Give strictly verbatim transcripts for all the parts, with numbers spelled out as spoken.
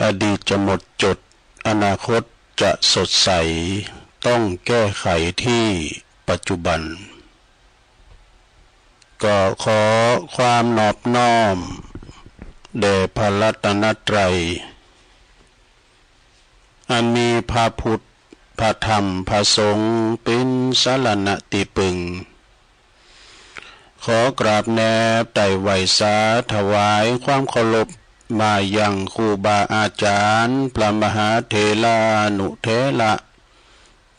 อดีตจะหมดจด อนาคตจะสดใส ต้องแก้ไขที่ปัจจุบัน ก็ขอความนอบน้อมแด่พระรัตนตรัย อันมีพระพุทธ พระธรรม พระสงฆ์ เป็นสรณะที่พึ่ง ขอกราบแนบไต่ไหว้สาถวายความเคารพมายังครูบาอาจารย์ พระมหาเถรานุเถระ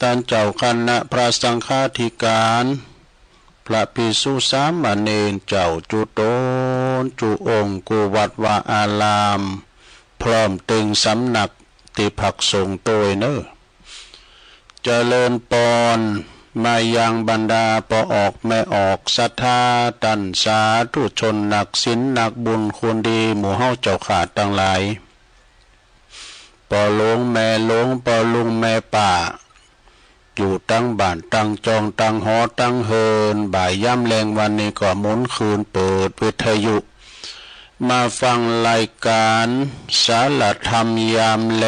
ต้านเจ้าคณะพระสังฆาธิการ พระภิกษุสามเณรเจ้าจุตนจุองค์ กู้วัดวาอาราม พร้อมตึงสำนักตี้พักสงฆ์ตวยเนอ เจริญปอนมายังบรรดาป้อออกแม่ออกศรัทธา ต้านสาธุชนนักศีลนักบุญคนดีหมู่เฮาเจ้าข้าตังหลาย ป้อหลวงแม่หลวง ป้อลุงแม่ป้า อยู่ตังบ้านตังจองตังหอตังเฮือน บ่ายยามแลงวันนี้ก็หมุนคืนเปิดวิทยุ มาฟังรายการสารธรรมยามแล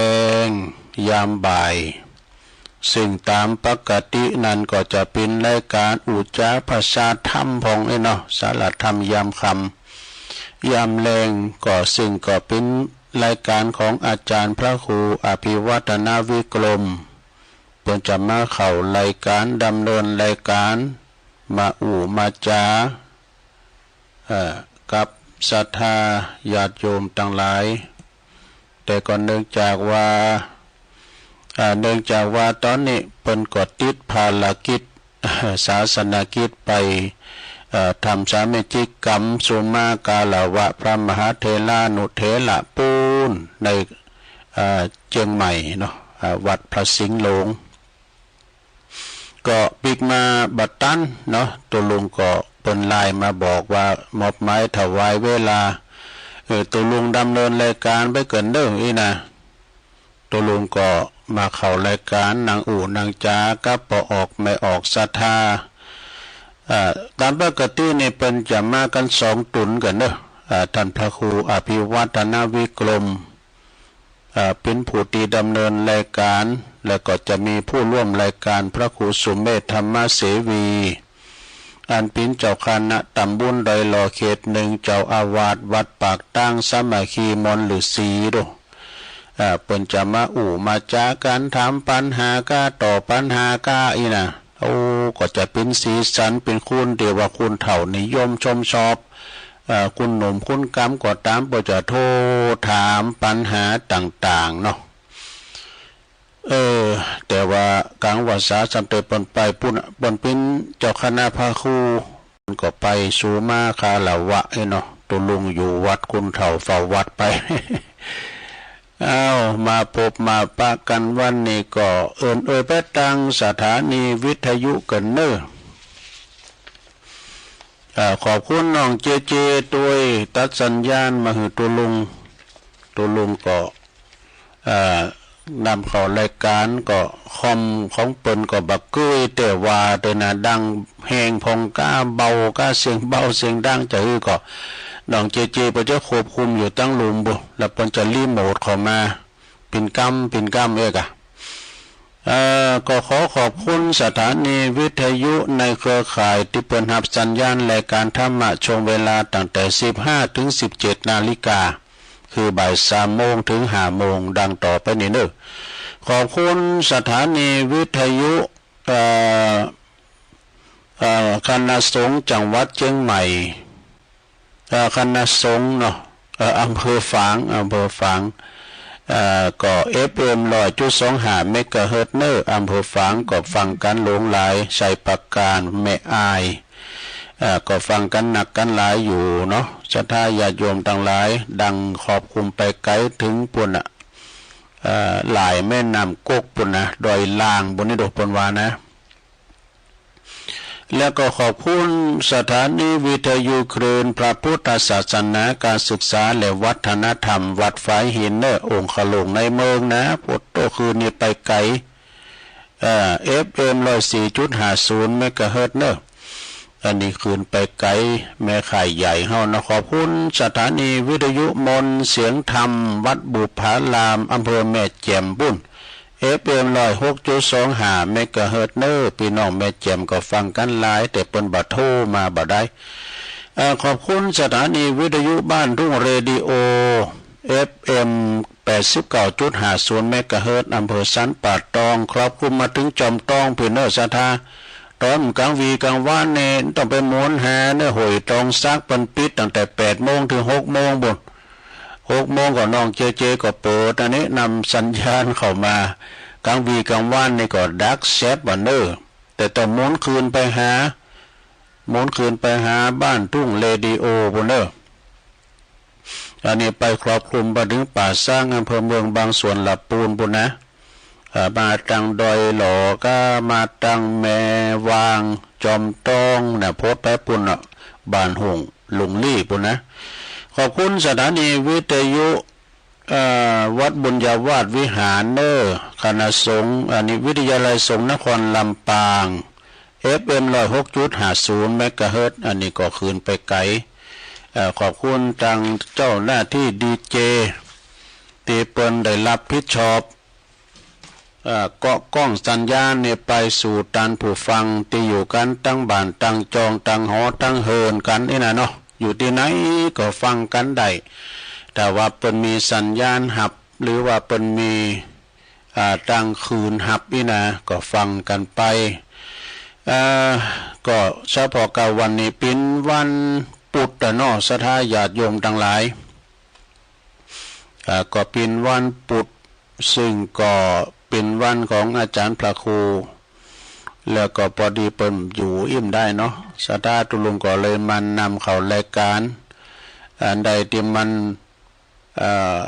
ง ยามบ่าย ซึ่งตามปกตินั้นก็จะเป็นรายการอู้จ๋าภาษาธรรมพ่องเอ้ยเนาะ สารธรรมยามค่ำ ยามแลงก็ซึ่งก็เป็นรายการของอาจารย์พระครูอภิวัฒนวิกรม เปิ้นจะมาเข้ารายการดำเนินรายการ มาอู้มาจ๋า เอ่อ กับศรัทธาญาติโยมตังหลาย แต่ก็เนื่องจากว่า เอ่อ เนื่องจากว่าต๋อนนี้เปิ้นก็ติดภารกิจ ศาสนกิจไป เอ่อ ทำสามัญชกิจกรรมสุมาคารวะพระมหาเถรานุเถระปู๊นใน เอ่อ เจียงใหม่เนาะ เอ่อ วัดพระสิงห์หลวง ก็ปิ๊กมาบ่ตันเนาะ ตุ๊ลุงก็เปิ้นไลน์มาบอกว่ามอบหมายถวายเวลา เออ ตุ๊ลุงดำเนินรายการไปก่อนเด้ออี้นะ ตุ๊ลุงก็มาเข้ารายการนั่งอู้นั่งจ๋ากับป้อออกแม่ออกศรัทธา เอ่อ ตามปกตินี่เปิ้นจะมากั๋นสองต๋นก่อนเด้อ เอ่อ ต้านพระครูอภิวัฒนวิกรม เอ่อ เป๋นผู้ตี้ดำเนินรายการ แล้วก็จะมีผู้ร่วมรายการพระครูสุเมธธรรมเสวี อันเป๋นเจ้าคณะตำบลดอยหล่อเขตหนึ่ง เจ้าอาวาสวัดปากตางสามัคคีมณฑลฤๅษีโด เอ่อ เปิ้นจะมาอู้มาจ๋ากั๋น ถามปัญหาก้า ตอบปัญหาก้าอี้นะ โอ้ ก็จะเป๋นสีสัน เป๋นคนตี้ว่าคนเฒ่านิยมชมชอบ เอ่อ คนหนุ่มคนกำก็ต๋าม ก็จะโต้ถามปัญหาต่างๆ เนาะ เออ แต่ว่ากั๋งวรรษาสามเตอร์เปิ้นไปปู๊น เปิ้นเป๋นเจ้าคณะพระครู ก็ไปสุมาคารวะเอ้ยเนาะ ตุ๊ลุงอยู่วัด คนเฒ่าเฝ้าวัดไป อ้าว มาปบมาปะกั๋นวันนี้ก็เอิ้นเอ่ยไปตังสถานีวิทยุก่อนเนอ อ่า ขอบคุณน้องเจเจตวย ตัดสัญญาณมาหื้อตุ๊ลุง ตุ๊ลุงก็ เอ่อ นำเข้ารายการก็คอมของเปิ้นก็บ่เกย แต่ว่าเตอหน้าดังแฮงพ่องก้า เบาก้า เสียงเบาเสียงดังจะหื้อก็ น้องเจเจเปิ้นจะควบคุมอยู่ตังลุ่มปู๊น แล้วเปิ้นจะรีโมทเข้ามา เป๋นกำเป๋นกำเอกอะ เอ่อ ก็ขอขอบคุณสถานีวิทยุในเครือข่ายตี้เปิ้นฮับสัญญาณรายการธรรมะช่วงเวลาตั้งแต่สิบห้าถึงสิบเจ็ดนาฬิกา คือบ่ายสามโมงถึงห้าโมง ดังต่อไปนี้เนอ ขอบคุณสถานีวิทยุ เอ่อ เอ่อ คณะสงฆ์จังหวัดเชียงใหม่ เอ่อ คณะสงฆ์เนาะ เอ่อ อำเภอฝาง อำเภอฝาง เอ่อ ก็ เอฟเอ็ม ร้อยจุดสองห้า เมกะเฮิรตซ์เนอ อำเภอฝางก็ฟังกั๋นหลวงหลาย ชัยปราการ แม่อาย เอ่อ ก็ฟังกั๋นนักกั๋นหลายอยู่เนาะ ศรัทธาญาติโยมตังหลาย ดังครอบคลุมไปไกลเถิงปู๊นน่ะ เอ่อ หลายแม่น้ำกกปู๊นนะ ดอยล่างปู๊นนี่โด เปิ้นว่านะ แล้วก็ขอบคุณสถานีวิทยุคลื่นพระพุทธศาสนา การศึกษาและวัฒนธรรม วัดฝายหินเนอ องคลุงในเมืองนะ โอ้โต คืนนี้ไปไกล เอ่อ เอฟเอ็ม ร้อยสี่จุดห้าศูนย์ เมกะเฮิรตซ์เนอ อันนี้คืนไปไกล แม่ข่ายใหญ่เฮานะ ขอบคุณสถานีวิทยุมนต์เสียงธรรม วัดบุพาราม อำเภอแม่แจ่มปุ้น เอฟเอ็ม ร้อยหกจุดสองห้า เมกะเฮิรตซ์เนอ พี่น้องแม่แจ่มก็ฟังกันหลาย แต่เปิ้นบ่โทรมาบ่ได้ เอ่อ ขอบคุณสถานีวิทยุบ้านทุ่งเรดิโอ เอฟเอ็ม แปดสิบเก้าจุดห้าศูนย์ เมกะเฮิรตซ์ อำเภอสันป่าตอง ครอบคลุมมาถึงจอมตอง พี่เนอศรัทธา ตอนกลางวีกลางวันนี่ต้องไปหมุนหาเนอ ห้วยตองสัก เปิ้นปิดตั้งแต่แปดโมงถึงหกโมงปุ้น หกโมงก็น้องเจเจก็เปิด อันนี้นำสัญญาณเข้ามา กลางวีกลางวันนี่ก็ดักแซบบ่เนอ แต่ต้องหมุนคืนไปหา หมุนคืนไปหาบ้านทุ่งเรดิโอปุ้นเนอ อันนี้ไปครอบคลุมไปถึงป่าซาง อำเภอเมือง บางส่วน ลำพูนปุ้นนะ เอ่อ มาตังดอยหล่อก็มาตังแม่วาง จอมตองนะ โพดไปปุ้นน่ะ บ้านหงลุงลี่ปุ้นนะ ขอบคุณสถานีวิทยุ เอ่อ วัดบุญญาวาสวิหารเนอ คณะสงฆ์ อันนี้วิทยาลัยสงฆ์นครลำปาง เอฟเอ็ม ร้อยหกจุดห้าศูนย์ เมกะเฮิรตซ์ อันนี้ก็คืนไปไกล เอ่อ ขอบคุณทางเจ้าหน้าที่ดีเจ ที่เปิ้นได้รับผิดชอบ เอ่อ เกาะกล้องสัญญาณนี่ไปสู่ตันผู้ฟังที่อยู่กันตังบ้านตังจองตังหอตังเฮิรนกันนี่นะเนาะ อยู่ที่ไหนก็ฟังกันได้ ถ้าว่าเปิ้นมีสัญญาณฮับ หรือว่าเปิ้นมี อ่า ตังคืนฮับนี่นะ ก็ฟังกันไป เอ่อ ก็เฉพาะกับวันนี้เป๋นวันปุธอะเนาะ ศรัทธาญาติโยมตังหลาย อ่า ก็เป๋นวันปุธ ซึ่งก็เป๋นวันของอาจารย์พระครู แล้วก็ปอดีเปิ้นอยู่อิ้มได้เนาะ ศรัทธาตุ๊ลุงก็เลยมานำเข้ารายการ อันใดที่มัน เอ่อ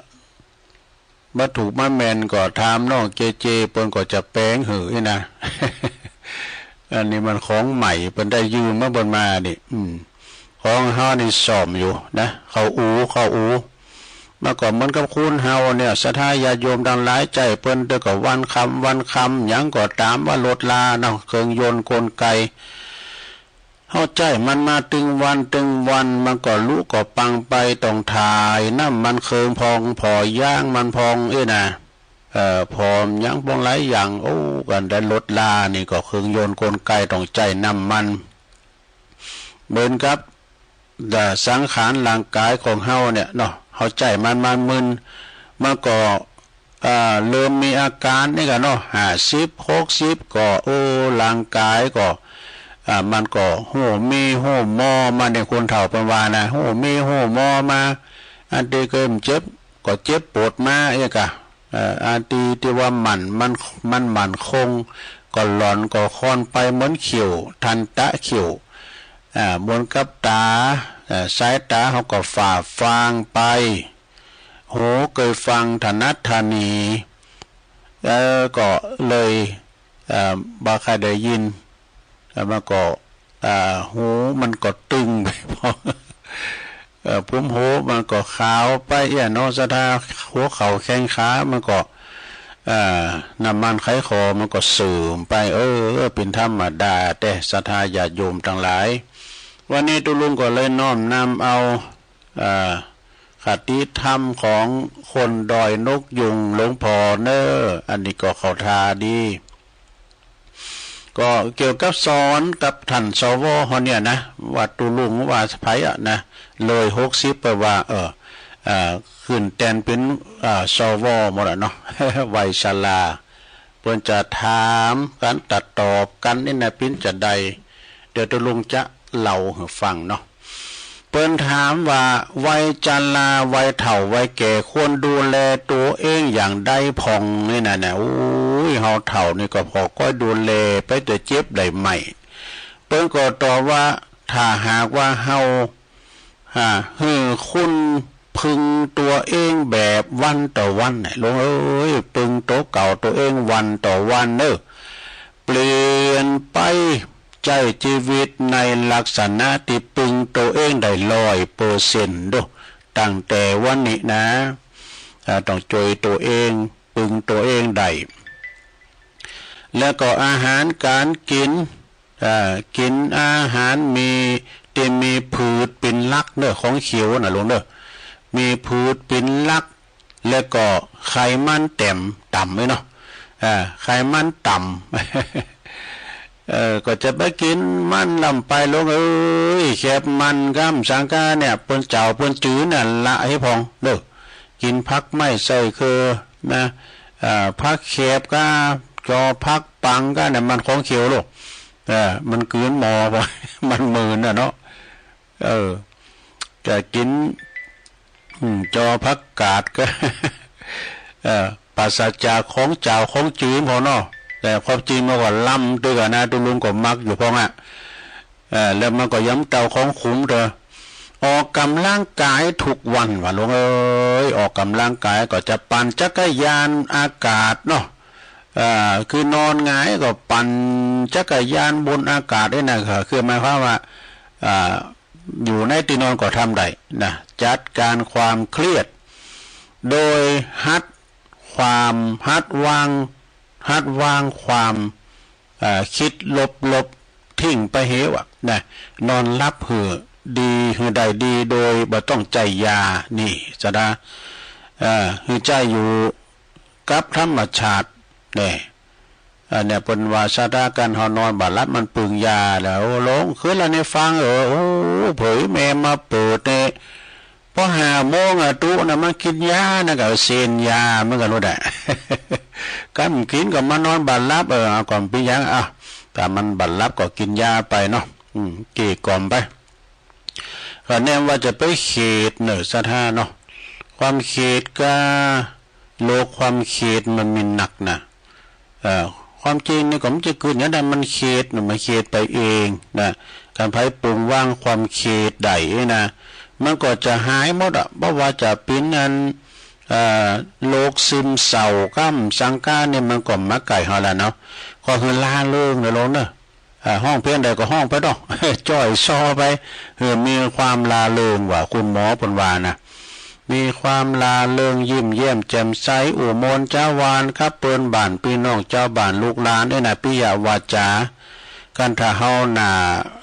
บ่ถูกบ่แม่นก็ถามน้องเจเจ เปิ้นก็จะแป๋งหื้อนี่นะ อันนี้มันของใหม่ เปิ้นได้ยืมมาเปิ้นมานี่ อืม ของเฮานี่ซ่อมอยู่นะ เข้าอู่ เข้าอู่ มันก็เหมือนกับคนเฮาเนี่ย ศรัทธาญาติโยมตังหลาย ใจ๊เปิ้นเตื้อก็วันค่ำ วันค่ำ หยังก็ต๋ามว่ารถลาเนาะ เครื่องยนต์กลไก เฮาใจ๊มันมาตึงวันตึงวัน มันก็ลุก็ปังไป ต้องถ่ายน้ำมันเครื่องผ่อง ผ่อยางมันผ่อง เอ้ยนะ เอ่อ ผ่อหยังผ่องหลายอย่าง โอ้ กันได้รถลานี่ก็เครื่องยนต์กลไกต้องใจ๊น้ำมัน เหมือนกับ สังขารร่างกายของเฮาเนี่ยเนาะ เฮาใจ๊มันมามื่น มันก็ อ่า เริ่มมีอาการนี่กะเนาะ ห้าสิบ หกสิบ ก็ โอ้ ร่างกายก็ อ่า มันก็ฮู้มีฮู้มอมา ในคนเฒ่าเปิ้นว่านะ ฮู้มีฮู้มอมา อันที่เกยเจ็บก็เจ็บปวดมา เอ้ยกะ เอ่อ อันที่ ที่ว่ามัน มัน มันมั่นคง ก็หล่อนก็คอนไปเหมือนเขียว ทันตะเขียว อ่า เหมือนกับต๋า เอ่อ สายต๋าเฮาก็ฝ้าฟางไป หูเกยฟังถนัดถนี เอ่อ ก็เลย เอ่อ บ่ค่อยได้ยิน เอ่อ มันก็ อ่า หูมันก็ตึงไป เอ่อ ผมหูมันก็ขาวไป เอี้ยเนาะ ศรัทธา หัวเข่าแข้งขา มันก็ เอ่อ น้ำมันไขข้อมันก็เสื่อมไป เออ เออ เป๋นธรรมดา แต่ศรัทธาญาติโยมตังหลาย วันนี้ตุ๊ลุงก็เลยน้อมนำเอา เอ่อ คติธรรมของคนดอยนกยูงหลวงพ่อเน้อ อันนี้ก็เข้าท่าดี ก็เกี่ยวกับสอนกับท่าน สว เฮาเนี่ยนะ ว่าตุ๊ลุงว่าไผอะนะ เลยหกสิบไปว่า เออ เอ่อ ขึ้นแตนเป๋น เอ่อ สว หมดอะเนาะ วัยชรา เปิ้นจะถามกันตัดตอบกันนี่นะ เป๋นจะใด เดี๋ยวตุ๊ลุงจะเล่าหื้อฟังเนาะ เปิ้นถามว่าวัยชรา วัยเฒ่า วัยแก่ ควรดูแลตัวเองอย่างใดพ่องนี่นะ เนี่ย โอ้ย เฮาเฒ่านี่ก็ผ่อก้อยดูแล ไปแต่เจ็บได้ไหม เปิ้นก็ตอบว่า ถ้าหากว่าเฮา อ่า หื้อคุณพึงตัวเองแบบวันต่อวันเนี่ย หลวงเอ้ย พึงตัวเก่าตัวเองวันต่อวันเน้อ เปลี่ยนไปใจ๊ชีวิตในลักษณะที่พึงตัวเองได้ร้อยเปอร์เซ็นต์ดู ตั้งแต่วันนี้นะ อ่า ต้องจ้วยตัวเอง พึงตัวเองได้ แล้วก็อาหารก๋านกิ๋น เอ่อ กินอาหารมี ที่มีพืชเป็นหลักเนอะ ของเขียวนะลุงเนอะ มีพืชเป็นหลัก แล้วก็ไขมันต่ำ ต่ำไว้เนาะ เอ่อ ไขมันต่ำ เออ ก็จะไปกินมันลำไปลุงเอ้ย แคบมันก้ำสังกาเนี่ย เปิ้นเจ้าเปิ้นจื้อเนี่ยละให้พองเด้อ กินผักไม้ใส่คือนะ เอ่อ ผักแคบก้า จอผักปังก้าเนี่ย มันของเขียวลูก เออ มันกืนหมอ มันหมื่นน่ะเนาะ เออ จะกิน อืม จอผักกาดก็ เอ่อ ปราศจากของเจ้าของจื้อพอเนาะ แต่ความจริงมันก็ล้ำด้วยกันนะ ตุ๊ลุงก็มักอยู่พองอ่ะ เอ่อ แล้วมันก็ย้ำเตาของขุมเถอะ ออกกำลังกายทุกวันว่ะลุงเอ้ย ออกกำลังกายก็จะปั่นจักรยานอากาศเนาะ เอ่อ คือนอนหงายก็ปั่นจักรยานบนอากาศนี่นะ คือหมายความว่า อ่า อยู่ในที่นอนก็ทำได้นะ จัดการความเครียด โดยหัดความ หัดวาง หัดวางความ อ่า คิดลบๆ ทิ้งไปเหวอะนะ นอนหลับหื้อดี หื้อได้ดี โดยบ่ต้องใจ๊ยา นี่ซะนะ อ่า หื้อใจ๊อยู่กับธรรมชาติ เนี่ย อันเนี่ยเปิ้นว่าสถานการณ์เฮานอนบ่หลับมันปึงยาแล้ว ลงคืนละในฟัง เออ โอ้ เผยแม่มาเปิดเนี่ย พอห้าโมงอะตุ๊นะมากินยานะ ก็เซนยาเหมือนกันโลดอะ คันกินก็มานอนบ่หลับ เออ เอาก่อนเปียง อ่ะ ถ้ามันบ่หลับก็กินยาไปเนาะ อืม เกลี้ยกล่อมไป ก็แนะนำว่าจะไปเครียดเนอะ ศรัทธาเนาะ ความเครียดก็ โรคความเครียดมันมีนักนะ เอ่อ ความจริงนี่ก็มันจะเกิดอย่างใด มันเครียดนะ มันเครียดไปเองนะ การไผปลงวางความเครียดได้นะ มันก็จะหายหมดอะ บ่ว่าจะเป็นอัน เอ่อ โรคซึมเศร้าก้ำสังกาเนี่ย มันก็มาใก้เฮาแล้วเนาะ ก็คือร่าเริงนะลุงเนอะ อ่า ฮ้องเพลงใดก็ฮ้องไปเนาะ จ้อยซอไป เออ มีความร่าเริงว่าคุณหมอเปิ้นว่านะ มีความร่าเริงยิ้มแย้มแจ่มใส อู้ม่วนจาวบ้านครับ เปิ้นบ้านพี่น้องจาวบ้านลูกหลานเอ้ยนะ ปิยวาจา กันถ้าเฮาหน้า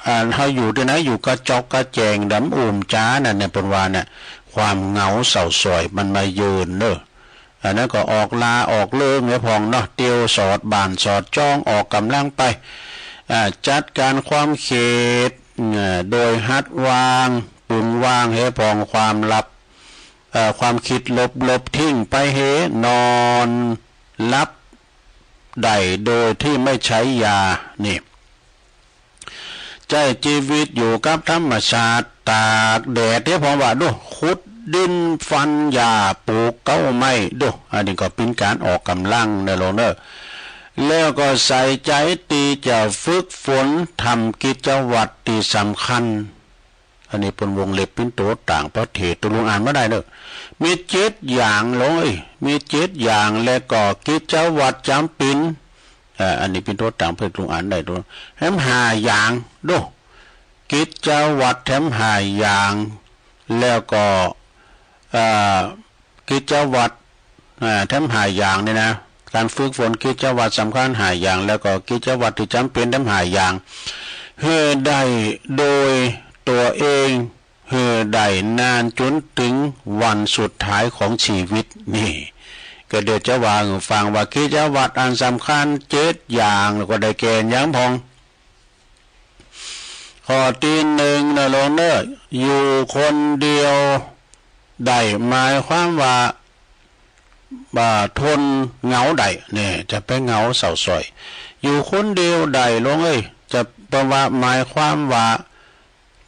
อ่า เฮาอยู่ที่ไหน อยู่กระจอกกระแจงดำอุ่มจานั่นเนี่ย เปิ้นว่าเนี่ย ความเหงาเศร้าสอยมันมาเยือนเนอะ อันนั้นก็ออกลาออกเริงให้พองเนาะ เตียวสอดบ้านสอดจ้อง ออกกำลังไป อ่า จัดการความเครียด อ่า โดยหัดวาง ปึงวางให้พองความหลับ เอ่อ ความคิดลบๆ ทิ้งไป หื้อนอนหลับได้โดยที่ไม่ใช้ยา นี่ ใจ๊ชีวิตอยู่กับธรรมชาติ ตากแดดเด้อ ผมว่าดู ขุดดิน ฟันหญ้า ปลูกเก๊าไม้ดู อันนี้ก็เป็นการออกกำลังเนอะลุงเนอะ แล้วก็ใส่ใจที่จะฝึกฝนทำกิจวัตรที่สำคัญ อันนี้เปิ้นวงเล็บเป็นตัวต่างประเทศ ตุ๊ลุงอ่านบ่ได้เนอะ มีเจ็ดอย่างเลย มีเจ็ดอย่าง แล้วก็กิจวัตรจ๋ำเป๋น เอ่อ อันนี้เป็นตัวต่างประเทศ ตุ๊ลุงอ่านได้ตัว แถมห้าอย่างดู กิจวัตรแถมห้าอย่าง แล้วก็ เอ่อ กิจวัตร อ่า แถมห้าอย่างนี่นะ การฝึกฝนกิจวัตรสำคัญห้าอย่าง แล้วก็กิจวัตรที่จ๋ำเป๋นแถมห้าอย่าง หื้อได้โดยตัวเอง หื้อได้นานจนถึงวันสุดท้ายของชีวิต นี่ ก็เดี๋ยวจะว่าหื้อฟังว่ากิจวัตรอันสำคัญเจ็ดอย่าง แล้วก็ได้แก่หยังพอง ข้อที่หนึ่งเนอะลุงเนอะ อยู่คนเดียวได้ หมายความว่า บ่า ทนเหงาได้ เนี่ย จะไปเหงาเศร้าสอย อยู่คนเดียวได้ลุงเอ้ย จะแปลว่า หมายความว่า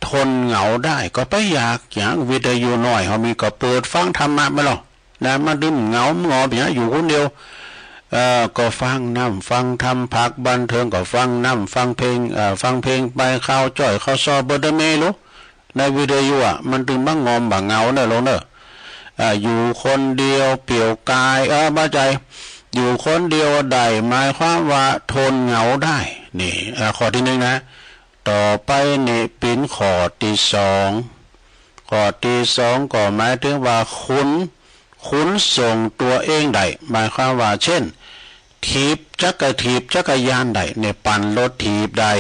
ทนเหงาได้ ก็ไปอยากหยัง วิทยุน้อยเฮามี ก็เปิดฟังธรรมะไปลอ นะ มันตึงเหงาหงอยไปหยัง อยู่คนเดียว เอ่อ ก็ฟังนำฟังธรรม พักบันเทิงก็ฟังนำฟังเพลง เอ่อ ฟังเพลงไป ข่าวจ้อยข่าวซอ เบิดเดอเมลุ ในวิทยุอะ มันตึงบ่งอมบ่เหงาเนอะลุงเนอะ อ่า อยู่คนเดียวเปลี่ยวกาย เออ บ่ใจ้ อยู่คนเดียวได้ หมายความว่าทนเหงาได้ นี่ อ่า ข้อที่หนึ่งนะ ต่อไปนี่เป๋นข้อที่สอง ข้อที่สองก็หมายถึงว่าขน ขนส่งตัวเองได้ หมายความว่า เช่น ถีบจักร ถีบจักรยานได้ เนี่ย ปั่นรถถีบได้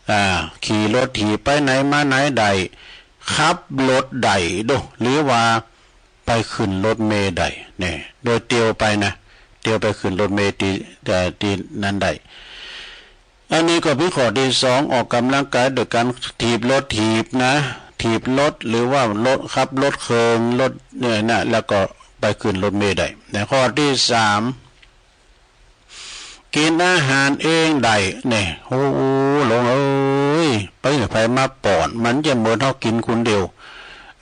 อ่า ขี่รถถีบไปไหนมาไหนได้ ขับรถได้โด หรือว่าไปขึ้นรถเมล์ได้ เนี่ย โดยเตียวไปนะ เตียวไปขึ้นรถเมล์ที่ เอ่อ ที่นั้นได้ อันนี้ก็เป็นข้อที่สอง ออกกำลังกายโดยการถีบรถถีบนะ ถีบรถหรือว่ารถ ขับรถเครื่อง รถเนี่ยนะ แล้วก็ไปขึ้นรถเมล์ได้ นะ ข้อที่สาม กินอาหารเองได้ เนี่ย โอ้ หลวงเอ้ย ไปให้ไผมาป้อน มันจะเหมือนเฮากินคนเดียว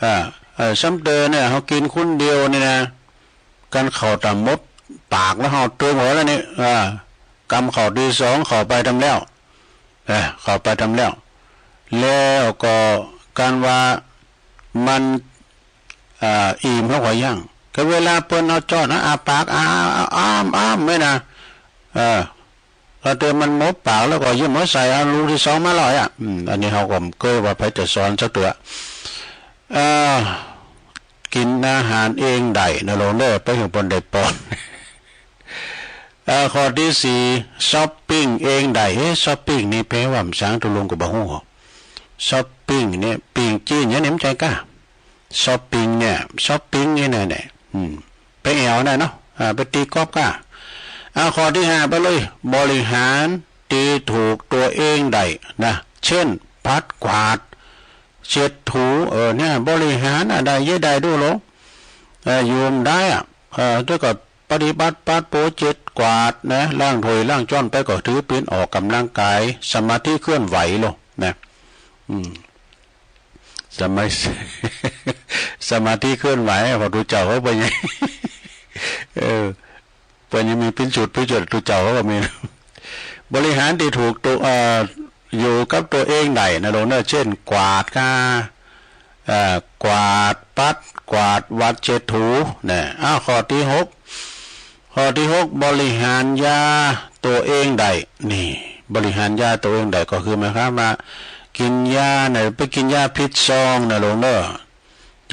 อ่า เอ่อ ซ้ำเติมเนี่ย เฮากินคนเดียวนี่นะ กันข้าวตำหมดปากแล้วเฮาเติมหัวแล้วนี่ อ่า กำข้าวที่สองเข้าไปทำแล้ว เออ เข้าไปทำแล้ว แล้วก็กันว่ามัน อ่า อิ่มแล้วก็ยัง ก็เวลาเปิ้นเอาจ้อนนะ อ้าปาก อ้า อ้าม อ้ามไว้นะ เออ พอเติมมันหมดปากแล้วก็ยิ้มหัวใส่ เอาลูกที่สองมาลอยอ่ะ อืม อันนี้เฮาก็บ่เกยว่าไผจะสอนสักเตื้อ เอ่อ กินอาหารเองได้นะหลวงเด้อ ไปให้เปิ้นได้ป้อน เอ่อ ข้อที่สี่ ช้อปปิ้งเองได้ เอ๊ะ ช้อปปิ้งนี่แปลว่าหยัง ตุ๊ลุงก็บ่ฮู้ ช้อปปิ้งเนี่ย ปิ้งจีนเนี่ย นี่มันใจ้ก้า ช้อปปิ้งเนี่ย ช้อปปิ้งเนี่ย เนี่ย เนี่ย อืม ไปแอ่วนะเนาะ อ่า ไปตีกอล์ฟก้า อ่า ข้อที่ห้าไปเลย บริหารที่ถูกตัวเองได้นะ เช่น ปัดกวาด เช็ดถู เออ เนี่ย บริหารอะได้ เยอะได้ดูโล เออ อยู่ได้อะ เออ แล้วก็ปฏิบัติปัดโปเช็ดกวาดนะ ล้างถ้วยล้างจ้อนไปก็ถือเป็นออกกำลังกาย สมาธิเคลื่อนไหวโลนะ อืม สมา สมาธิเคลื่อนไหว พอดูเจ้าเขาไปไง เออ เปิ้นยังมีปิ้นจุดปิ้นจุด ตุ๊เจ้าเขาก็มี บริหารที่ถูกตัว เอ่อ อยู่กับตัวเองได้นะหลวงเนอะ เช่น กวาดก้า เอ่อ กวาด ปัด กวาด วัด เช็ดถู นะ อ้าว ข้อที่หก ข้อที่หก บริหารยาตัวเองได้ นี่ บริหารยาตัวเองได้ก็คือหมายความว่า กินยาเนี่ย ไปกินยาผิดซองนะหลวงเนอะ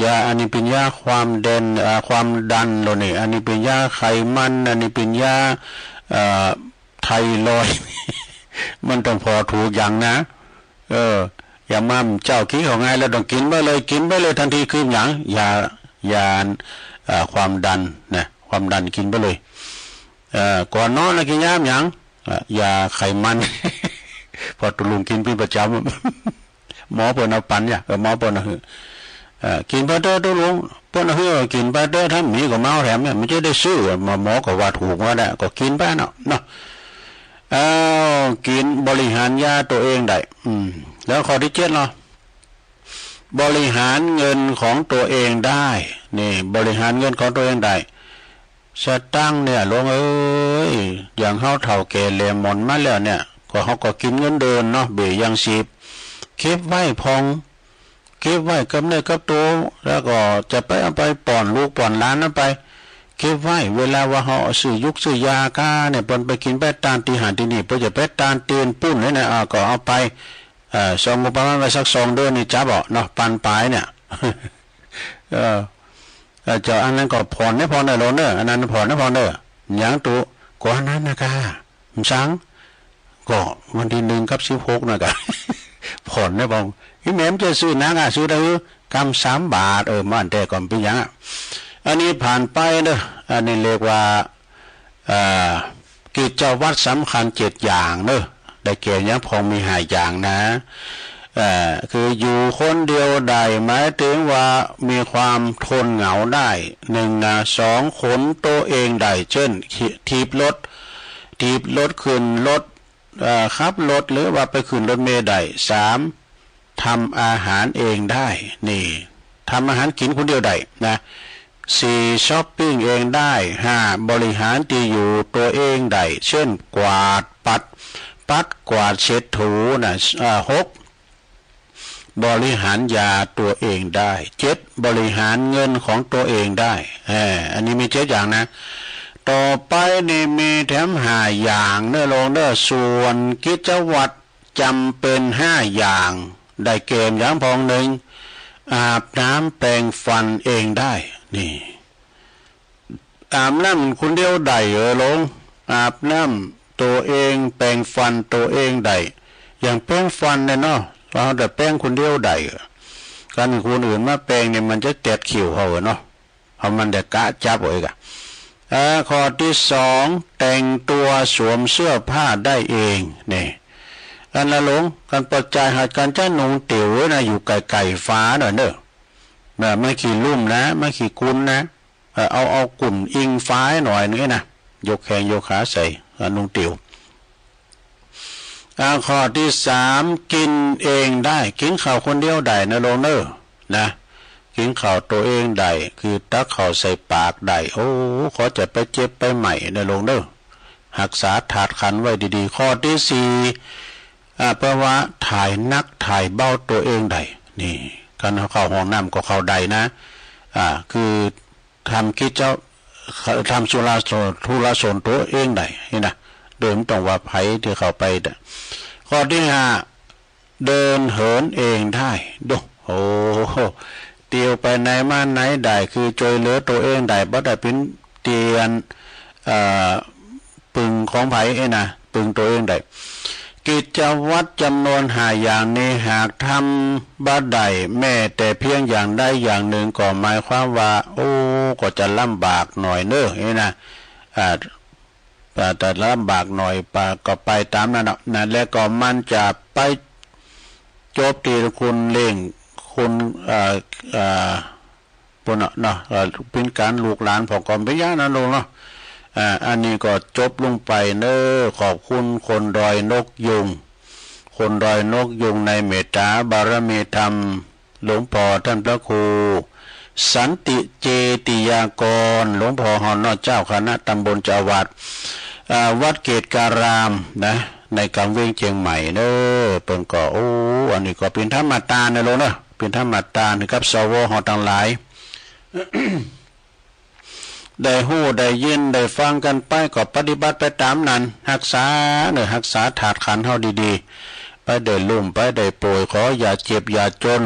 ยาอันนี้เป็นยาความเด่น เอ่อ ความดันโลนี่ อันนี้เป็นยาไขมัน อันนี้เป็นยา เอ่อ ไทรอยด์ มันต้องผ่อถูกอย่างนะ เออ อย่ามาเจ้าขี้เขาง่ายแล้วต้องกินไปเลย กินไปเลยทันที คือหยัง ยา ยา เอ่อ ความดันนะ ความดันกินไปเลย เอ่อ ก่อนนอนนะกินยาหยัง เอ่อ ยาไขมัน เพราะตุ๊ลุงกินเป็นประจำ หมอเปิ้นเอาปันเนี่ย เออ หมอเปิ้นเอาหื้อ เอ่อ กินไปเต๊อะตุ๊ลุง เปิ้นเอาหื้อ กินไปเต๊อะ ถ้ามีก็มาเอาแถมเนี่ย มันจะได้ซื้อ หมอ หมอก็ว่าถูกว่าได้ ก็กินไปเนาะ เนาะ เอ้า กินบริหารยาตัวเองได้ อืม แล้วข้อที่เจ็ดเนาะ บริหารเงินของตัวเองได้ นี่ บริหารเงินของตัวเองได้ สตางค์เนี่ย หลวงเอ้ย อย่างเฮาเฒ่าแก่แหล่หม่อนมาแล้วเนี่ย ก็เฮาก็กินเงินเดือนเนาะ เบี้ยยังชีพ เก็บไว้ผ่อง เก็บไว้กับเนื้อกับตัว แล้วก็จะไปเอาไปป้อนลูกป้อนหลานนั้นไป เก็บไว้ เวลาว่าเฮาซื้อยุกซื้อยาก้าเนี่ย เปิ้นไปกินไปตานตี้หั้นตี้นี่ เปิ้นจะไปตานตี้ปุ้นเลยนะ อ่า ก็เอาไป เอ่อ สองงบประมาณไว้สักสองเดือนนี่จับเอาเนาะ ปันปลายเนี่ย เออ เอ่อ เจ้าอันนั้นก็ผ่อนให้ผ่อนได้โลเนอะ อันนั้นผ่อนให้ผ่อนเนอะ หยังตุ๊ ก็อันนั้นนะก้า มันสัง ก็วันที่หนึ่งกับสิบหกนะก้า ผ่อนให้ผ่อน อีแม่มันจะซื้อหนังอ่ะ ซื้อได้กำสามบาท เออ มันแต่ก็เป็นหยังอ่ะ อันนี้ผ่านไปเนอะ อันนี้เรียกว่า เอ่อ กิจวัตรสำคัญเจ็ดอย่างเนอะ ได้แก่ยังพองมีห้าอย่างนะ เอ่อ คืออยู่คนเดียวได้ หมายถึงว่ามีความทนเหงาได้ หนึ่งนะ สอง ขนตัวเองได้ เช่น ถีบรถ ถีบรถ ขึ้นรถ เอ่อ ขับรถ หรือว่าไปขึ้นรถเมล์ได้ สาม ทำอาหารเองได้ นี่ ทำอาหารกินคนเดียวได้นะ สี่ ช้อปปิ้งเองได้ ห้า บริหารที่อยู่ตัวเองได้ เช่น กวาด ปัด ปัด กวาด เช็ดถูนะ อ่า หก บริหารยาตัวเองได้ เจ็ด บริหารเงินของตัวเองได้ เออ อันนี้มีเจ็ดอย่างนะ ต่อไปนี่มีแถมห้าอย่างเนอะหลวงเนอะ ส่วนกิจวัตร จำเป็นห้าอย่าง ได้แก่หยังพอง หนึ่ง อาบน้ำแปรงฟันเองได้ นี่ อาบน้ำคนเดียวได้เหรอหลวง อาบน้ำตัวเอง แปรงฟันตัวเองได้ อย่างแปรงฟันเนี่ยเนาะ เราแต่แปรงคนเดียวได้ การให้คนอื่นมาแปรงเนี่ยมันจะแตดขิ้วเขาเนาะ เอามันแต่กะจับไว้กะ อ่า ข้อที่สอง แต่งตัวสวมเสื้อผ้าได้เอง นี่ อันละหลง การปอดใจหัดการใช้นุงติ๋วนะ อยู่ไกลๆ ฟ้าหน่อยเนอะ เออ ไม่ขี้ลุ่มนะ ไม่ขี้กุนนะ เออ เอา เอากุ่นอิงฟ้าให้หน่อยนึงนะ ยกแข้งยกขาใส่ เออ นุงติ๋ว อ่า ข้อที่สาม กินเองได้ กินข้าวคนเดียวได้นะหลงเนอะ นะ กินข้าวตัวเองได้ คือตักข้าวใส่ปากได้ โอ้ ขอจะไปเจ็บไปไหม้นะหลงเนอะ หักษาธาตุขันธ์ไว้ดีๆ ข้อที่สี่ อ่า แปลว่าถ่ายหนักถ่ายเบาตัวเองได้ นี่ การเข้าห้องน้ำก็เข้าได้นะ อ่า คือทำกิจจะ ทำธุระส่วน ธุระส่วนตัวเองได้ นี่นะ โดยไม่ต้องว่าใผที่เข้าไปนะ ข้อที่ห้า เดินเหินเองได้ ดู โอ้โห เตียวไปไหนมาไหนได้ คือช่วยเหลือตัวเองได้ บ่ได้เป็นเตียน เอ่อ ปึงของใผเอ้ยนะ ปึงตัวเองได้ กิจวัตรจำนวนห้าอย่างนี้ หากทำบ่ได้แม้แต่เพียงอย่างใดอย่างหนึ่ง ก็หมายความว่า โอ้ ก็จะลำบากหน่อยเนอะ นี่นะ อ่า แต่ลำบากหน่อย ปะ ก็ไปตามนั้นเนาะ นะ และก็มันจะไปจบที่คุณเลี้ยง คุณ เอ่อ เอ่อ ปุ้นเนาะ เนาะ เอ่อ เป็นการลูกหลานพ่องก็เป็นอย่างนั้นลงเนาะ อ่า อันนี้ก็จบลงไปเนอะ ขอบคุณคนดอยนกยูง คนดอยนกยูงในเมตตาบารมีธรรม หลวงพ่อท่านพระครูสันติเจติยากร หลวงพ่อเฮาเนาะ เจ้าคณะตำบลจาวัด อ่า วัดเกตการามนะ ในกำเวียงเชียงใหม่เนอะ เปิ้นก็ โอ้ อันนี้ก็เป็นธรรมทานนะลงเนอะ เป็นธรรมทานให้กับ สว เฮาทั้งหลาย ได้ฮู้ได้ยินได้ฟังกันไปก็ปฏิบัติไปตามนั้น หักษาเนอะ หักษาธาตุขันธ์เฮาดีๆ ไปได้ลุ่มไปได้ป่วย ขออย่าเจ็บอย่าจน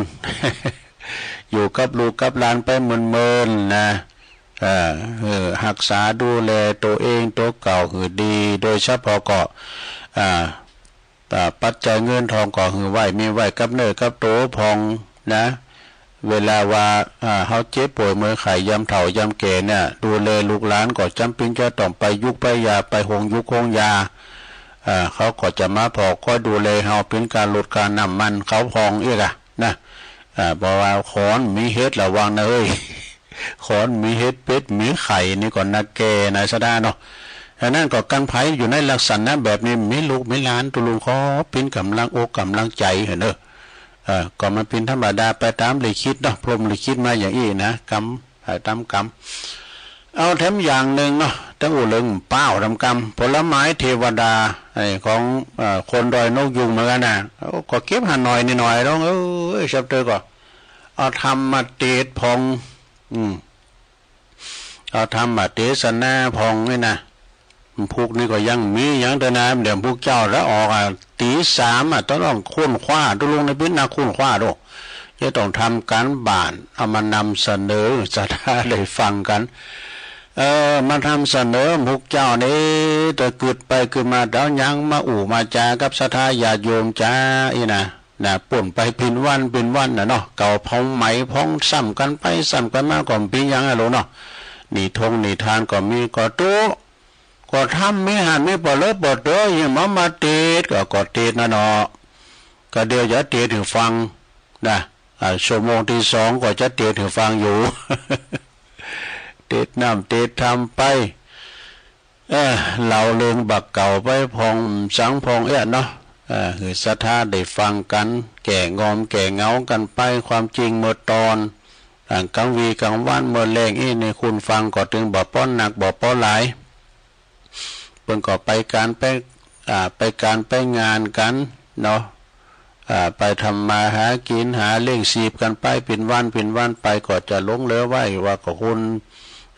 อยู่กับลูกกับหลานไปเมินๆ นะ เออ เออ หักษาดูแลตัวเองตัวเก่าหือดี โดยเฉพาะก็ อ่า อ่า ปัจจัยเงินทองก็หือไว้ มีไว้กับเนื้อกับตัวพ่องนะ เวลาว่า อ่า เฮาเจ็บป่วยเมื่อยไข้ยามเฒ่ายามแก่เนี่ย ดูแลลูกหลานก็จำเป็นจะต้องไปยุกไปยา ไปโฮงยุกโฮงยา อ่า เขาก็จะมาพอกคอยดูแลเฮา เป็นการลดค่าน้ำมันเขาพ่องอีกอะนะ อ่า เพราะว่าขอนมีเห็ดระวังนะเอ้ย ขอนมีเห็ดเป็ดมีไข่นี่ก็นักแก่นะสะดาเนาะ อันนั้นก็กังไผอยู่ในลักษณะแบบนี้ มีลูกมีหลานตุลุงขอเป็นกำลังอกกำลังใจเหอะเนอะ เออ ก็มันเป็นธรรมดาไปตามลิขิตเนาะ พรหมลิขิตมาอย่างอี้นะ กรรม ไปตามกรรม เอาแถมอย่างหนึ่งเนาะ ตั้งอู้เลิงป้าวตามกรรม ผลไม้เทวดา ไอ้ของ เอ่อ คนดอยนกยูงเหมือนกันนะ เอาก็เก็บหาหน่อยนิดหน่อยลง เอ้ย ชับเตอก็ เอาธรรมมาเทศน์พ่อง อืม เอาธรรมเทศนาพ่องนี่นะ พุกนี่ก็ยังมีอย่างเดียวนะ เดี๋ยวพุกเจ้าละออกอ่ะ ตีสามอ่ะ ต้องค้นคว้า ตุลุงในพิษนะ ค้นคว้าดู จะต้องทำการบ้าน เอามานำเสนอ สะดาได้ฟังกัน เออ มานำเสนอพุกเจ้านี่ แต่กึดไปกึดมา เดี๋ยวยังมาอู้มาจากับศรัทธาญาติโยมจ้า อีนะ นะ ป่นไปเป็นวันเป็นวันนะเนาะ เก่าพ่องใหม่พ่องซ้ำกันไปซ้ำกันมาก็บ่เป็นหยังอะโลเนาะ นิทงนิทานก็มีก็ตุ๊ ก็ธรรมมีหันมีปอเลิศปอเต๋อ ยังมามาเตศน์ก็ ก็เตศน์นะเนาะ ก็เดี๋ยวจะเตศน์หื้อฟังนะ อ่า ชั่วโมงที่สองก็จะเตศน์หื้อฟังอยู่ เตศน์น้ำเตศน์ธรรมไป เออ เล่าเรื่องบักเก่าไปพ่องสังพ่องเอี้ยเนาะ เออ หื้อศรัทธาได้ฟังกัน แก้งอมแก้เหงากันไป ความจริงเมื่อตอน อ่า กลางวีกลางวันเมื่อแลงอี้นี่ คนฟังก็ตึงบ่ป้อนักบ่ป้อหลาย เปิ้นก็ไปการไป อ่า ไปการไปงานกันเนาะ อ่า ไปทำมาหากินหาเลี้ยงชีพกันไป เป็นวันเป็นวันไป ก็จะหลงเหลือไว้ว่าก็คน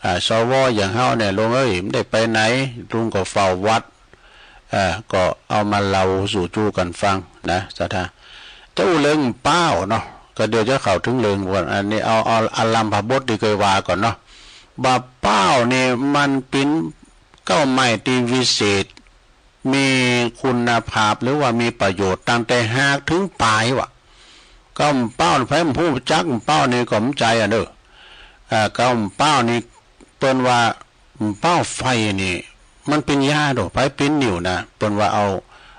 อ่า สว อย่างเฮาเนี่ย ลุงเอ้ย บ่ได้ไปไหน ลุงก็เฝ้าวัด อ่า ก็เอามาเล่าสู่จู้กันฟังนะ ศรัทธา จะอู้เรื่องป้าวเนาะ ก็เดี๋ยวจะเข้าถึงเรื่องว่า อันนี้เอา เอาอารัมภบทที่เคยว่าก่อนเนาะ บ่าป้าวนี่มันเป็นเก๊าไม้ที่วิเศษ มีคุณภาพหรือว่ามีประโยชน์ตั้งแต่หากถึงปลายวะ เก้าเป้า ไผบ่ฮู้จักเป้านี่ก็บ่ใจ้อะเด้อ เอ่อ เก้าเป้า นี่เปิ้นว่าเป้าไฟนี่ มันเป็นยาโด ไผเป็นนิ่วนะ เปิ้นว่าเอา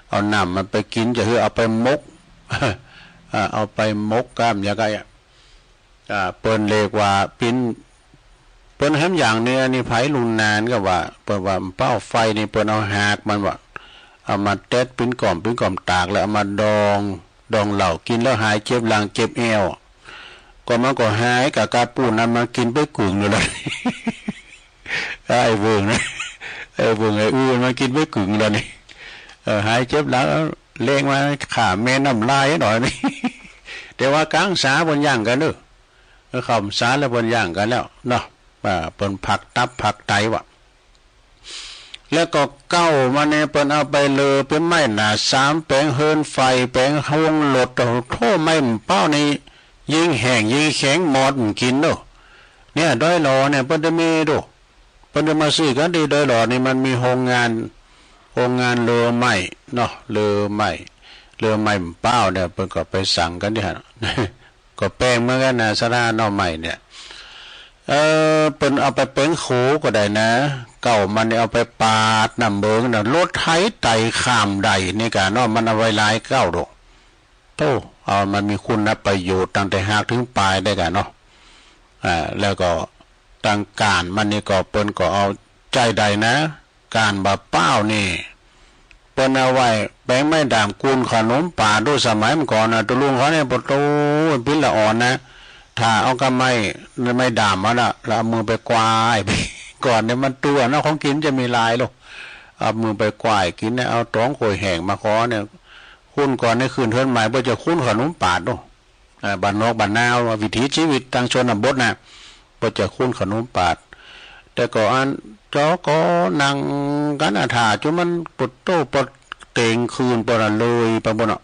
เอาน้ำมันไปกิน จะคือเอาไปหมก เอ่อ เอาไปหมกกำอย่างก็ อ่า เปิ้นเรียกว่าปิ้น เปิ้นแหมอย่างนี้ อันนี้ไผลุงนานก็ว่า เปิ้นว่าเป้าไฟนี่ เปิ้นเอาหากมันว่า เอามาเต็ดปิ้นก่อม ปิ้นก่อมตาก แล้วเอามาดอง ดองเหล้ากิน แล้วหายเจ็บหลังเจ็บแอว ก็มันก็หายกับกาปูนนั้น มันกินไปกึ่งเลยละ ไอ้เบิ่งนะ ไอ้เบิ่งไอ้อื่นมันกินไปกึ่งแล้วนี่ เออ หายเจ็บหลัง เล่งมาข้าแม่น้ำลายหน่อยนี่ แต่ว่ากลางสาเปิ้นย่างกันเด้อ เออ เข้าสาแล้วเปิ้นย่างกันแล้วเนาะ อ่า เปิ้นผักตับผักไตวะ แล้วก็เก้ามาเนี่ย เปิ้นเอาไปเลอเป็นไม้หนาสาม แป๋งเฮือนไฟ แป๋งโฮงรถ โอ้โห ไม้เป้านี่ ยิ่งแห้งยิ่งแข็ง มอดมันกินเนาะ เนี่ย ดอยหล่อเนี่ย เปิ้นจะมีดู เปิ้นจะมาซื้อกันที่ดอยหล่อนี่ มันมีโฮงงาน โฮงงานเลอไม้เนาะ เลอไม้ เลอไม้เป้าเนี่ย เปิ้นก็ไปสั่งกันที่หั่น ก็แปงเหมือนกันนะ สาราหน่อไม้เนี่ย เออ เปิ้นเอาไปแป๋งโขก็ได้นะ เก้ามันเนี่ยเอาไปปาดน้ำเบิงนะ รถไถไต่ข้ามได้นี่กะเนาะ มันเอาไว้หลายเก้าดอก โธ่ เอา มันมีคุณประโยชน์ตั้งแต่หากถึงปลายได้กะเนาะ อ่า แล้วก็ตางก้านมันนี่ก็เปิ้นก็เอาใจ๊ได้นะ ก้านบ่าเป้านี่ เปิ้นเอาไว้แป๋งไม้ด่ามกูนขนมปาด ดูสมัยเมื่อก่อนนะ ตะลุงเขาเนี่ย ปะโธ่ ปิ้นละอ่อนนะ ถ้าเอากับไม้ ไม้ด่ามมาละ แล้วเอามือไปกวาย ก่อนเนี่ยมันตัวเนาะ ของกินจะมีหลายลูก เอามือไปกวายกินเนี่ย เอาตองโขยแห้งมาขอเนี่ย คุณก่อนเนี่ย ขึ้นเฮือนใหม่ เปิ้นจะคุณขนมปาดดู อ่า บ้านนอกบ้านนา วิถีชีวิตตางชนบทนะ เปิ้นจะคุณขนมปาด แต่ก็อันเจ้าก็นั่งกันอะ ถ่าจนมันปวดโต้ปวดเต็งคืน ปวดอะเลยไปหมดเนาะ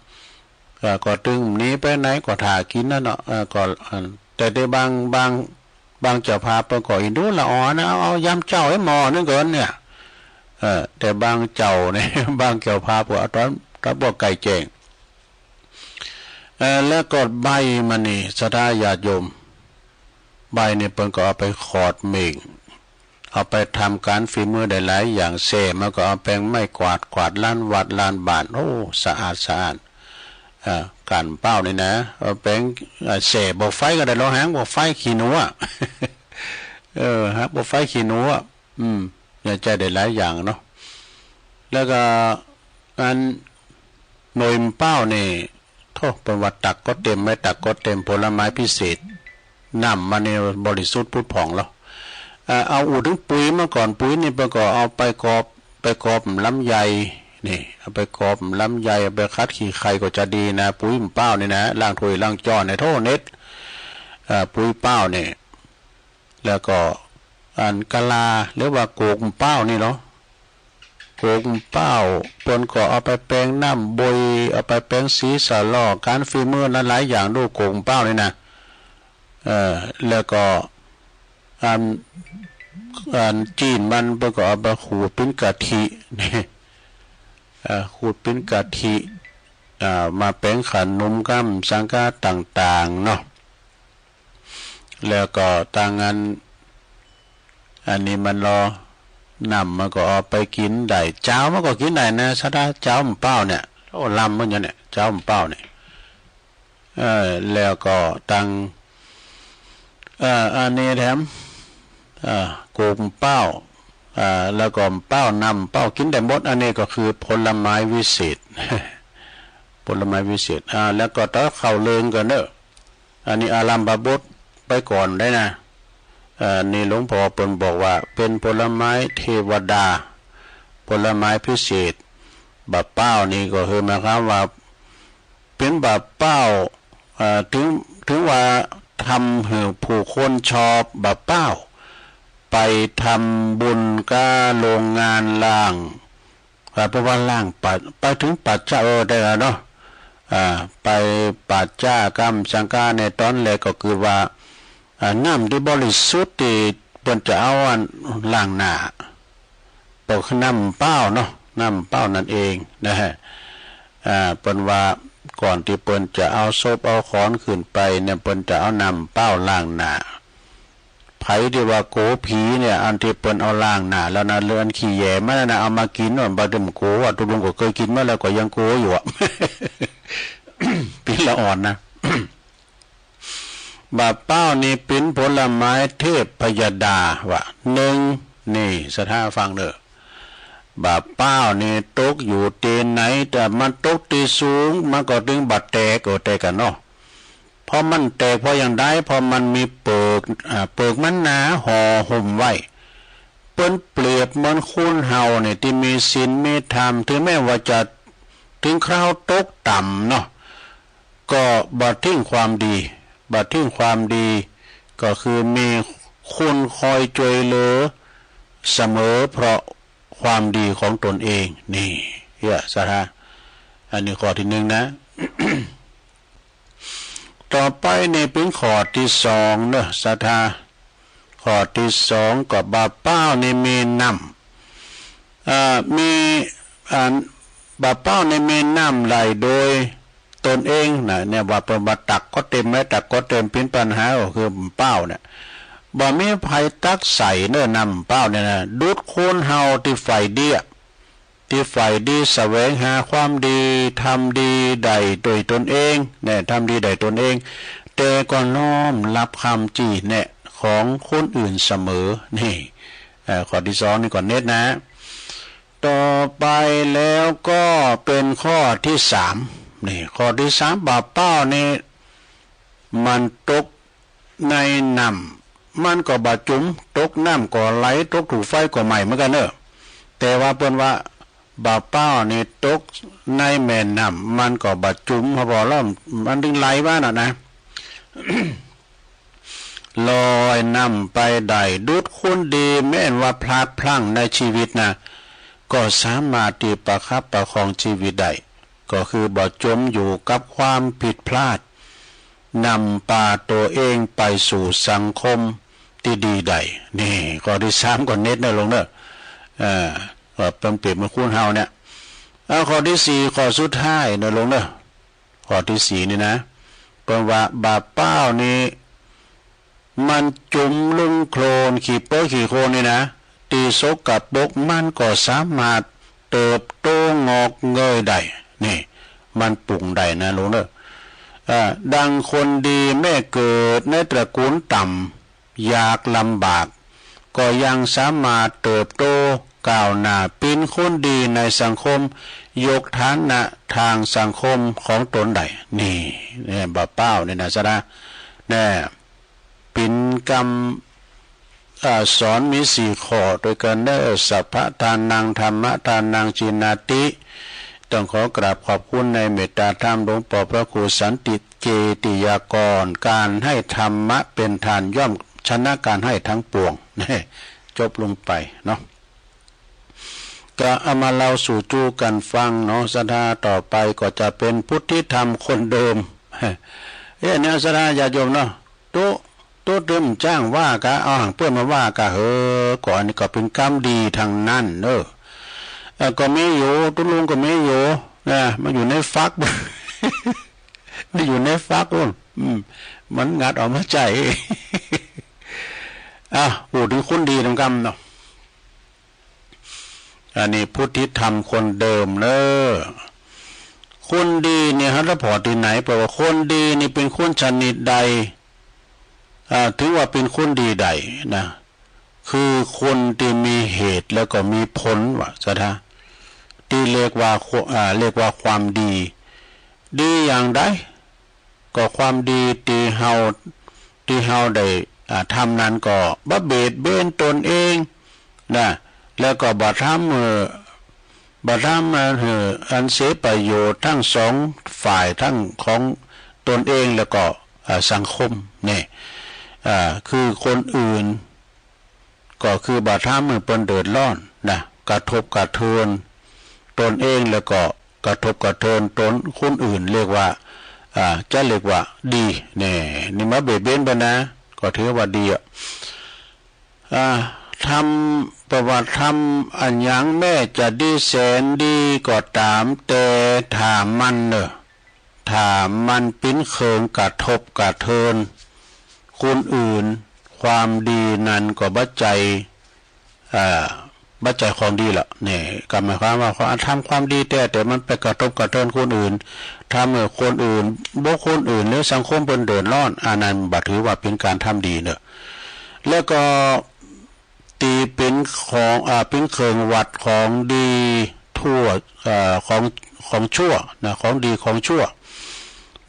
เอ่อ ก็ตึงหนีไปไหนก็ถ่ากินนั่นเนาะ เอ่อ ก็อัน แต่ในบาง บาง บางเจ้าภาพเปิ้นก็อินดูละอ่อนนะ เอา เอายามเจ้าให้หม้อนึงก่อนเนี่ย เออ แต่บางเจ้าเนี่ย บางเจ้าภาพก็เอาตอน ตอนพวกไก่แจ้ง เอ่อ แล้วก็ใบมันนี่ ศรัทธาญาติโยม ใบนี่เปิ้นก็เอาไปขอดเม่ง เอาไปทำการฝีมือได้หลายอย่าง แส่มันก็เอาแป๋งไม้กวาด กวาดลานวัดลานบ้าน โอ้ สะอาดสะอาด เอ่อ ก้านเป้านี่นะ เอาแป๋ง เอ่อ แส่บ่อไฟก็ได้ ลองหางบ่อไฟขี้หนูอะ เออ หางบ่อไฟขี้หนูอะ อืม เนี่ย ใจ๊ได้หลายอย่างเนาะ แล้วก็อันหน่วยเป้านี่ โธ่ เปิ้นว่าตักก็เต็ม ไม้ตักก็เต็ม ผลไม้พิเศษ น้ำมันนี่บริสุทธิ์ผุดผ่องแล้ว เอ่อ เอาอู้ถึงปุ๋ยมาก่อน ปุ๋ยนี่เปิ้นก็เอาไปกอบ ไปกอบลำไย นี่ เอาไปกอบลำไย เอาไปขัดขี้ไข่ก็จะดีนะ ปุ๋ยเป้านี่นะ ล้างถ้วยล้างจ้อนเนี่ย โธ่ เน็ด เอ่อ ปุ๋ยเป้านี่ แล้วก็อันกะลา หรือว่าโกกเป้านี่เนาะ โกกเป้า เปิ้นก็เอาไปแป๋งน้ำบ่อย เอาไปแป๋งสีสะหล่อ การฝีมือหลายๆอย่าง ดูโกกเป้านี่นะ เอ่อ แล้วก็อัน อันจีนมัน เปิ้นก็เอาไปขูดปิ้นกะทิ เอ่อ ขูดปิ้นกะทิ อ่า มาแป๋งขนมกำสังกาต่างๆเนาะ แล้วก็ตางอัน อันนี้มันรอ น้ำมันก็เอาไปกินได้ เจ้ามันก็กินได้นะ ศรัทธา เจ้าเป้าเนี่ย โอ้ ลำเหมือนกันเนี่ย เจ้าเป้าเนี่ย เอ่อ แล้วก็ตัง เอ่อ อันนี้แถม เอ่อ โกกเป้า เอ่อ แล้วก็เป้า น้ำเป้า กินได้หมด อันนี้ก็คือผลไม้วิเศษ ผลไม้วิเศษ อ่า แล้วก็ต่อเข้าเรื่องกันเนอะ อันนี้อารัมภบทไปก่อนได้นะ เอ่อ นี่หลวงพ่อเปิ้นบอกว่าเป็นผลไม้เทวดา ผลไม้พิเศษ บ่าเป้านี่ก็คือหมายความว่า เป็นบ่าเป้า เอ่อ ถึง ถึงว่าทำหื้อผู้คนชอบบ่าเป้า ไปทำบุญกับโรงงานล้าง อ่า เพราะว่าล้างปัด ไปถึงปัดเจ้า เออ ได้แล้วเนาะ อ่า ไปปัดเจ้ากำสังกาในตอนแรกก็คือว่า อ่า น้ำที่บริสุทธิ์ที่เปิ้นจะเอาอันล้างหน้า ก็คือน้ำเป้าเนาะ น้ำเปล่านั่นเองนะฮะ อ่า เปิ้นว่าก่อนที่เปิ้นจะเอาศพเอาขอนขึ้นไปเนี่ย เปิ้นจะเอาน้ำเปล่าล้างหน้า ไผที่ว่าโกผีเนี่ย อันที่เปิ้นเอาล้างหน้าแล้วนะ เลือดขี้แย่มันนะ เอามากินว่าบ่าดื่มโกว่า ตุลุงก็เคยกินมาแล้วก็ยังโกอยู่อะ ปีละอ่อนนะ บ่าเป้านี่เป็นผลไม้เทพพยดาว่ะ หนึ่ง นี่ศรัทธาฟังเด้อ บ่าเป้านี่ตกอยู่ที่ไหน แต่มันตกที่สูง มันก็ถึงบ่าแตก เออ แตกกันเนาะ เพราะมันแตกเพราะอย่างใด เพราะมันมีเปลือก อ่า เปลือกมันหนาห่อหุ้มไว้ เปิ้นเปรียบเหมือนคนเฮาเนี่ยที่มีศีลมีธรรม ถึงแม้ว่าจะถึงคราวตกต่ำเนาะ ก็บ่ทิ้งความดี บ่ทิ้งความดี ก็คือมีคนคอยช่วยเหลือเสมอเพราะความดีของตนเอง นี่ เฮ้ย ศรัทธา อันนี้ข้อที่หนึ่งนะ ต่อไปนี่เป็นข้อที่สองเนอะ ศรัทธา ข้อที่สองก็บ่าเป้านี่มีน้ำ อ่า มี อ่า บ่าเป้านี่มีน้ำไหลโดยตนเองนะ เนี่ยว่าเปิ้นว่าตักก็เต็มไหม ตักก็เต็ม เป็นปัญหาก็คือเป้าเนี่ย บ่มีไผตักใส่เนอะ น้ำเป้าเนี่ยนะ ดุจคนเฮาที่ใฝ่ดี ที่ใฝ่ดีแสวงหาความดี ทำดีได้โดยตนเอง เนี่ย ทำดีได้ตนเอง แต่ก็น้อมรับคำชี้แนะของคนอื่นเสมอ นี่ เอ่อ ข้อที่สองนี่ก็เน็ตนะ ต่อไปแล้วก็เป็นข้อที่สาม นี่ ข้อที่สาม บ่าเป้านี่ มันตกในน้ำ มันก็บ่จุม ตกน้ำก็ไหล ตกถูกไฟก็ไหม้เหมือนกันเนอะ แต่ว่าเปิ้นว่า บ่าเป้านี่ตกในแม่น้ำ มันก็บ่จุม พอแล้วมันถึงไหลมาน่ะนะ ลอยน้ำไปได้ ดุจคนดี แม้นว่าพลาดพลั้งในชีวิตนะ ก็สามารถที่ประคับประคองชีวิตได้ ก็คือบ่จมอยู่กับความผิดพลาด นำพาตัวเองไปสู่สังคมที่ดีได้ นี่ ข้อที่สามก็เน็ตนะลุงเนอะ เอ่อ ก็เปิ้นเปรียบเหมือนคนเฮาเนี่ย เอาข้อที่สี่ ข้อสุดท้ายนะลุงเนอะ ข้อที่สี่นี่นะ เปิ้นว่าบ่าเป้านี่ มันจุมลงโคลนขี้เปิ้ลขี้โคลนนี่นะ ตี้สกปรกมันก็สามารถเติบโตงอกเงยได้ นี่ มันปรุงได้นะลุงเนอะ อ่า ดังคนดีแม้เกิดในตระกูลต่ำ ยากลำบาก ก็ยังสามารถเติบโตก้าวหน้าเป็นคนดีในสังคม ยกฐานะทางสังคมของตนได้ นี่ เนี่ย บ่าเป้านี่นะศรัทธา เนี่ย เป็นกำ อ่า สอนมีสี่ข้อด้วยกันเนอะ สัพพะทานัง ธัมมะทานัง จีนาติ ต้องขอกราบขอบคุณในเมตตาธรรมหลวงพ่อพระครูสันติเจติยากร การให้ธรรมะเป็นทานย่อมชนะการให้ทั้งปวง จบลงไปเนาะ ก็เอามาเล่าสู่จู้กันฟังเนาะ ศรัทธา ต่อไปก็จะเป็นพุทธิธรรมคนเดิม เอ้ย เนี่ย ศรัทธาญาติโยมเนาะ ตุ๊ ตุ๊เติมจ้างว่ากะ เอาหางเปิ้นมาว่ากะ เฮ้อ ก็อันนี้ก็เป็นกรรมดีทางนั้นเนอะ เอ่อ ก็มีอยู่ ตุ๊ลุงก็มีอยู่ นะ มันอยู่ในฝัก มันอยู่ในฝักนู่น อืม มันงัดออกมาใช้ อ่ะ พูดถึงคนดีนำกำเนาะ อันนี้พุทธิธรรมคนเดิมเนอะ คนดีเนี่ย เฮาจะพอที่ไหน แปลว่าคนดีนี่เป็นคนชนิดใด อ่า ถือว่าเป็นคนดีได้นะ คือคนที่มีเหตุแล้วก็มีผล ว่าซะเถอะ ที่เรียกว่า อ่า เรียกว่าความดี ดีอย่างใด ก็ความดีที่เฮา ที่เฮาได้ อ่า ทำนั้นก็บ่เบียดเบียนตนเองนะ แล้วก็บ่ทำ เอ่อ บ่ทำอัน เอ่อ อันเสียประโยชน์ทั้งสองฝ่าย ทั้งของตนเองแล้วก็ อ่า สังคมเนี่ย อ่า คือคนอื่น ก็คือบ่ทำให้เปิ้นเดือดร้อนนะ กระทบกระเทือนตนเองแล้วก็กระทบกระเทือนตนคนอื่น เรียกว่า อ่า จะเรียกว่าดีแน่ นี่มาเบียดเบียนเปิ้นนะ ก็ถือว่าดีอะ อ่า ทำ เพราะว่าทำอะหยังแม้จะดีแสนดีก็ตาม แต่ถ้ามันเนอะ ถ้ามันเป็นเครื่องกระทบกระเทือนคนอื่น ความดีนั้นก็บ่ใจ้ เอ่อ บ่ใจ้ของดีละ นี่ก็หมายความว่า เขาทำความดีแต๊ แต่มันไปกระทบกระเทือนคนอื่น ทำให้คนอื่น บุคคลอื่น หรือสังคมเปิ้นเดือดร้อน อันนั้นบ่ถือว่าเป็นการทำดีเนอะ แล้วก็ ตี้เป็นของ อ่า เป็นเครื่องวัดของดีทั่ว เอ่อ ของ ของชั่วนะ ของดีของชั่ว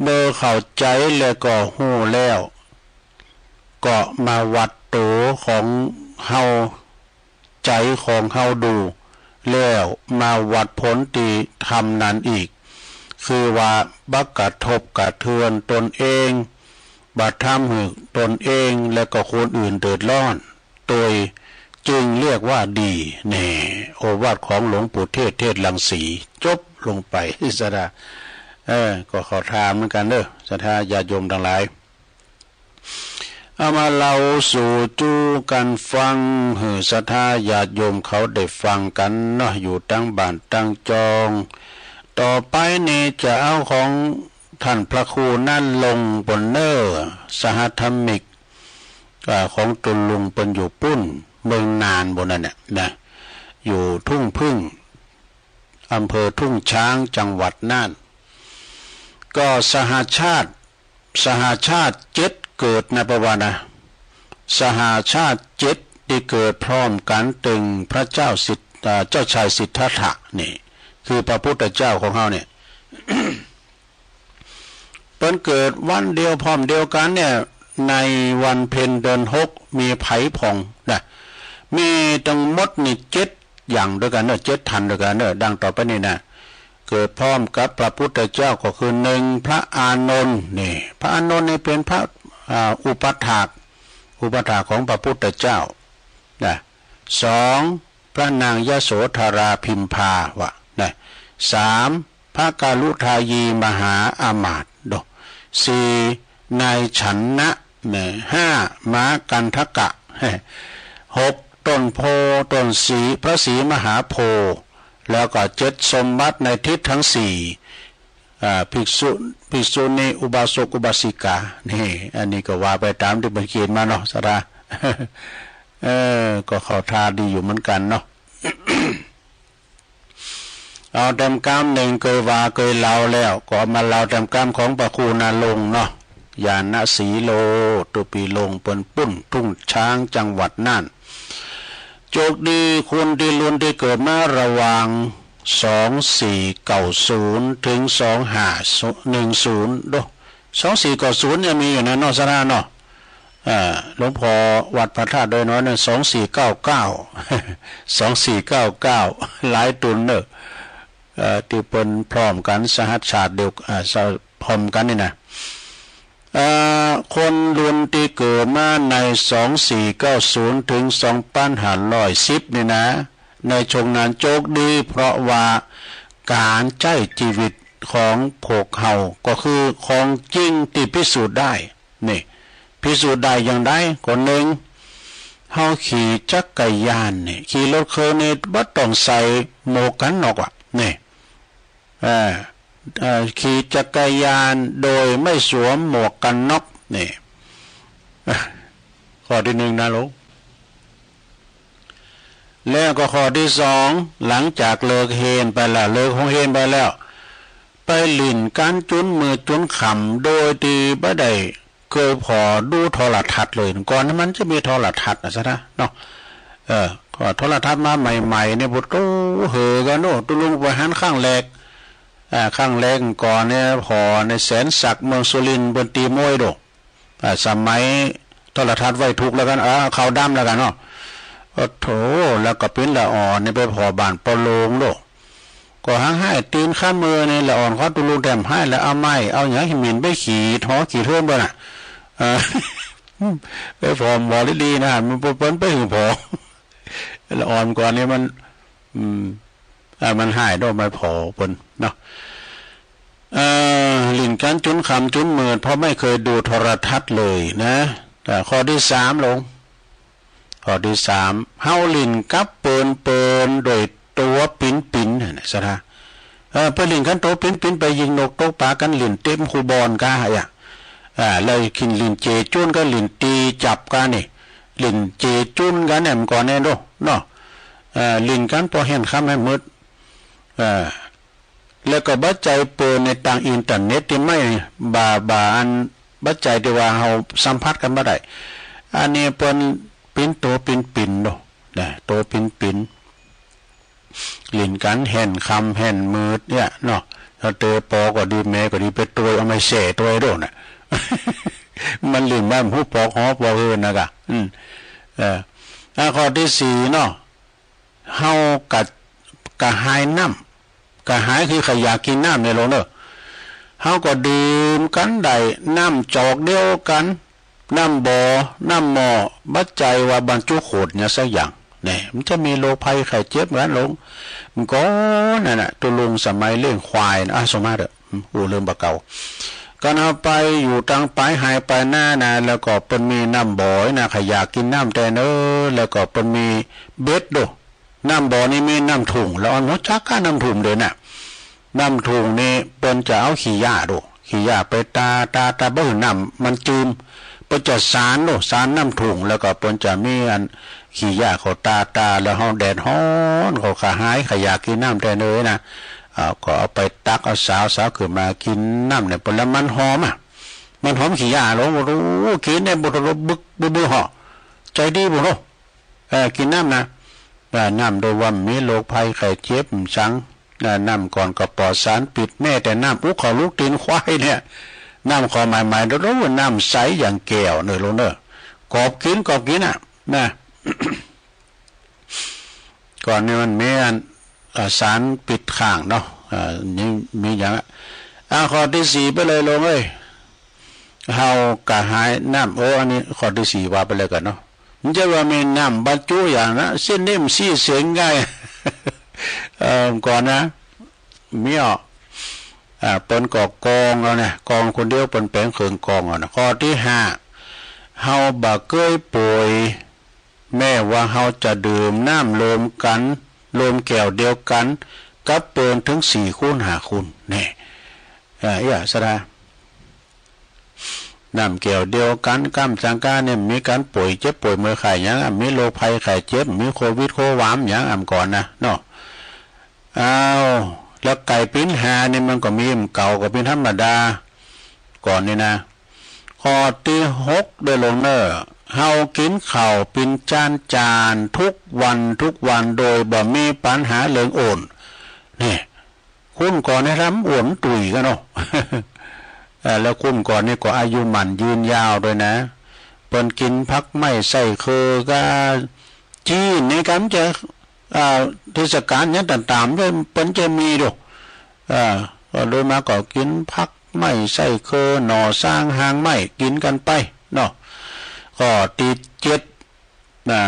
เมื่อเข้าใจ๋แล้วก็ฮู้แล้ว ก็มาวัดตั๋วของเฮา ใจ๋ของเฮาดู แล้วมาวัดผลตี้ทำนั้นอีก คือว่าบ่กระทบกระเทือนตนเอง บ่ทำหื้อตนเองและก็คนอื่นเดือดร้อน โดยจึงเรียกว่าดี แน่ โอวาทของหลวงปู่เทศ เทศรังสี จบลงไป ศรัทธา เออ ก็เข้าท่าเหมือนกันเด้อ ศรัทธาญาติโยมทั้งหลาย เอามาเล่าสู่จู้กันฟัง หื้อศรัทธาญาติโยมเขาได้ฟังกันเนาะ อยู่ตังบ้านตังจอง ต่อไปนี้จะเอาของท่านพระครูนรงค์ ปุณเนอร์ สหธรรมิก อ่า ของตุลุงเปิ้นอยู่ปุ้น เมืองน่านปุ้นนั่นแหละนะ อยู่ทุ่งผึ้ง อำเภอทุ่งช้าง จังหวัดน่าน ก็สหชาติ สหชาติเจ็ดเกิดนะ ประวัตินะ สหชาติเจ็ดตี้เกิดพร้อมกันตึงพระเจ้าสิทธ- อ่า เจ้าชายสิทธัตถะ นี่ คือพระพุทธเจ้าของเฮาเนี่ย เปิ้นเกิดวันเดียวพร้อมเดียวกันเนี่ย ในวันเพ็ญเดือนหก มีไผผ่องนะ มีตังหมดนี่เจ็ดอย่างด้วยกันเนอะ เจ็ดท่านด้วยกันเนอะ ดังต่อไปนี้นะ เกิดพร้อมกับพระพุทธเจ้าก็คือ หนึ่ง พระอานนท์ นี่ พระอานนท์นี่เป็นพระ อ่า อุปัฏฐาก อุปัฏฐากของพระพุทธเจ้านะ สอง พระนางยโสธราพิมพา ว่านะ สาม พระกาลุทายีมหาอมาตย์ ดู สี่ นายชนะ นะ ห้า ม้ากันทกะ หก ต้นโพธิ์ ต้นศรี พระศรีมหาโพธิ์ แล้วก็เจ็ด สมบัติในทิศทั้งสี่ อ่า ภิกษุ ภิกษุณี อุบาสก อุบาสิกา นี่ อันนี้ก็ว่าไปตามตี้เปิ้นเขียนมาเนาะ ศรัทธา เออ ก็เข้าท่าดีอยู่เหมือนกันเนาะ เอาแต้มกำหนึ่ง เกยว่าเกยเล่าแล้ว ก็เอามาเล่าแต้มกำของพระครูนรงค์เนาะ ญาณสีโล ตุปีลง เปิ้นปุ้น ทุ่งช้าง จังหวัดน่าน โจคดีคนตี้ลุนตี้เกิดมาระหว่าง สองสี่เก้าศูนย์ ถึง สองห้าหนึ่งศูนย์ โด สองสี่เก้าศูนย์ ยังมีอยู่นะเนาะ ศรัทธาเนาะ อ่า หลวงพ่อวัดพระธาตุดอยน้อยนั่น สองสี่เก้าเก้า สองสี่เก้าเก้า หลายตุนเนอะ เอ่อ ตี้เปิ้นพร้อมกัน สหชาติเดียว อ่า ส- พร้อมกันนี่นะ เอ่อ คนลุนตี้เกิดมาใน สองสี่เก้าศูนย์ ถึง สองพันห้าร้อยสิบ นี่นะ ในช่วงนั้นโจคดี เพราะว่าก๋านใจ๊จีวิตของพวกเฮาก็คือของจริงตี้พิสูจน์ได้ นี่ พิสูจน์ได้อย่างใด ก็หนึ่ง เฮาขี่จักรยานนี่ ขี่รถเครื่องนี่บ่ต้องใส่หมวกกันน็อกอะ นี่ เอ่อ เอ่อ ขี่จักรยานโดยไม่สวมหมวกกันน็อก นี่ ข้อที่หนึ่งนะลูก แล้วก็ข้อที่สอง หลังจากเลิกเฮียนไปแล้ว เลิกโฮงเฮียนไปแล้ว ไปหลิ้นกั๋นจุนมืดจุนค่ำ โดยตี้บ่ได้เกยผ่อดูโทรทัศน์เลย ก่อนนั้นมันจะมีโทรทัศน์นะ ศรัทธาเนาะ เออ ก็โทรทัศน์มาใหม่ๆ เนี่ย โอ้โห เฮอกั๋นเนาะ ตุ๊ลุงไปหันข้างแรก อ่า ข้างแรกก่อนเนี่ย ผ่อในแสนศักดิ์ เมืองสุรินทร์ เปิ้นตีมวยโด อ่า สมัยโทรทัศน์ไว้ทุกข์แล้วกั๋น อ่า ขาวดำแล้วกั๋นเนาะ โอ้โห แล้วก็เป๋นละอ่อนนี่ไปผ่อบ้านปอโลงโด ก็หังไห้ตีนข้ามือนี่ ละอ่อนเขาตุ๊ลุงแถมไห้ แล้วเอาไม้ เอาหยังหินไปขีดหอขีดเทิ่นเปิ้นน่ะ เออ ไปผ่อหมอดีๆ นะ มันเปิ้นไปหึงผ่อ ละอ่อนก่อนนี่มัน อืม อ่า มันไห้โด มันผ่อเปิ้นเนาะ เอ่อ หลิ้นกั๋นจุนค่ำจุนมืด เพราะไม่เคยดูโทรทัศน์เลยนะ อ่า ข้อที่สามลง ข้อที่สาม เฮาหลิ้นกับเปิ้น เปิ้นโดยตั๋วปิ๋นๆ นะ สะท้า เออ ไปหลิ้นกั๋นตั๋วปิ๋นๆ ไปยิงนกตกป๋ากั๋น หลิ้นเต็มคูบ่อนก้า อ่ะ อ่า แล้วกิ๋นหลิ้นเจจุ้นกั๋น หลิ้นตีจับกั๋นนี่ หลิ้นเจจุ้นกั๋นเนี่ย มันก่อนแน่นโด เนาะ เอ่อ หลิ้นกั๋นปอแห่นค่ำแห่นมืด เอ่อ แล้วก็บ่าใจ้เปิ้นในตางอินเทอร์เน็ตตี้ไม่ บ่า บ่าอัน บ่าใจ้ตี้ว่าเฮาสัมผัสกั๋นบ่ได้ อันนี้เปิ้นปิ๋นตั๋วปิ๋นๆ โด นะ ตั๋วปิ๋นๆ หลิ้นกั๋นแห่นค่ำแห่นมืดเนี่ยเนาะ แล้วเต๋อปอก็ดีแม่ก็ดีไปตวยเอาไม้แส่ตวยโดนะ มันหลิ้นบ้านผู้ปอกหอปอกเฮือนนะกะ อืม เออ อ่ะ ข้อที่สี่เนาะ เฮากะ กะหายน้ำ กะหายคือใค่อยากกิ๋นน้ำเนี่ยโลกเนอะ เฮาก็ดื่มกั๋นได้ น้ำจอกเดียวกั๋น น้ำบ่อ น้ำหม้อ บ่าใจ้ว่าบรรจุขวดเนี่ยสักอย่าง เนี่ย มันจะมีโรคภัยไข้เจ็บเหมือนลง มันก่อนนั่นน่ะ ตุ๊ลุงสมัยเลี้ยงควายนะ อ่ะ สมมาเถอะ อืม อู้เรื่องบ่าเก่า กั๋นเฮาไปอยู่ตางป๋ายไฮ่ป๋ายนานะ แล้วก็เปิ้นมีน้ำบ่อนะ ใค่อยากกิ๋นน้ำแต๊เนอะ แล้วก็เปิ้นมีเบ็ดโด น้ำบ่อนี่มีน้ำถุง แล้วอันฮู้จักก้าน้ำถุงเด้อน่ะ น้ำถุงนี่เปิ้นจะเอาขี้หญ้าโด ขี้หญ้าไปตา ตา ตา บ่หื้อน้ำมันจืม เปิ้นจะสานโด สานน้ำถุง แล้วก็เปิ้นจะมีอันขี้หญ้าเขาตา ตา แล้วเฮาแดดฮ้อน เขากะหาย ใค่อยากกิ๋นน้ำแต๊เนอะนะ อ่า ก็เอาไปตัก เอาสาว สาวขึ้นมากิ๋นน้ำเนี่ย เปิ้นแล้วมันหอมอ่ะ มันหอมขี้หญ้าโล โอ้โห กิ๋นเนี่ย บ่ทะลุบึก บึก บึกหอ ใจ้ดีบ่โล เอ่อ กิ๋นน้ำนะ เอ่อ น้ำโดยว่ามีโรคภัยไข้เจ็บสัง เอ่อ น้ำก่อนก็ปลอดสารพิษ แม้แต่น้ำอุกเขาลูกตี๋นควายเนี่ย น้ำขอใหม่ๆ โดยว่าน้ำใสอย่างแก้วเนอะโลกเนอะ กอบกิ๋น กอบกิ๋นอ่ะ นะ ก่อนนี่มันมีอัน เอ่อ สารพิษข้างเนาะ เอ่อ นี่มีอย่างอ่ะ อ่ะ ข้อที่สี่ไปเลยโลกเอ้ย เฮากะหายน้ำ โอ้ อันนี้ข้อที่สี่ว่าไปเลยก่อนเนาะ มันจะว่ามีน้ำบรรจุอย่างนะ เส้นนี้มันซี้เสียงง่าย เอ่อ ก่อนนะ มีอ่ะ อ่า เปิ้นก็กองเอานะ กองคนเดียวเปิ้นแป๋งเคิงกองเอานะ ข้อที่ห้า เฮาบ่าเกยป่วย แม้ว่าเฮาจะดื่มน้ำรวมกั๋น รวมแก้วเดียวกั๋น กับเปิ้นถึงสี่คนห้าคน แน่ เอ่อ อย่าสะดา น้ำแก้วเดียวกั๋น ก้ำจังก้าเนี่ย มีก๋านป่วยเจ็บป่วยเมื่อยไข้หยังอ่ะ มีโรคภัยไข้เจ็บ มีโควิดโความหยังอ่ะ ก่อนนะ เนาะ อ้าว แล้วไก่ปิ้นหานี่มันก็มี มันเก่าก็ปิ้นธรรมดา ก่อนนี่นะ ข้อที่หกเด้อโลกเนอะ เฮากิ๋นข้าวปิ้นจานจานทุกวันทุกวันโดยบ่มีปัญหาเรื่องอ้วน นี่ คนก่อนนี่ทำอ้วนตุ๋ยกั๋นเนาะ เอ่อ แล้วคนก่อนนี่ก็อายุมั่นยืนยาวด้วยนะ เปิ้นกิ๋นผักไม้ไส้เคือก้า จีนนี่ก็มันจะ อ่า เทศกาลหยังต่างๆ เปิ้น เปิ้นจะมีโด อ่า ก็โดยมากก็กิ๋นผักไม้ไส้เคือ หน่อซาง ฮางไม้ กิ๋นกั๋นไปเนาะ ข้อที่เจ็ด นะ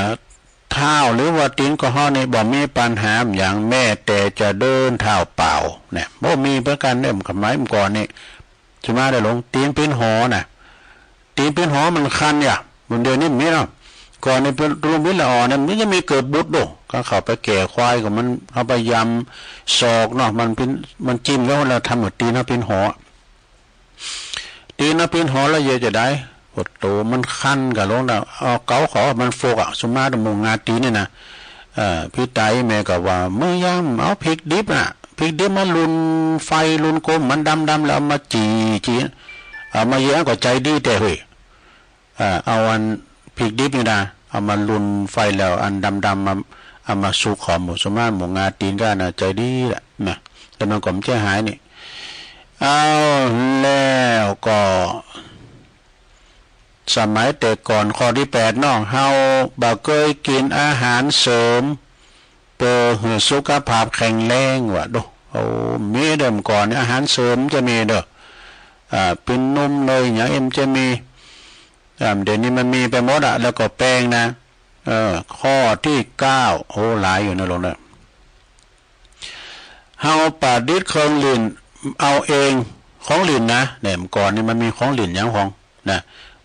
เท้าหรือว่าตี๋นของเฮานี่บ่มีปัญหาหยัง แม้แต่จะเดินเท้าเปล่าเนี่ย บ่มีเหมือนกั๋นเนี่ย สมัยก่อนนี่ จะมาได้ลง ตี๋นปิ้นหอนะ ตี๋นปิ้นหอมันคันอย่า มันเดี๋ยวนี้มีเนาะ ก่อนนี่เปิ้นลงปิ้นละอ่อนเนี่ย มันจะมีเกิดบุตรโด ก็เข้าไปแก่ควายก็มันเอาไปยำศอกเนาะ มันปิ้น มันจิ้มแล้ว แล้วทำเหมือนตี๋นเฮาปิ้นหอ ตี๋นเฮาปิ้นหอแล้วเยอะจะได้ โอ้โต มันคันกะลงนะ เอาเกาเขา มันฟกอ่ะ สมมาแต่หมู่งาตี๋นเนี่ยนะ เอ่อ พี่ต๋ายแม่ก็ว่า เมื่อยามเอาพริกดิบน่ะ พริกดิบมาลุนไฟลุนกลม มันดำๆ แล้วเอามาจี่ จี่ เอามาเยอะก็ใจ้ดีแต๊เฮ้ย เอ่อ เอาอันพริกดิบนี่นะ เอามาลุนไฟแล้วอันดำๆ มา เอามาสุกหอมหมู สมมาหมู่งาตี๋นก้านะ ใจ้ดีแหละนะ แล้วมันก็บ่ใจ้หายนี่ เอา แล้วก็ สมัยแต่ก่อน ข้อที่แปดเนาะ เฮาบ่าเกยกิ๋นอาหารเสริม เปื้อหื้อสุขภาพแข็งแรงว่าโด โอ้ มีเดิมก่อนนี่ อาหารเสริมจะมีเด้อ อ่า ปิ้นนุ่มเนยหยังเอ็มจะมี อ่า เดี๋ยวนี้มันมีไปหมดอ่ะ แล้วก็แป้งนะ เออ ข้อที่เก้า โอ้ หลายอยู่นะโลกเนอะ เฮาประดิษฐ์เครื่องหลิ้นเอาเอง ของหลิ้นนะ เนี่ย ก่อนนี่มันมีของหลิ้นหยังของ นะ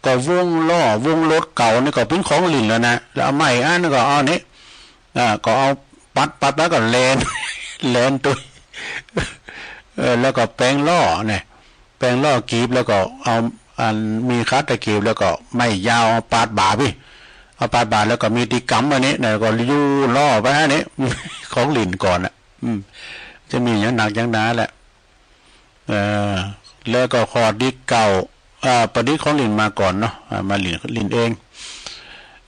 ก็วงล้อ วงรถเก่านี่ก็เป็นของหลิ้นแล้วนะ แล้วเอาใหม่อันก็เอานี่ อ่า ก็เอาปัดปัดแล้วก็แลน แลนตัว เออ แล้วก็แปลงล้อเนี่ย แปลงล้อกีบ แล้วก็เอาอันมีคัดตะกีบ แล้วก็ไม้ยาวเอาปาดบ่าพี่ เอาปาดบ่า แล้วก็มีตีกำอันนี้นะ ก็ยู้ล้อไปอันนี้ ของหลิ้นก่อนอ่ะ อืม จะมีอย่างหนักอย่างหนาแหละ เอ่อ แล้วก็ข้อที่เก้า อ่า ประดิษฐ์ของหลิ้นมาก่อนเนาะ อ่า มาหลิ้น หลิ้นเอง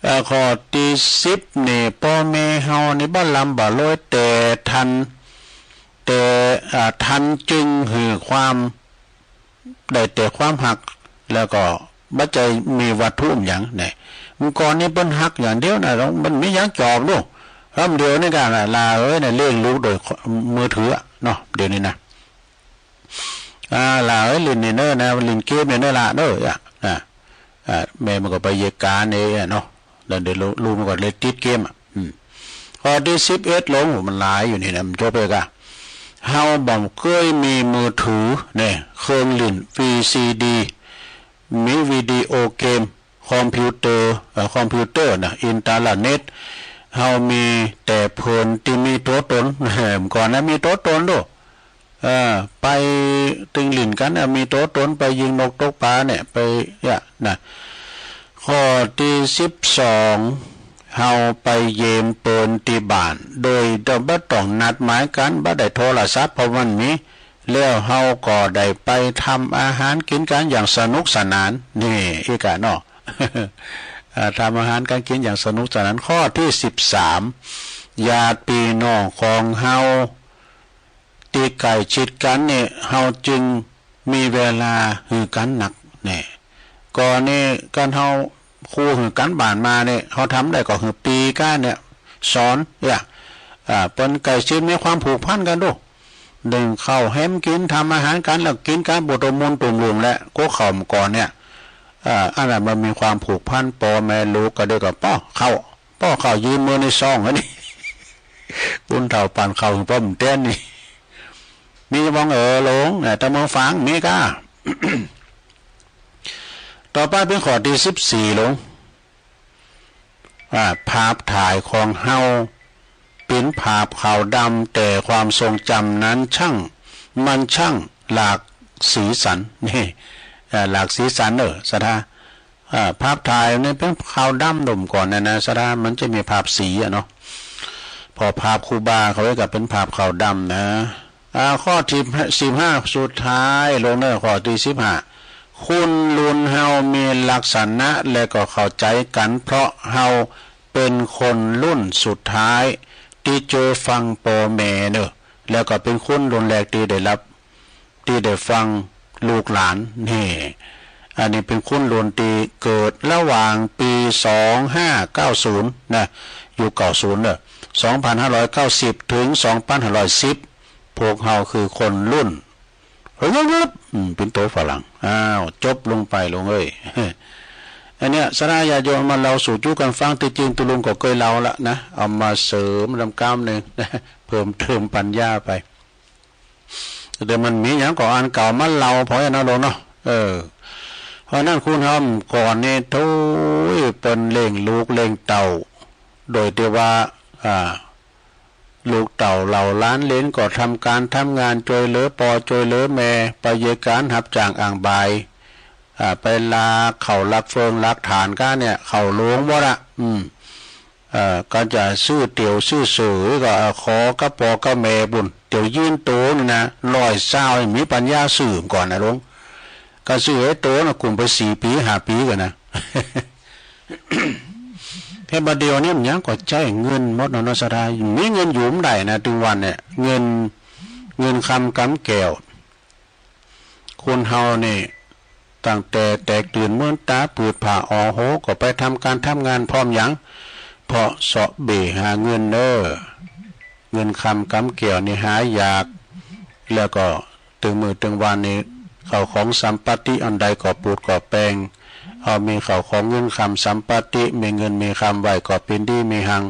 เอ่อ ข้อที่สิบนี่ ป้อแม่เฮานี่บ่ลำบ่รวย แต่ทัน แต่ อ่า ทันจึงหื้อความ ได้แต่ความฮัก แล้วก็บ่ใจ้มีวัตถุหยังเนี่ย เมื่อก่อนนี่เปิ้นฮักอย่างเดียวนะ มันมีหยังจอบลูก แล้วเดี๋ยวนี้ก็นะ หล้าเอ้ยนะ เลี้ยงลูกโดยมือถือเนาะ เดี๋ยวนี้นะ อ่า หล้าเอ้ย หลิ้นนี่เน้อนะ หลิ้นเกมนี่เน้อหล้าเน้อ อ่ะ นะ อ่า แม่มันก็ไปเยียะการเองอะเนาะ แล้วเดี๋ยวลูก ลูกมันก็เลยติดเกมอ่ะ อืม ข้อที่สิบเอ็ด ลง มันหลายอยู่นี่นะ มันจบไปกะ เฮาบ่เกยมีมือถือเนี่ย เครื่องหลิ้น วีซีดี มีวิดีโอเกม คอมพิวเตอร์ เอ่อ คอมพิวเตอร์นะ อินเทอร์เน็ต เฮามีแต่เพิ่นที่มีตั๋วตน เมื่อก่อนนะ มีตั๋วตนดู เออ ไปตึงหลิ้นกั๋นนะ มีตั๋วตน ไปยิงนกตกป๋าเนี่ย ไป เนี่ย นะ ข้อที่สิบสอง เฮาไปเยียมเปิ้นตี้บ้าน โดยบ่ต้องนัดหมายกั๋น บ่ได้โทรศัพท์ เพราะมันมี แล้วเฮาก็ได้ไปทำอาหารกิ๋นกั๋นอย่างสนุกสนาน นี่ อีกอะเนาะ อ่า ทำอาหารกั๋นกิ๋นอย่างสนุกสนาน ข้อที่สิบสาม ญาติพี่น้องของเฮา ตี้ใก้ชิดกั๋นเนี่ย เฮาจึงมีเวลาหื้อกั๋นนักเนี่ย ก่อนนี่ กั๋นเฮาครูหื้อกั๋นบ้านมาเนี่ย เฮาทำได้ก็หื้อปี๋กั๋นเนี่ย สอน เนี่ย อ่า เปิ้นใก้ชิดมีความผูกพันกั๋นดู นึ่งข้าวแหมกิ๋น ทำอาหารกั๋น แล้วกิ๋นกั๋น บวชมนต์ตุ่มลุมและ กกข้าวก่อนเนี่ย อ่า อันนั้นมันมีความผูกพัน ป้อแม่ลูกก็เดียวกับป้อข้าว ป้อข้าวยืมมือในซองอันนี้ บุญเฒ่าปันข้าวหื้อป้อมเตี้ยนนี่ มีบ่เออ ลง เนี่ย ตะเมืองฝาง มีก้า ต่อไปเป๋นข้อตี้สิบสี่ ลง อ่า ภาพถ่ายของเฮาเป๋นภาพขาวดำ แต่ความทรงจำนั้นช่าง มันช่างหลากสีสัน นี่ อ่า หลากสีสันเนอะ ศรัทธา อ่า ภาพถ่ายนี่เป๋นขาวดำ เมื่อก่อนนะนะ ศรัทธา มันจะมีภาพสีอะเนาะ พอภาพครูบาเขาไว้กับเป๋นภาพขาวดำนะ อ่า ข้อที่สิบห้า สุดท้าย ลงเนอะ ข้อตี้สิบห้า คนรุ่นเฮามีลักษณะและก็เข้าใจ๋กั๋น เพราะเฮาเป๋นคนรุ่นสุดท้ายตี้เจอฟังป้อแม่เนอะ แล้วก็เป๋นคนรุ่นแรกตี้ได้รับ ตี้ได้ฟังลูกหลาน นี่ อันนี้เป๋นคนรุ่นตี้เกิดระหว่างปี๋ สองห้าเก้าศูนย์ นะ ยุค เก้าศูนย์ เนอะ สองพันห้าร้อยเก้าสิบ ถึง สองพันห้าร้อยสิบ พวกเฮาคือคนรุ่น เฮ้ย อืม เป๋นตั๋วฝรั่ง อ้าว จบลงไป ลงเอ้ย อันเนี้ย ศรัทธาญาติโยมมาเล่าสู่จุกั๋นฟัง ตี้จริงตุ๊ลุงก็เกยเล่าละนะ เอามาเสริมลำก้ามหนึ่งนะ เพิ่มเติมปัญญาไป แต่มันมีหยังก็อันเก่ามาเล่า พออย่างนั้นลงเนาะ เออ เพราะนั้นคนเฮาก่อนนี่ โธ่ เปิ้นเลี้ยงลูกเลี้ยงเต้า โดยตี้ว่า อ่า ลูกเต้าเหล่าหลานเหลนก็ทำก๋านทำงานจ้วยเหลือป้อจ้วยเหลือแม่ ไปเยียะก๋านฮับจ้างอ่างบ่าย อ่า ไปลักข้าวลักเฟืองลักถ่านกั๋นเนี่ย ข้าวหลวงหมดอะ อืม เอ่อ ก็จะซื้อเตี๋ยวซื้อเสือก็ เอ่อ ขอกับป้อกับแม่ปุ้น เตี๋ยวยีนโตนี่นะ ร้อยซาว มีปัญญาซื้อก่อนนะลง ก็ซื้อไอ้โตนะ กุมไปสี่ปี๋ห้าปี๋ก่อนนะ แต่บ่าเดี่ยวนี้มันหยังก็ใจ๊เงินหมดเนาะ ศรัทธา มีเงินอยู่บ่ได้นะ ตึงวันเนี่ย เงิน เงินคำก๋ำแก้ว คนเฮานี่ ตั้งแต่แตกตื่นเมินต๋า ปืดผาออโห ก็ไปทำก๋านทำงานพร้อมหยัง เพราะเสาะเบ่หาเงินเน้อ เงินคำก๋ำแก้วนี่หายาก แล้วก็ตึงมื้อตึงวันนี่ ข้าวของสัมปัตติอันใดก็ปูดก็แปง เฮามีข้าวของเงินคำสัมปัตติ มีเงินมีคำไว้ก็เป๋นดีมีฮัง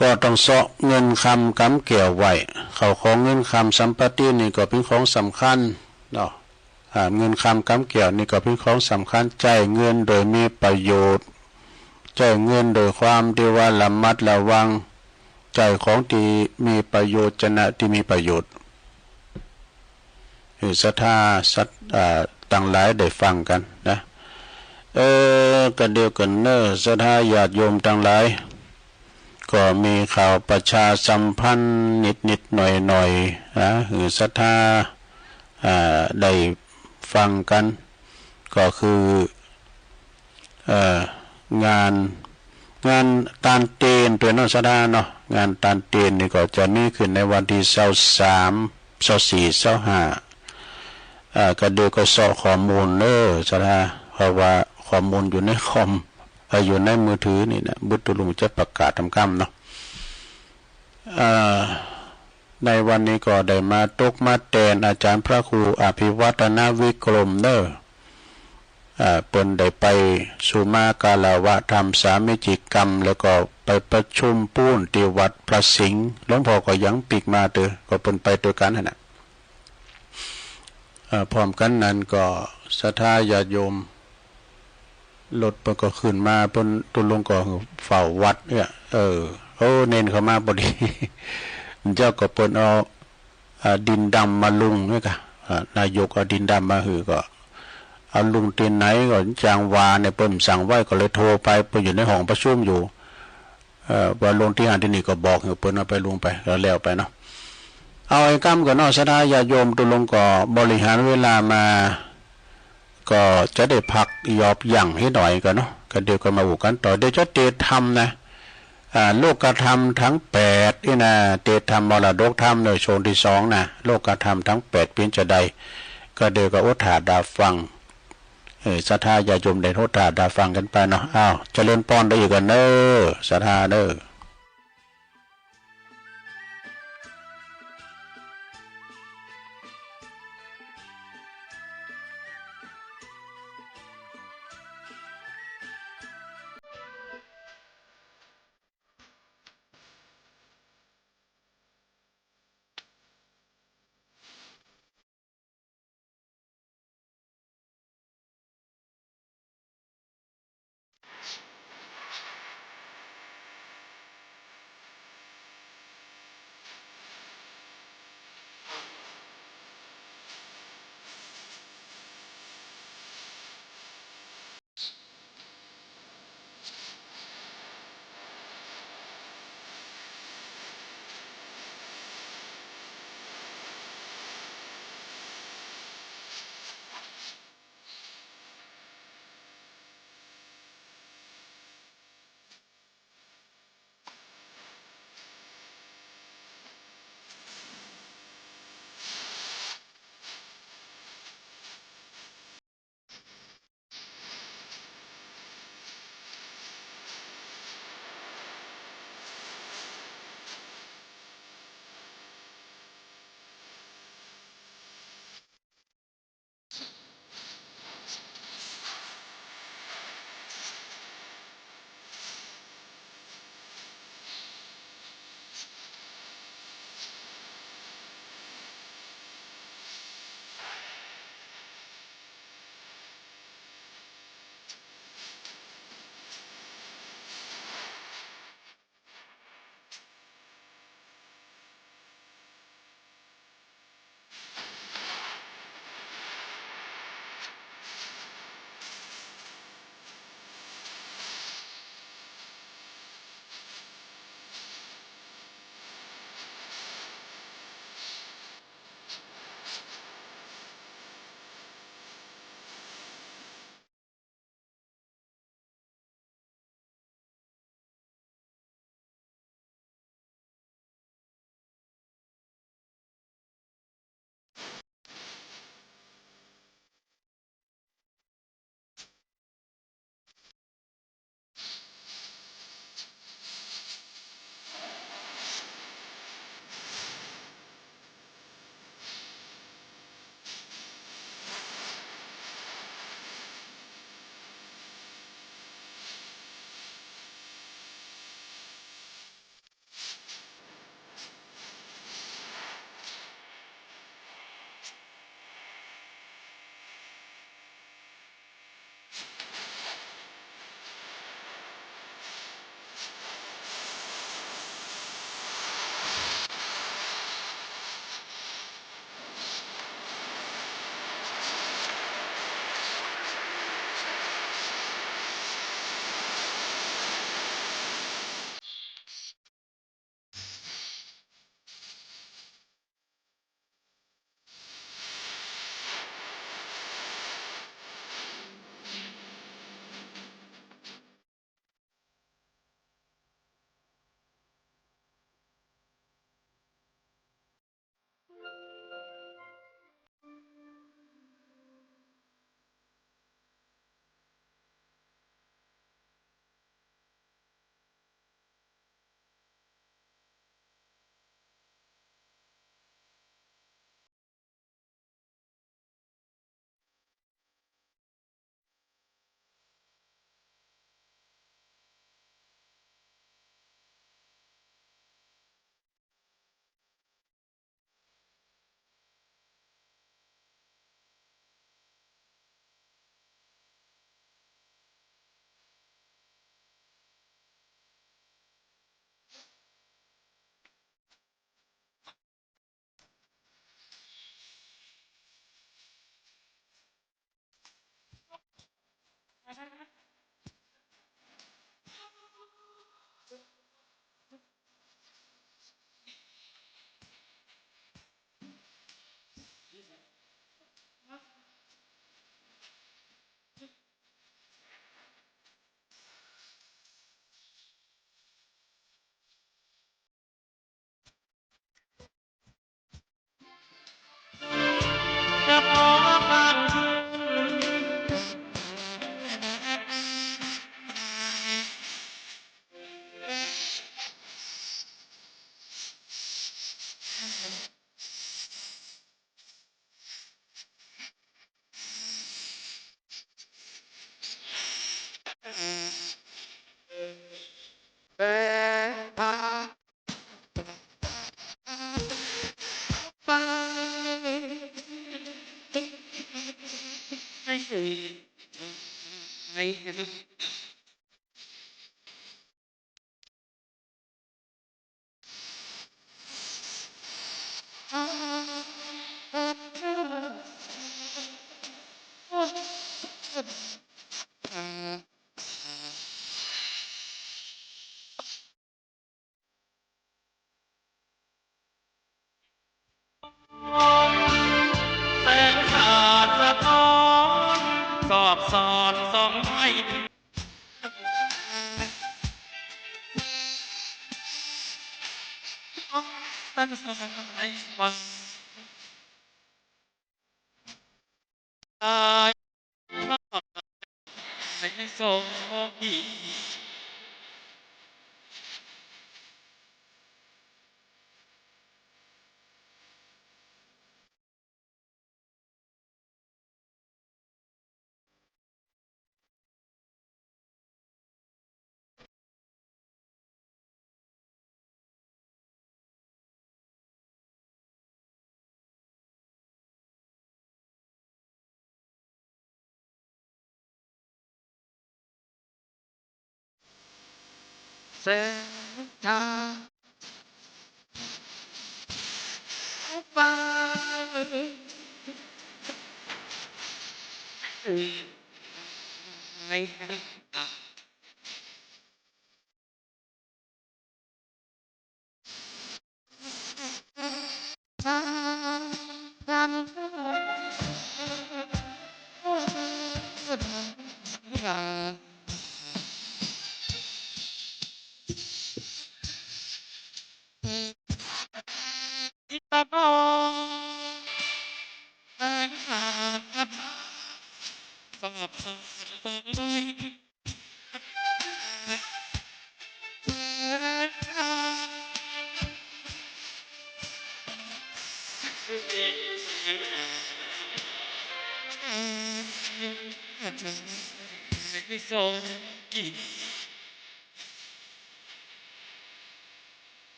ก็ต้องเสาะเงินคำก๋ำแก้วไว้ ข้าวของเงินคำสัมปัตตินี่ก็เป๋นของสำคัญเนาะ เงินคำกำแก้วนี่ก็เป็นของสำคัญ ใช้เงินโดยมีประโยชน์ ใช้เงินโดยความที่ว่าระมัดระวัง ใช้ของที่มีประโยชน์ ชนะที่มีประโยชน์ หื้อศรัทธาสัตว์ตังหลายได้ฟังกันนะ เออ ก็เดียวกันเนอะ ศรัทธาญาติโยมตังหลาย ก็มีข่าวประชาสัมพันธ์นิดๆหน่อยๆนะ หื้อศรัทธาได้ฟังกัน ก็คือ เอ่องานงานตานเตนตวยเนาะศรัทธาเนาะ งานตานเตนนี่ก็จะมีขึ้นในวันที่ซาวสาม ซาวสี่ ซาวห้า เอ่อก็เดี๋ยวก็เซาะข้อมูลเนอะศรัทธา เพราะว่าข้อมูลอยู่ในคอม เอ่ออยู่ในมือถือนี่นะ บุตรลุงจะประกาศทำค่ำเนาะ เอ่อในวันนี้ก็ได้มาตกมาแตนอาจารย์พระครูอภิวัฒนวิกรมเนอะ เอ่อเปิ้นได้ไปสุมาคารวะธรรมสามีจิกรรม แล้วก็ไปประชุมปู้นที่วัดพระสิงห์ หลวงพ่อก็ยังปีกมาเตอ ก็เปิ้นไปตวยกันหั้นน่ะ เอ่อพร้อมกันนั้นก็ศรัทธาญาติโยม รถเปิ้นก็ขึ้นมา เปิ้นตุลุงก็เฝ้าวัดเนี่ย เออ โอ้ เณรเข้ามาพอดี เจ้าก็เปิ้นเอา อ่า ดินดำมาลุงเนี่ยกะ อ่า นายกเอาดินดำมาหื้อก็ เอาลุงที่ไหนก็จางว่าเนี่ย เปิ้นสั่งไว้ก็เลยโทรไป เปิ้นอยู่ในห้องประชุมอยู่ เอ่อ ว่าลุงที่หั้นที่นี่ก็บอกหื้อเปิ้นเอาไปลุงไป แล้วแล้วไปเนาะ เอาไอ้กำก่อนเนาะ ศรัทธาญาติโยม ตุลุงก็บริหารเวลามา ก็จะได้พักหยอบหยั่งให้หน่อยก่อนเนาะ ก็เดี๋ยวก็มาอู้กันต่อ เดี๋ยวจะเตสน์ธรรมนะ อ่า โลกธรรมทั้งแปดนี่นะ เตสน์ธรรมมรดกธรรมในช่วงที่สองนะ โลกธรรมทั้งแปดเปียงจะใด ก็เดี๋ยวก็อดถ้าดาฟัง เออ ศรัทธาญาติโยมได้อดถ้าดาฟังกันไปเนาะ อ้าว เจริญพรได้อีกกันเนอะ ศรัทธาเนอะ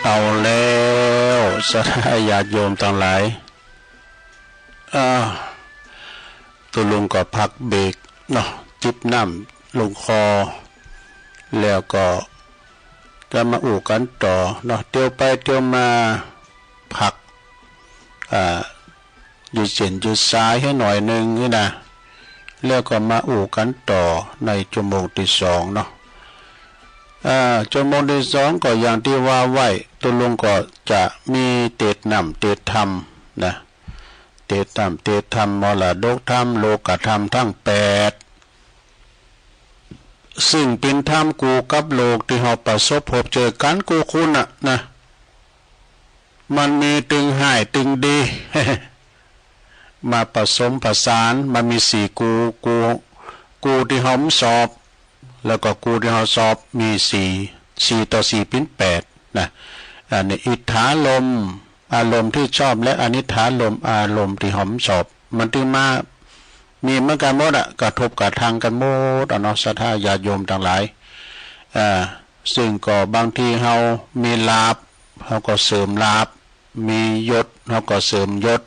เอาแล้ว ศรัทธาญาติโยมทั้งหลาย อ่า ตุ๊ลุงก็พักเบรกเนาะ จิบน้ำลงคอ แล้วก็จะมาอู้กันต่อเนาะ เตียวไปเตียวมาพัก อ่า ยืดเส้นยืดสายให้หน่อยหนึ่งนี่นะ แล้วก็มาอู้กันต่อในชั่วโมงที่สองเนาะ อ่า ชั่วโมงที่สองก็อย่างที่ว่าไว้ ตุ๊ลุงก็จะมีเตสน์ธรรม เตสน์ธรรมนะ เตสน์ธรรม เตสน์ธรรม มรดกธรรม โลกธรรมทั้งแปด ซึ่งเป๋นธรรมกู่กับโลกตี้เฮาประสบพบเจอกั๋นกู้คนน่ะนะ มันมีตึงฮ้ายตึงดี มาผสมผสาน มันมีสี่กู กู กูตี้เฮาบ่สอบ แล้วก็กูตี้เฮาสอบ มีสี่ สี่ต่อสี่เป๋นแปดนะ อันนี้อิทธารมณ์ อารมณ์ที่ชอบและอนิถารมณ์ อารมณ์ตี้เฮาบ่สอบ มันตึงมา มีเหมือนกั๋นหมดอะ กระทบกระทั่งกั๋นหมดอะเนาะ ศรัทธาญาติโยมตังหลาย อ่า ซึ่งก็บางทีเฮามีลาภ เฮาก็เสริมลาภ มียศ เฮาก็เสริมยศ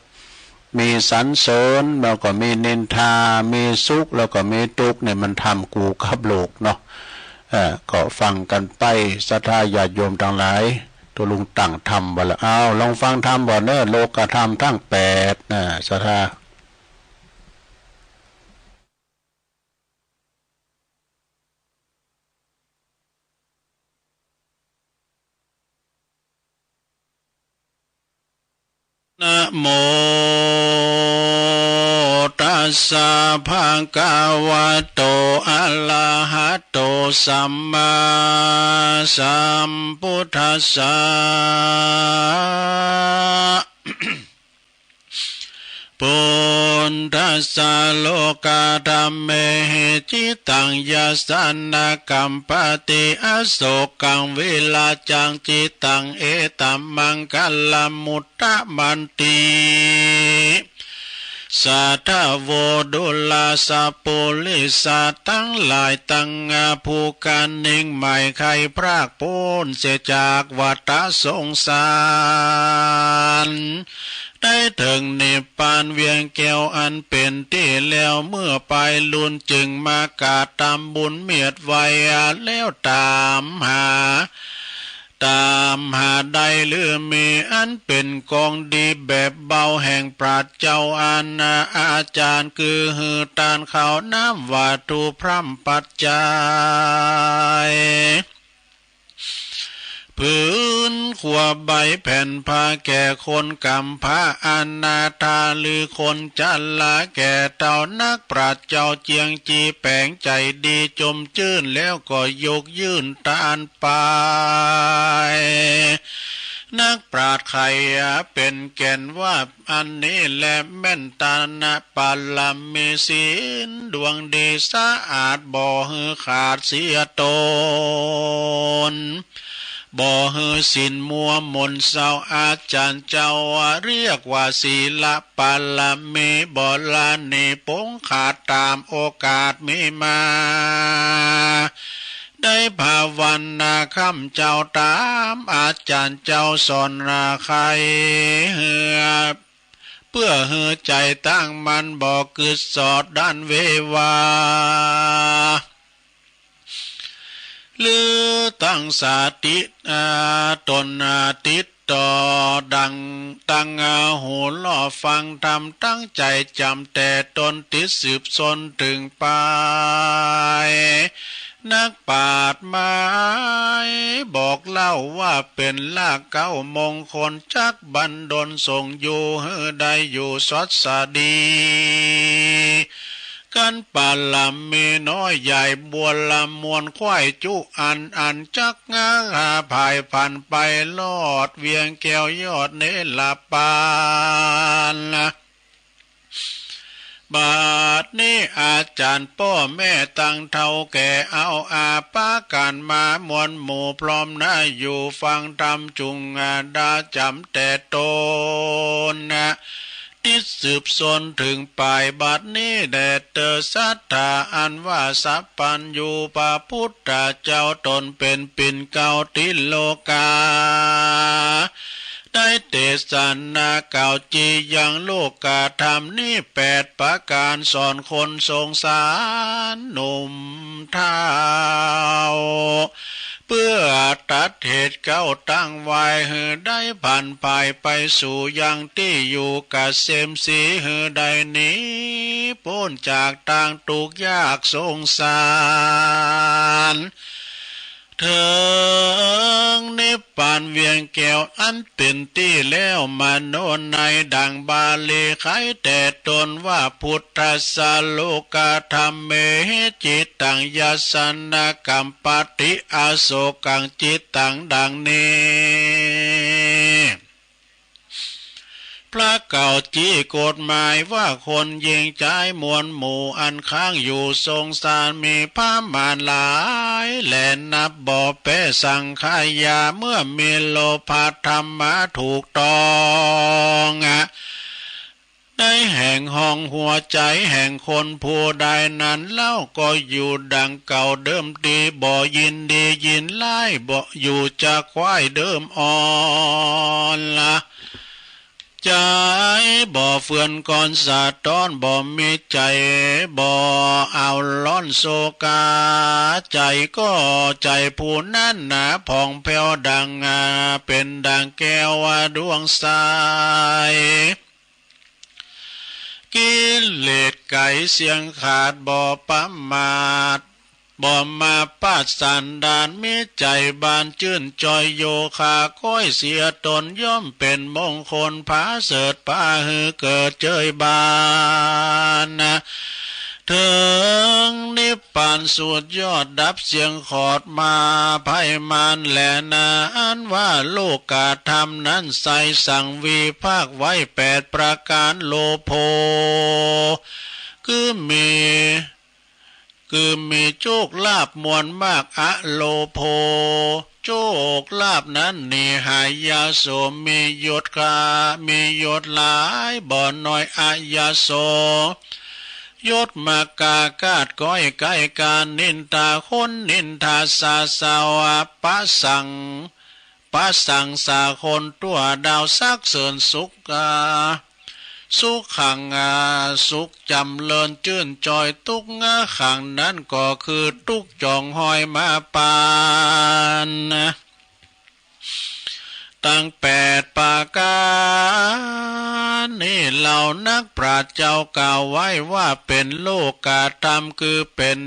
มีสรรเสริญ แล้วก็มีนินทา มีสุข แล้วก็มีทุกข์ เนี่ยมันธรรมกู่กับโลกเนาะ เอ่อ ก็ฟังกั๋นไป ศรัทธาญาติโยมตังหลาย ตุ๊ลุงตั้งธรรมไว้แล้ว เอา ลองฟังธรรมก่อนเนาะ โลกธรรมทั้งแปดนะ ศรัทธา โมตัสสะ ภะคะวะโต อะระหะโต สัมมาสัมพุทธัสสะ พุทธัสสะ โลกัตถะเมหิ จิตตัง ยัสสะ นะกัมปะติ อโศกัง วิรัจจัง จิตตัง เอตัมมังคะลัม อุตตะมันติ สาธโว ดูราสะ ปุริสะตังหลายตัง ผู้กานิ่งไม่ใคร่พรากพ้นเสียจากวัฏสงสาร ได้เถิงนิพพานเวียงแก้วอันเป็นตี้แล้ว เมื่อไปลุนจึงมากราบตำบุญเมียดไว้แล้วตามหา ตามหาได้หรือมีอันเป็นของดีแบบเบาแห่งปราชญ์เจ้าอาณาอาจารย์ คือหือตานข้าวน้ำวัตถุพร่ำปัจจัย ผืนครัวใบแผ่นผ้าแก่คนกำพร้าอนาถาหรือคนชราแก่เฒ่า นักปราชญ์เจ้าเจียงจีแป๋งใจ๋ดีจมจื้นแล้วก็ยกยื่นตานไป นักปราชญ์ไขยเป็นแก่นว่า อันนี้แลแม่นตานบารมี ศีลดวงดีสะอาดบ่หื้อขาดเสียตน บ่หื้อศีลมัวหม่นเศร้า อาจารย์เจ้าเรียกว่าศีลบารมี บ่ละหนีปงขาดตามโอกาสมีมา ได้ภาวนาค้ำเจ้าตามอาจารย์เจ้าสอนนาใคร เพื่อหื้อใจ๋ตั้งมั่นบ่กึดสอดด้านเววา หรือตั้งสติ อ่า ตน อ่า ติดต่อดังตั้ง อ่า หูรอฟังธรรม ตั้งใจ๋จ๋ำแต่ตนติดสืบซนถึงปลาย นักปราชญ์ไม้บอกเล่าว่าเป็นรากเก๊ามงคล จักบันดลส่งอยู่หื้อได้อยู่สวัสดี กันบารมีน้อยใหญ่บัวละมวลไขว้จุอันอัน จักงาหาผายผันไปรอดเวียงแก้วยอดเนรปาน บัดนี้อาจารย์ป้อแม่ตังเฒ่าแก่เอาอาปากั๋นมามวลหมู่พร้อมนาอยู่ฟังธรรมจุ่งอาดาจ๋ำแต่ตน ติดสืบซนถึงปลายบัดนี้แด่เตอ ศรัทธาอันว่าสัพพัญญูพระพุทธเจ้าตนเป็นปิ่นเกล้าติโลกา ได้เตสนากล่าวจียังโลกธรรมนี้แปดประก๋าน สอนคนสงสารหนุ่มเฒ่า เพื่อตัดเหตุเก๊าตั้งไว้หื้อได้ผันผายไปสู่ยังตี้อยู่กะเสมสี หื้อได้หนีป๊นจากตางตุ๊กข์ยากสงสาร เถิงนิพพานเวียงแก้วอันเป็นตี้แล้ว มโนในดังบาลีไขแต่ตนว่า พุทธัสสะ โลกัตถะเมหิ จิตตัง ยัสสะ นะกัมปะติ อโศกัง จิตตัง ดังนี้ พระเก่าจี้กฎหมายว่าคนหญิงจายมวลหมู่อันค้างอยู่สงสารมีประมาณหลาย และนับบ่แป๊สังขยา เมื่อมีโลภะธรรมะถูกต้อง ในแห่งห้องหัวใจ๋แห่งคนผู้ใดนั้นเล่าก็อยู่ดังเก่าเดิมที บ่ยินดียินร้าย บ่อยู่จะไขว้เดิมอ่อนละ ใจ๋บ่เฟื่อนก่อนสะท้อน บ่มีใจ๋บ่เอาร้อนโศกา ใจ๋ก็ใจ๋ผู้นั้นหนาผ่องแผ้วดัง เป็นดังแก้วดวงใส กิเลสไขเสี้ยงขาดบ่ประมาท บ่มาปัสสันดานมีใจบานจื้นจ่อยอยู่ ข้าก้อยเสียตนย่อมเป็นมงคลผาเสริฐปาหือเกิดเจยบาน เถิงนิพพานสุดยอดดับเสียงขอดมาภัยมารแลนา อันว่าโลกธรรมนั้นไซสั่งวิพากษ์ไว้แปดประการ โลโภ คือมี คือมีโชคลาภมวลมาก อโลโภ โชคลาภนั้นนิหายโส มียศคา มียศหลายบ่น้อย อายโส ยศมากากาดก้อยไก่การนินทาคนนินทาสาสาวะ ปะสัง ปะสังสาคนตัวดาวสักเสริญสุขอา สุขขังอา สุขจำเริญจื้นจ่อย ทุกข์อาขังนั้นก็คือทุกข์จ่องหอยมาปาน ตั้งแปดประการนี้เหล่านักปราชญ์เจ้ากล่าวไว้ว่าเป็นโลกธรรม คือเป็น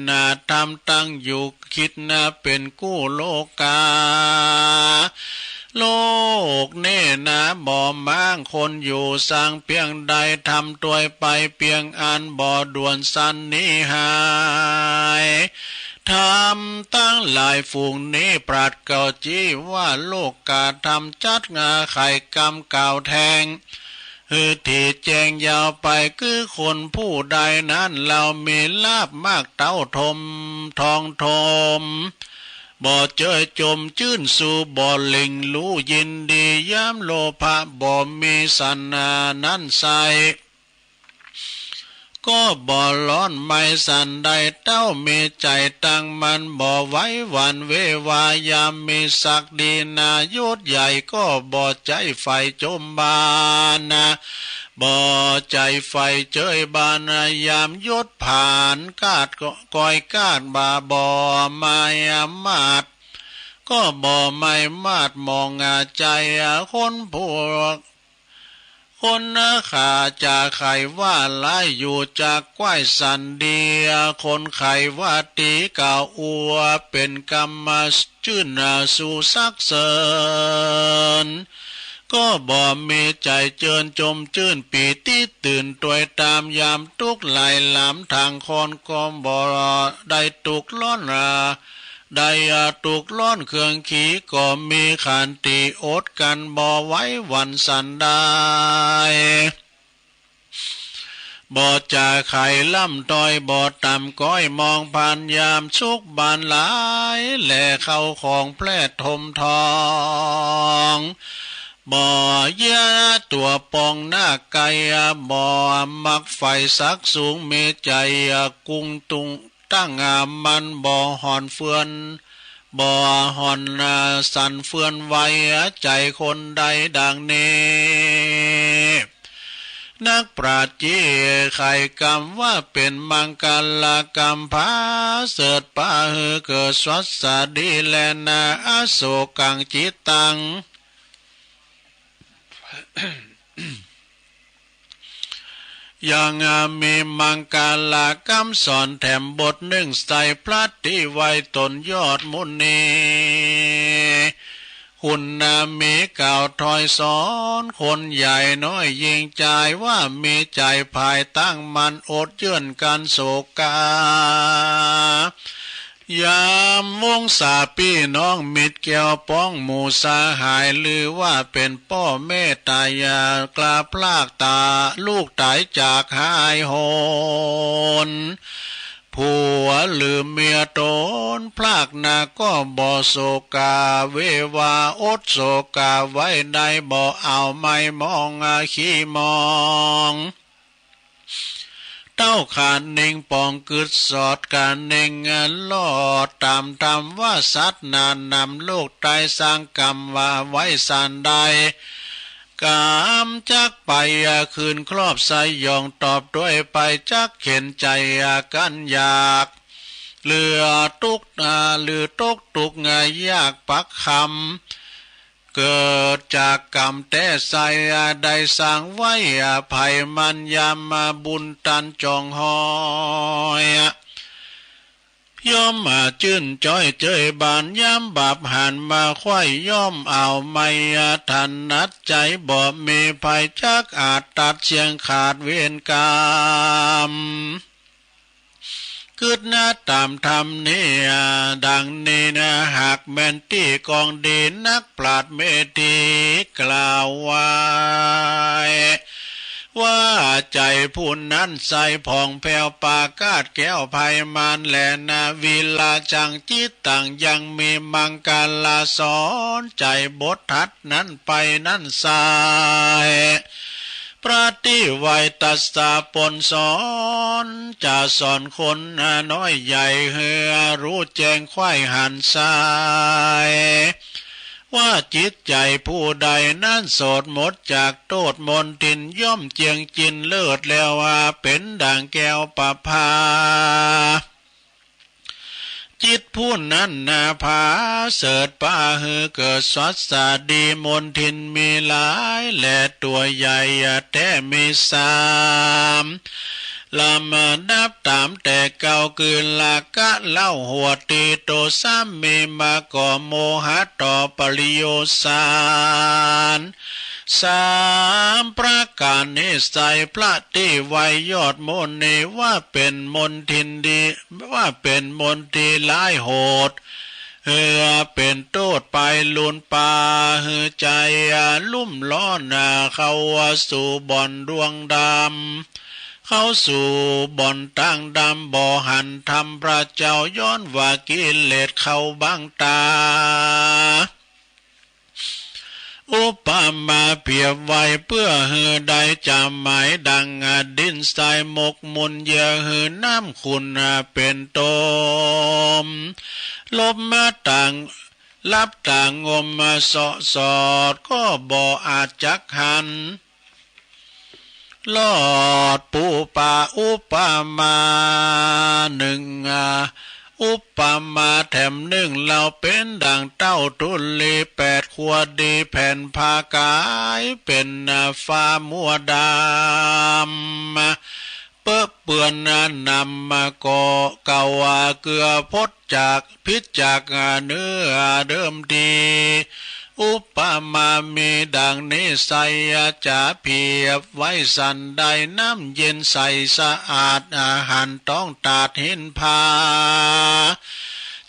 ธรรมตั้งอยู่ คิดนะเป็นกู้โลกา โลกนี่นะบ่มางคนอยู่สร้างเพียงใด ทำตัวยไปเพียงอันบ่ด่วนสันนิหาย ธรรมตั้งหลายฝูงนี้ปราชญ์เก่าจี้ว่าโลกาธรรมจัดงาไขกำกล่าวแทง หือที่แจ้งยาวไปคือคนผู้ใดนั้น เรามีลาภมากเต้าทมทองทม บ่เจยจมจื้นสู่บ่หลิงรู้ยินดี ยามโลภะบ่มีสันนานั้นใส ก็บ่ร้อนไหม้สันใด เต้ามีใจตั้งมั่นบ่ไหวหวั่นเววา ยามมีศักดินายศใหญ่ก็บ่ใจใฝ่จมบานะ บ่ใจใฝ่เจยบานะ ยามยศผานกาดก็ก้อยกาดบ่าบ่ไม่มาด ก็บ่ไม่มาดมองอาใจคนผู้ คนขาจะไขว่าร้ายอยู่จากก้อยสันดี คนไขว่าตีกล่าวอัวเป็นกรรมจื้นสู่สักเสริญ ก็บ่มีใจเจิญจมจื้นปีติตื่นตวยตาม ยามทุกข์หลายหลามทางคอนก็บ่ได้ทุกข์ร้อน ได้ทุกข์ร้อนเครื่องขีก็มีขันติอดกลั้นบ่ไหวหวั่นสันได้ บ่จะไขล่ำต้อยบ่ต่ำก้อยมองผ่านยามสุขบานหลาย และเข้าของแพร่ทมทอง บ่เยียะตัวปองหน้าไกล บ่มักใฝ่สักสูง มีใจกุ้งตุงตั้งมัน บ่ห่อนเฟือน บ่ห่อนสั่นเฟือนไหว ใจคนใดดังนี้ นักปราชญ์จี้ไขกรรมว่าเป็นมังคลกรรมผาเสริฐปาหือเกิดสวัสดีแลนา อโศกังจิตตัง ยังมีมังคลกรรมสอนแถมบทหนึ่งใส่พระที่ไหว้ตนยอดมุนี คุณมีกล่าวถอยสอนคนใหญ่น้อยหญิงชายว่ามีใจภายตั้งมั่นอดเยื่อนกันโศกา ยามวงศาพี่น้องมิตรแก้วพ้องหมู่สหาย หรือว่าเป็นป้อแม่ตายายกล้าพรากตาลูกต๋ายจากหายโหน ผัวหรือเมียต๋นพรากนาก็บ่โศกาเววา อดโศกาไว้ได้ บ่เอาไม้มองขี้มอง เต้าขาเน่งปองกึดสอด ขาเน่งลอดต๋ามธรรมว่าสัตว์หนานำโลกใต้สร้างกรรมว่าไว้สันใด กรรมจักไปคืนครอบสยองตอบด้วยไปจักเข็ญใจกันอยาก เหลือตุ๊กข์หรือตกตุ๊กข์ยากปักคำ เกิดจากกรรมแต๊ไส้ได้สร้างไว้ ไผมันยำบุญตันจองหอย ย่อมจื้นจ้อยเจยบาน ยามบาปหันมาไขว้ ย่อมเอาไม่ถนัดใจ บ่มีภัยจักอาจตัดเสี้ยงขาดเวรกรรม กึ๊ดนะตามธรรมนี้ดังนี้นะ หากแม่นตี้กองดี นักปราชญ์เมธีกล่าวไว้ ว่าใจผู้นั้นใสผ่องแผ้ว ปราศแก้วภัยมารแลนา วิลาจังจิตตัง ยังมีมังคลาสอนใจ บททัดนั้นไปนั้นใส ปฏิไวตัสสะปนสอน จะสอนคนน้อยใหญ่ หื้อรู้แจ้งไขว้หันใส ว่าจิตใจผู้ใดนั้น โสดหมดจากโทษมลทิน ย่อมเจียงจินเลิศแล้ว ว่าเป็นดังแก้วประภา จิตผู้นั้นนาผาเสริฐปาหือเกิดสวัสดี มลทินมีหลาย และตัวใหญ่แท้มีสาม ลำดับตามแต่เก่า คือราคะเล่า หัวตีโทสะมีมาก่อ โมหะต่อปริโยสาร สามประการนี้ใส ปฏิไวยยอดมนต์นี้ ว่าเป็นมลทินดี ว่าเป็นมลทินร้ายโหด เหือเป็นโทษไปลุนปา หือใจลุ่มร้อนเข้าสู่บ่อนดวงดำ เข้าสู่บ่อนตางดำ บ่หันธรรมพระเจ้า ย้อนว่ากิเลสเข้าบังตา อุปมาเปรียบไว้ เพื่อหื้อได้จำหมาย ดังดินทรายหมกมุ่น เยื่อหื้อน้ำขุ่นเป็นต้น ลบมาต่าง ลับต่างงมเสาะสอด ก็บ่อาจจักหัน ลอดปูปา อุปมาหนึ่ง อุปมาแถมหนึ่ง เล่าเป็นดังเต้าธุลีแปดขัวดี แผ่นผ้ากายเป็นฟ้ามัวดำ เปอะเปื้อนนำมาก่อ เก่าเกือพดจาก ผิดจากเนื้อเดิมที อุปมามีดังนี้ไซย จะเปรียบไว้สันใด น้ำเย็นใสสะอาด อาหารต้องตาดหินพา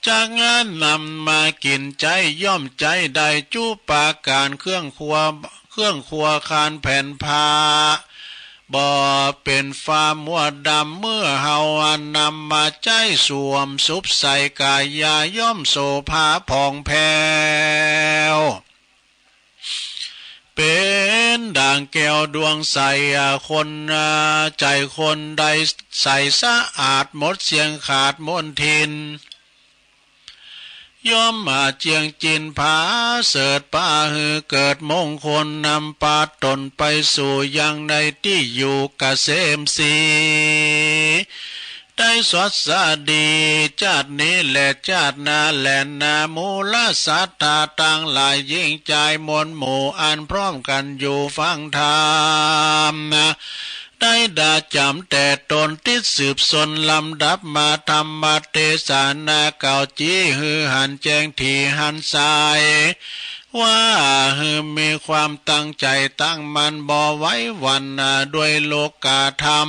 จากนั้นนำมากินใจ๊ ย่อมใจ๊ได้จุปาการ เครื่องครัว เครื่องครัวคานแผ่นผ้า บ่เป็นฟ้ามัวดำ เมื่อเฮานำมาใจ๊สวมสุบใส่กายา ย่อมโสภาผ่องแผ้ว เป็นดังแก้วดวงใส คนใจคนใดใสสะอาด หมดเสี้ยงขาดมลทิน ย่อมมาเจียงจินผาเสริฐปาหือเกิดมงคล นำปาตนไปสู่ยังในตี้อยู่เกษมศรี ได้สวัสดีจาตินี้และจาติหน้าแลนา มูลสัตถาตังหลายหญิงจายมวลหมู่ อันพร้อมกันอยู่ฟังธรรม ได้ดาจ๋ำแต่ตนติดสืบสนลำดับมา ธรรมเตสนาเก่าจี้ หื้อหันแจ้งถี่หันใส ว่าหื้อมีความตั้งใจ๋ตั้งมั่นบ่ไหวหวั่นด้วยโลกาธรรม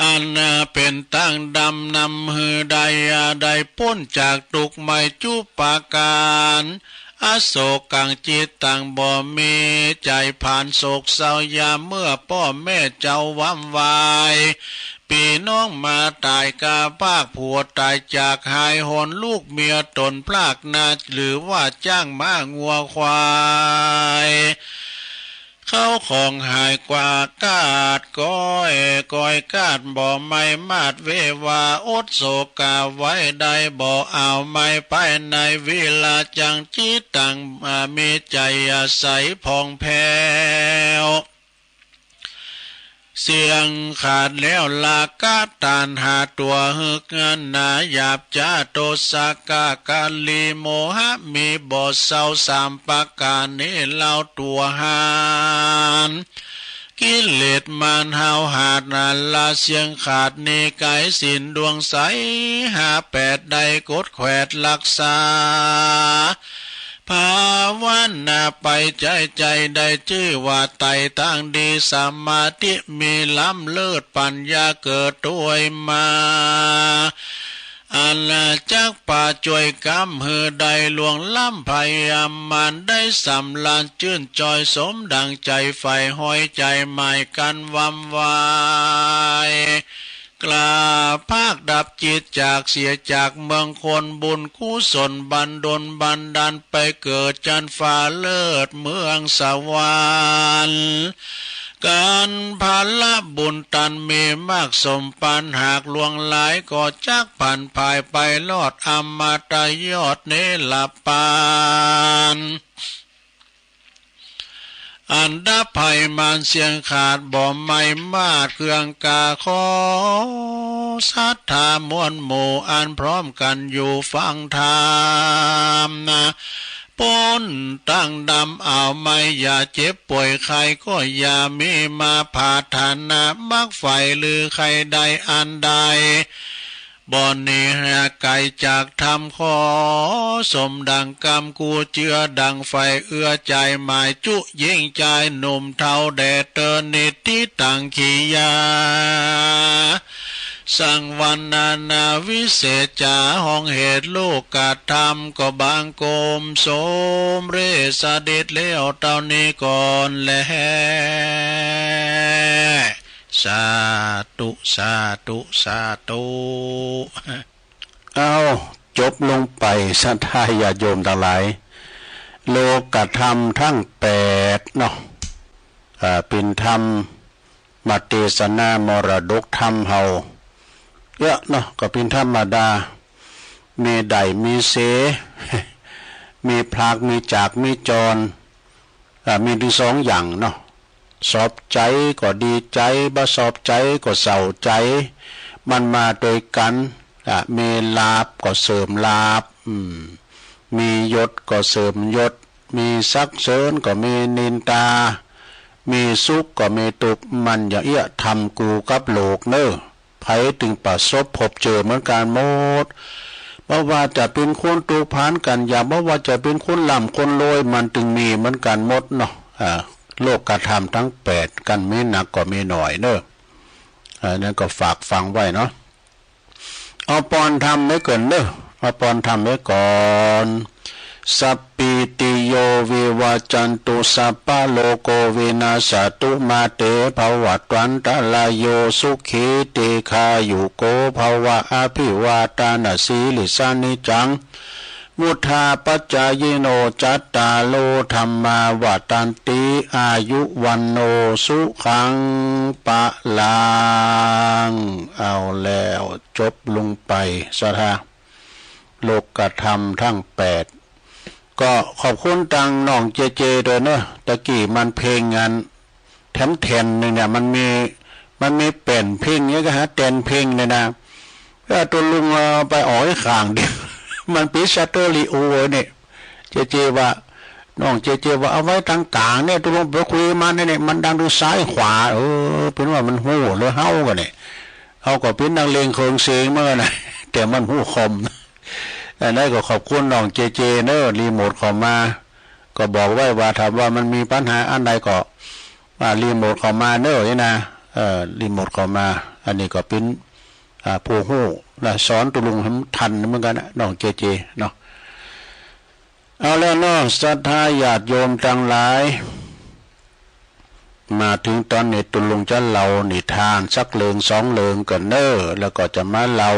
อันเป็นตางดำนำหื้อได้ ได้ป๊นจากตุ๊กข์ไม่จุปาการ อโศกังจิตตังบ่มีใจ๋ผานโศกเศร้ายามเมื่อป้อแม่เจ้าว้ำวาย ปี้น้องมาต๋ายกาพรากผัวต๋ายจากหายหน ลูกเมียตนพรากนา หรือว่าจ๊างม้างัวควาย เข้าของหายกว่ากาดก้อย ก้อยกาดบ่ไม่มาดเววา อดโศกาไว้ได้บ่ เอาไม่ไปในวิลาจังจิตตัง มีใจ๋ใสผ่องแผ้ว เสี้ยงขาดแล้วราคะตัณหาตั๋วหึกหนา หยาบจ๊าโทสะกะกะลีโมหะมีบ่เศร้า สามประก๋านนี้เล่าตั๋วหัน กิเลสมารห้าวหาญ ละเสี้ยงขาด นิกายศีลดวงใส ห้าแปดได้กดแขวดรักษา ภาวนาไปใจใจ ได้ชื่อว่าไต่ทางดี สมาธิมีล้ำเลิศ ปัญญาเกิดด้วยมา อาณาจักรป่าช่วยกำหือได้ ล่วงล้ำภัยมาร ได้สำราญชื่นจอย สมดังใจใฝ่ ห้อยใจหมายกันวำวาย กล้าภาคดับจิตจากเสียจากเมืองคน บุญกุศลบันดลบันดาล ไปเกิดจันฟ้าเลิศเมืองสวรรค์ การพละบุญตันมีมากสมปาน หากล่วงหลายก็จักผันผาย ไปรอดอมตะยอดนิรปาน อันดับภัยมารเสี้ยงขาด บ่ไม่มาดเครื่องกา ขอศรัทธามวลหมู่ อันพร้อมกันอยู่ฟังธรรมนะ พ้นตั้งดำเอาไม่ อย่าเจ็บป่วยใครก็อย่ามีมา ผาดฐานะมักใฝ่ หรือใครได้อันใด บ่หนีห่างไกลจากธรรม ขอสมดังกำกูเจือ ดังไฟเอื้อใจหมายจุ ยิ่งใจหนุ่มเฒ่าแด่เติน นิติตังขียา สังวรรณนาวิเศษจา ห้องเหตุโลกธรรม ก็บังคมสมเร็จเสด็จแล้วเต้านี้ก่อนแล สาธุ สาธุ สาธุ เอา จบลงไป ศรัทธาญาติโยมตังหลาย โลกธรรมทั้งแปดเนาะ อ่า เป๋นธรรมมาเตสนามรดกธรรมเฮา เออเนาะ ก็เป๋นธรรมดา มีได้มีเสย มีพลากมีจากมีจร อ่า มีเถิงสองอย่างเนาะ ชอบใจ๋ก็ดีใจ๋ บ่ชอบใจ๋ก็เศร้าใจ๋ มันมาตวยกั๋น อ่า มีลาภก็เสื่อมลาภ อืม มียศก็เสื่อมยศ มีสรรเสริญก็มีนินทา มีสุขก็มีตุ๊กข์ มันอย่างเอี้ย ธรรมกูกับโลกเน่อ ใผเถิงประสบพบเจอเหมือนกั๋นหมด บ่ว่าจะเป๋นคนตกผานก๋านยาก บ่ว่าจะเป๋นคนร่ำคนรวย มันเถิงมีเหมือนกั๋นหมดเนาะ อ่า โลกธรรมทั้งแปด กันมีหนักก็มีหน่อยเน่อ อ่า นั้นก็ฝากฟังไว้เนาะ เอาปอนธรรมไว้ก่อนเน่อ เอาปอนธรรมไว้ก่อน สัพพีติโยวิวัจจันตุ สัพพะโรโควินัสสะตุ มาเตภวัตวันตะราโย สุขีทีฆายุโกภะวะ อะภิวาทานะสีลิสสะ นิจจัง วุฑฒาปะจายิโน จัตตาโรธัมมาวัฑฒันติ อายุวัณโณสุขังพะลัง เอาแล้ว จบลงไป ศรัทธา โลกธรรมทั้งแปด ก็ขอบคุณตังน้องเจเจด้วยเน่อ ตะกี้มันเพลงอัน แถมแถมหนึ่งเนี่ย มันมี มันมีแป่นเพลงเนี่ย ก็หาแตนเพลงเนี่ยนะ ก็ตุ๊ลุงเอาไปออกไอ้ข้างเดียว มันเป๋นสเตอริโอเนี่ย เจเจว่า น้องเจเจว่าเอาไว้ตังก๋างเนี่ย ตุ๊ลุงไปคุยมันเนี่ย มันดังอยู่ซ้ายขวา เออ เป๋นว่ามันฮู้หรือเฮาก็เนี่ย เฮาก็เป๋นนักเลงเครื่องเสียงเหมือนกั๋นนะ แต่มันฮู้คอม อันนั้นก็ขอบคุณน้องเจเจเน่อ รีโมทเข้ามา ก็บอกไว้ว่าถ้าว่ามันมีปัญหาอันใดก็ อ่า รีโมทเข้ามาเน่อนี่นะ เอ่อ รีโมทเข้ามา อันนี้ก็เป๋น อ่า ผู้ฮู้นะ สอนตุ๊ลุงหื้อทันเหมือนกั๋นนะ น้องเจเจเนาะ เอาแล้วเนาะ ศรัทธาญาติโยมตังหลาย มาเถิงต๋อนนี้ตุ๊ลุงจะเล่านิทานสักเรื่องสองเรื่องก่อนเน่อ แล้วก็จะมาเล่า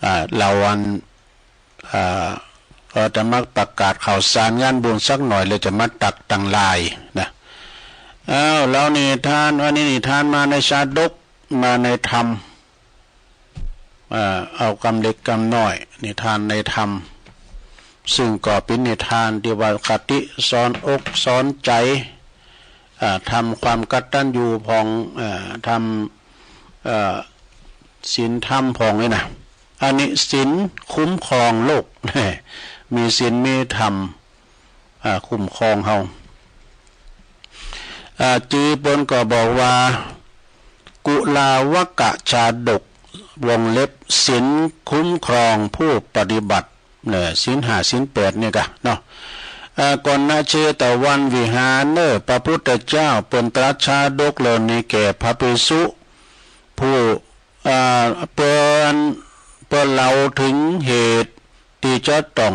อ่า เล่าอัน อ่า ก็จะมาประกาศข่าวสารงานบุญสักหน่อย แล้วจะมาตักตังหลายนะ เอา เล่านิทาน วันนี้นิทานมาในชาดก มาในธรรม อ่า เอากำเล็กกำน้อย นิทานในธรรม ซึ่งก็เป๋นนิทานตี้ว่าคติสอนอกสอนใจ๋ อ่า ทำความกตัญญูพ่อง อ่า ทำ เอ่อ ศีลธรรมพ่องนี่นะ อันนี้ศีลคุ้มครองโลก มีศีลมีธรรม อ่า คุ้มครองเฮา อ่า จื้อเปิ้นก็บอกว่า กุลาวักกะชาดก วงเล็บ ศีลคุ้มครองผู้ปฏิบัติ เนี่ย ศีลห้า ศีลแปด เนี่ยกะเนาะ อ่า ก่อนหน้าเชตวันวิหารเนอะ พระพุทธเจ้าเปิ้นตรัสชาดกเหล่านี้แก่พระภิกษุ ผู้ อ่า เปิ้น เปิ้นเล่าถึงเหตุที่จะต้อง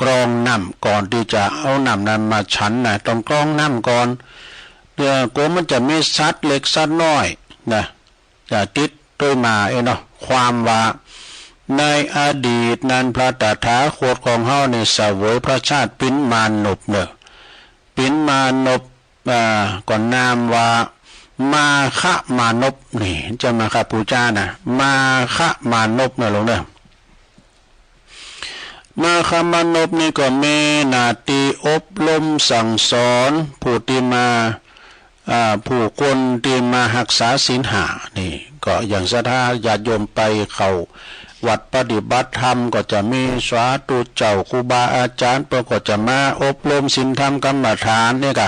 กรองน้ำก่อนที่จะเอาน้ำนั้นมาฉันนะ ต้องกรองน้ำก่อน เพื่อกลัวมันจะมีสัตว์เล็กสัตว์น้อยนะ จะติดด้วยมาเอ้ยเนาะ ความว่า ในอดีตนั้นพระตถาคตของเฮานี่เสวยพระชาติปินมานพเนอะ ปินมานพ อ่า ก็นามว่า มาคะมานพ นี่ เจ้ามาคะปูจานะ มาคะมานพนะหลวงเนอะ มาคะมานพนี่ก็มีหน้าที่อบรมสั่งสอนผู้ที่มา อ่า ผู้คนที่มาฮักษาศีลห้านี่ ก็อย่างศรัทธาญาติโยมไปเข้าวัดปฏิบัติธรรม ก็จะมีสาธุเจ้าครูบาอาจารย์ เปิ้นก็จะมาอบรมศีลธรรมกรรมฐานเนี่ยกะ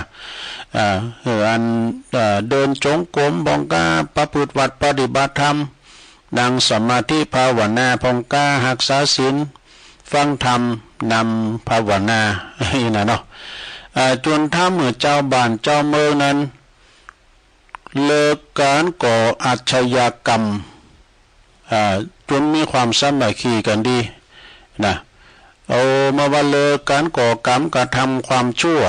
อ่า เออ อัน เอ่อ เดินจงกรมพ่องกา ประพฤติวัตรปฏิบัติธรรม นั่งสมาธิภาวนาพ่องกา ฮักษาศีล ฟังธรรม นำภาวนา อีนะเนาะ อ่า จนทำหื้อเจ้าบ้านเจ้าเมืองนั้น เลิกก๋านก่ออาชญากรรม อ่า จนมีความสามัคคีกันดีนะ เอามาว่าเลิกก๋านก่อกรรมกระทำความชั่ว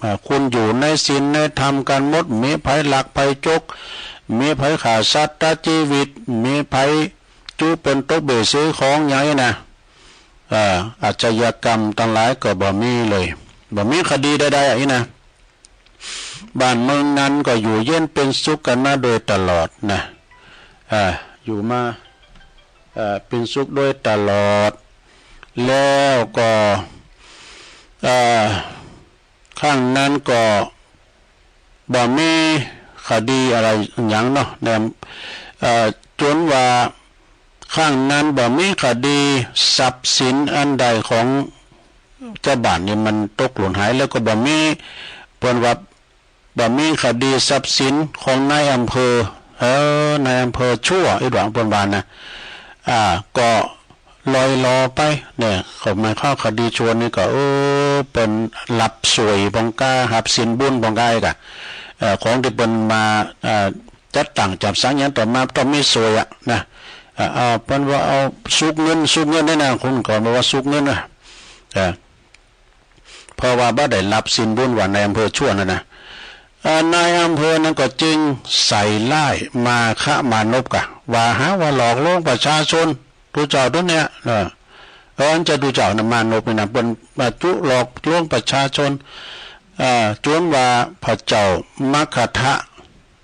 อ่า คนอยู่ในศีลในธรรมกันหมด มีไผลักไผจก มีไผฆ่าสัตว์ตัดชีวิต มีไผจุเปิ้นตกเบ้ซื้อของอย่างนี้นะ อ่า อาชญากรรมตังหลายก็บ่มีเลย บ่มีคดีใดๆ อ่ะ อีนะ บ้านเมืองนั้นก็อยู่เย็นเป็นสุขกันมาโดยตลอดนะ อ่า อยู่มา อ่า เป็นสุขโดยตลอด แล้วก็ อ่า ครั้งนั้นก็บ่มีคดีอะไรหยังเนาะ แนม อ่า จนว่าครั้งนั้นบ่มีคดีทรัพย์สินอันใดของเจ้าบ้านนี่มันตกหล่นหาย แล้วก็บ่มี เปิ้นว่า บ่มีคดีทรัพย์สินของนายอำเภอ เออ นายอำเภอชั่ว อีหวังเปิ้นว่านะ อ่า ก็ลอยลอไป เนี่ย เขาหมายความคดีชั่วนี่ก็ เออ เปิ้นรับสวยพ่องกา รับศีลบุญพ่องกาอีกอะ เอ่อ ของที่เปิ้นมา เอ่อ จัดตั้งจัดสร้างหยังต่อมาต้องมีสวยอะนะ เอ่อ เอา เปิ้นว่าเอาสุกเงิน สุกเงินนี่นะ คนก่อนบอกว่าสุกเงินนะ เอ่อ เพราะว่าบ่ได้รับศีลบุญว่านายอำเภอชั่วนั่นนะ เอ่อ นายอำเภอนั้นก็จึงใส่ร้ายมาคะมานพกะ ว่าหาว่าหลอกลวงประชาชน ตุ๊เจ้าตุ๊เนี่ย เออ เออ อันจะตุ๊เจ้านะ มานพนี่นะ เปิ้นมาจุหลอกลวงประชาชน เอ่อ จนว่าพระเจ้ามัคคทะ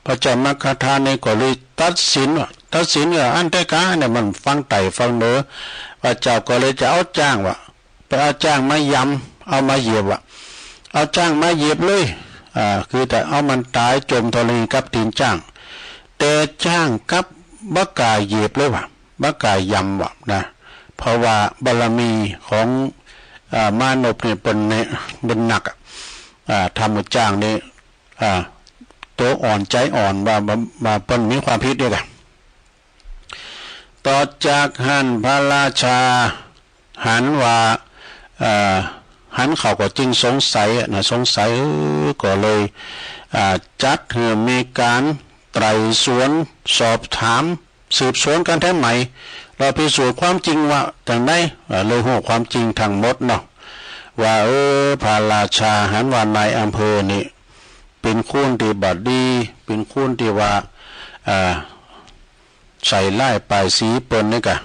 พระเจ้ามัคคทะนี่ก็เลยตัดสินว่า ตัดสินว่าอันแต่กาเนี่ยมันฟังใต้ฟังเหนือ พระเจ้าก็เลยจะเอาจ้างว่า ไปเอาจ้างมายำ เอามาเหยียบอะ เอาจ้างมาเหยียบเลย อ่า คือจะเอามันตายจมธรณีกับตีนจ้าง แต่จ้างกลับบ่กล้าเหยียบเลยว่ะ บ่กล้ายำว่ะนะ เพราะว่าบารมีของ อ่า มานพเนี่ยเปิ้นเนี่ย เปิ้นหนักอะ อ่า ทำให้จ้างนี่ อ่า ตัวอ่อนใจอ่อนว่า ว่า ว่าเปิ้นมีความผิดเนี่ยกะ ต่อจากหั้นพระราชาหันว่า เอ่อ หันเขาก็จึงสงสัยอะนะ สงสัย เออ ก็เลย อ่า จัดให้มีการไต่สวนสอบถาม สืบสวนกันแท้ใหม่ แล้วพิสูจน์ความจริงว่าจั่งใด เอ่อ เลยฮู้ความจริงทั้งหมดเนาะ ว่า เออ พระราชาหันว่านายอำเภอนี่ เป็นคนที่บ่ดี เป็นคนที่ว่า อ่า ใส่ร้ายป้ายสีเปิ้นนี่กะ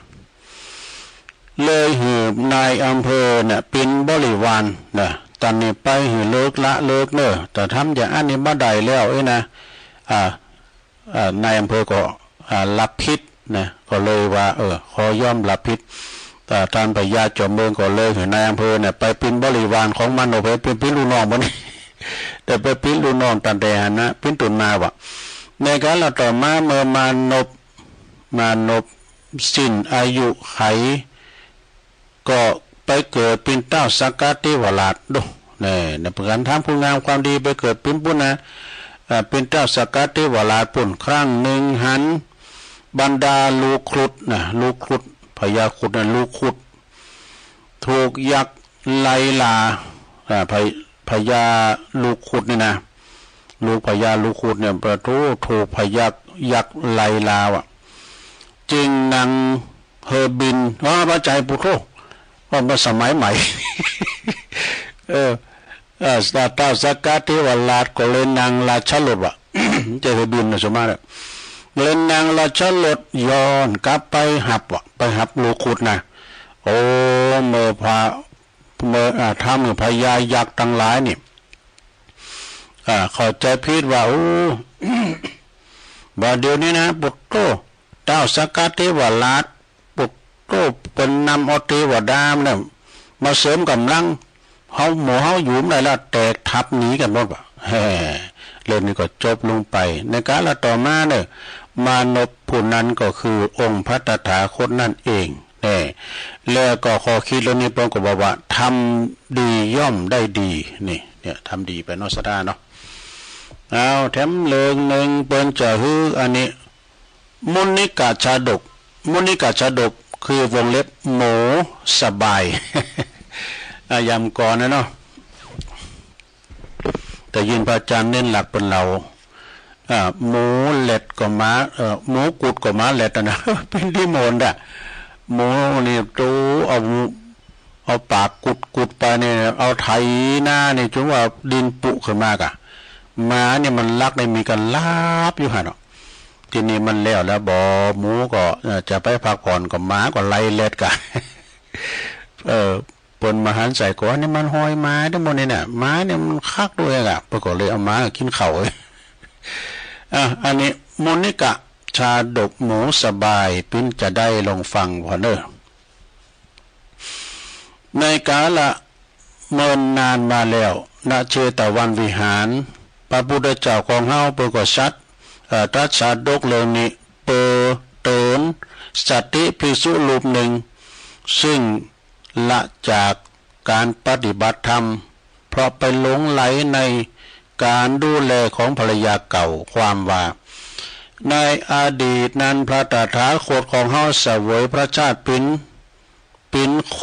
เลยหื้อนายอำเภอเนี่ยเป็นบริวารนะ ตอนนี้ไปหื้อเลิกละเลิกเนอะ แต่ทำอย่างอันนี้บ่ได้แล้วเอ้ยนะ อ่า อ่า นายอำเภอก็ อ่า รับผิดนะ ก็เลยว่า เออ ขอยอมรับผิด อ่า ท่านพญาจอมเมืองก็เลยหื้อนายอำเภอเนี่ยไปเป็นบริวารของมานพ ไปเป็นลูกน้องบ่นี่ แต่ไปเป็นลูกน้องตั้งแต่หั้นนะ เป็นต้นมาว่ะ ในกาลต่อมาเมื่อมานพ มานพสิ้นอายุไข ก็ไปเกิดเป็นเต้าสักกะเทวราชดู เนี่ย ในประการทำคุณงามความดีไปเกิดเป็นปุณณะ อ่า เป็นเจ้าสักกะเทวราชปุ้น ครั้งหนึ่งหันบรรดาลูกครุฑนะ ลูกครุฑ พญาครุฑนะ ลูกครุฑ ถูกยักษ์ไล่ล่า อ่า พญ- พญาลูกครุฑนี่นะ ลูกพญาลูกครุฑเนี่ย ปะโถ ถูกพญายักษ์ไล่ล่าว่ะ จึงนั่งเฮอบิน อ๋อ พระใจปุโธ ว่ามาสมัยใหม่ เออ เออ ท้าวสักกะเทวราชก็เลยนั่งราชรถว่ะ จะเฮอบินนะ สมมาเนี่ย เลยนั่งราชรถย้อนกลับไปหับว่ะ ไปหับลูกครุฑนะ โอ้ เมื่อพระ เมื่อ อ่า ทำให้พญายักษ์ทั้งหลายนี่ อ่า เข้าใจผิดว่า โอ้ บ่าเดี๋ยวนี้นะ ปุโธ ท้าวสักกะเทวราช ปุโธ เปิ้นนำเอาเทวดาเนี่ย มาเสริมกำลัง เฮา หมู่เฮาอยู่บ่ได้แล้ว แตกทัพหนีกันหมดว่ะ แฮ่ เรื่องนี้ก็จบลงไป ในกาลต่อมาเนี่ย มานพผู้นั้นก็คือองค์พระตถาคตนั่นเอง แน่ แล้วก็ข้อคิดเรื่องนี้ผมก็บอกว่า ทำดีย่อมได้ดี นี่ เนี่ย ทำดีไปเนาะ ศรัทธาเนาะ เอา แถมเรื่องหนึ่งเปิ้นจะหื้ออันนี้ มุนิกะชาดก มุนิกะชาดก คือวงเล็บหมูสบาย อ่ะ ย้ำก่อนนะเนาะ แต่ยินพระอาจารย์เน้นหลักเปิ้นเล่า อ่า หมูแหลดก็หมา เอ่อ หมูกุดก็หมาแหลดอะนะ เป็นที่โมนด่ะ หมูนี่ตู้เอา เอาปากกุดกุดไปเนี่ย เอาไถนาเนี่ย จนว่าดินปุขึ้นมากะ หมาเนี่ยมันลักได้มีกันลาบอยู่หั่นเนาะ ทีนี้มันแล้วแล้วบ่ หมูก็ เอ่อ จะไปพักผ่อนก็หมาก็ไล่แหลดกะ เออ เปิ้นมาหันใส่ก่อน นี่มันหอยหมาทั้งหมดนี่น่ะ หมาเนี่ยมันคักด้วยกะ เปิ้นก็เลยเอาหมากินข้าว อ่ะ อันนี้มุนิกะชาดกหมูสบาย ปิ้นจะได้ลองฟังพอเนอะ ในกาละเมินนานมาแล้ว ณ เชตวันวิหาร พระพุทธเจ้าของเฮาเปิ้นก็สัตย์ เอ่อ ตรัสชาดกเรื่องนี้ เปื้อเตือนสติภิกษุรูปหนึ่ง ซึ่งละจากการปฏิบัติธรรม เพราะไปหลงใหลในการดูแลของภรรยาเก่า ความว่า ในอดีตนั้นพระตถาคตของเฮาเสวยพระชาติเป็น เป็นโค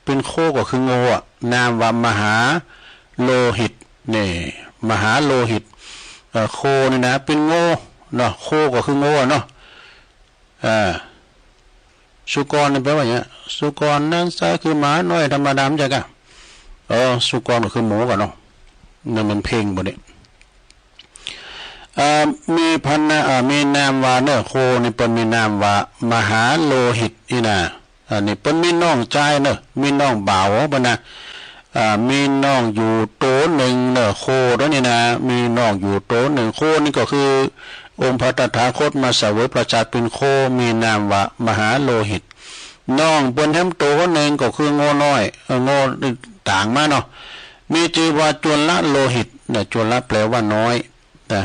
เป็นโคก็คือโง่อะ นามว่ามหาโลหิต นี่ มหาโลหิต เอ่อ โคนี่นะ เป็นโง่เนาะ โคก็คือโง่เนาะ อ่า สุกรนี่แปลว่าอย่างเงี้ย สุกรนั้นไซร้คือหมาน้อยธรรมดา มันจะกะ เออ สุกรก็คือหมูกันเนาะ นั่นมันเพลงบ่เนี่ย อ่า มีพันนะ อ่า มีนามว่าเนอะ โคนี่เปิ้นมีนามว่ามหาโลหิตนี่นะ อันนี้เปิ้นมีน้องจายเนอะ มีน้องบ่าวเปิ้นนะ อ่า มีน้องอยู่โตหนึ่งเนอะ โคตัวนี้นะ มีน้องอยู่โตหนึ่ง โคนี่ก็คือองค์พระตถาคตมาเสวยพระชาติเป็นโค มีนามว่ามหาโลหิต น้องเปิ้นแถมโตคนหนึ่งก็คือโง่น้อย เอ่อ โง่ต่างมาเนาะ มีชื่อว่าจุลโลหิตนะ จุลแปลว่าน้อยนะ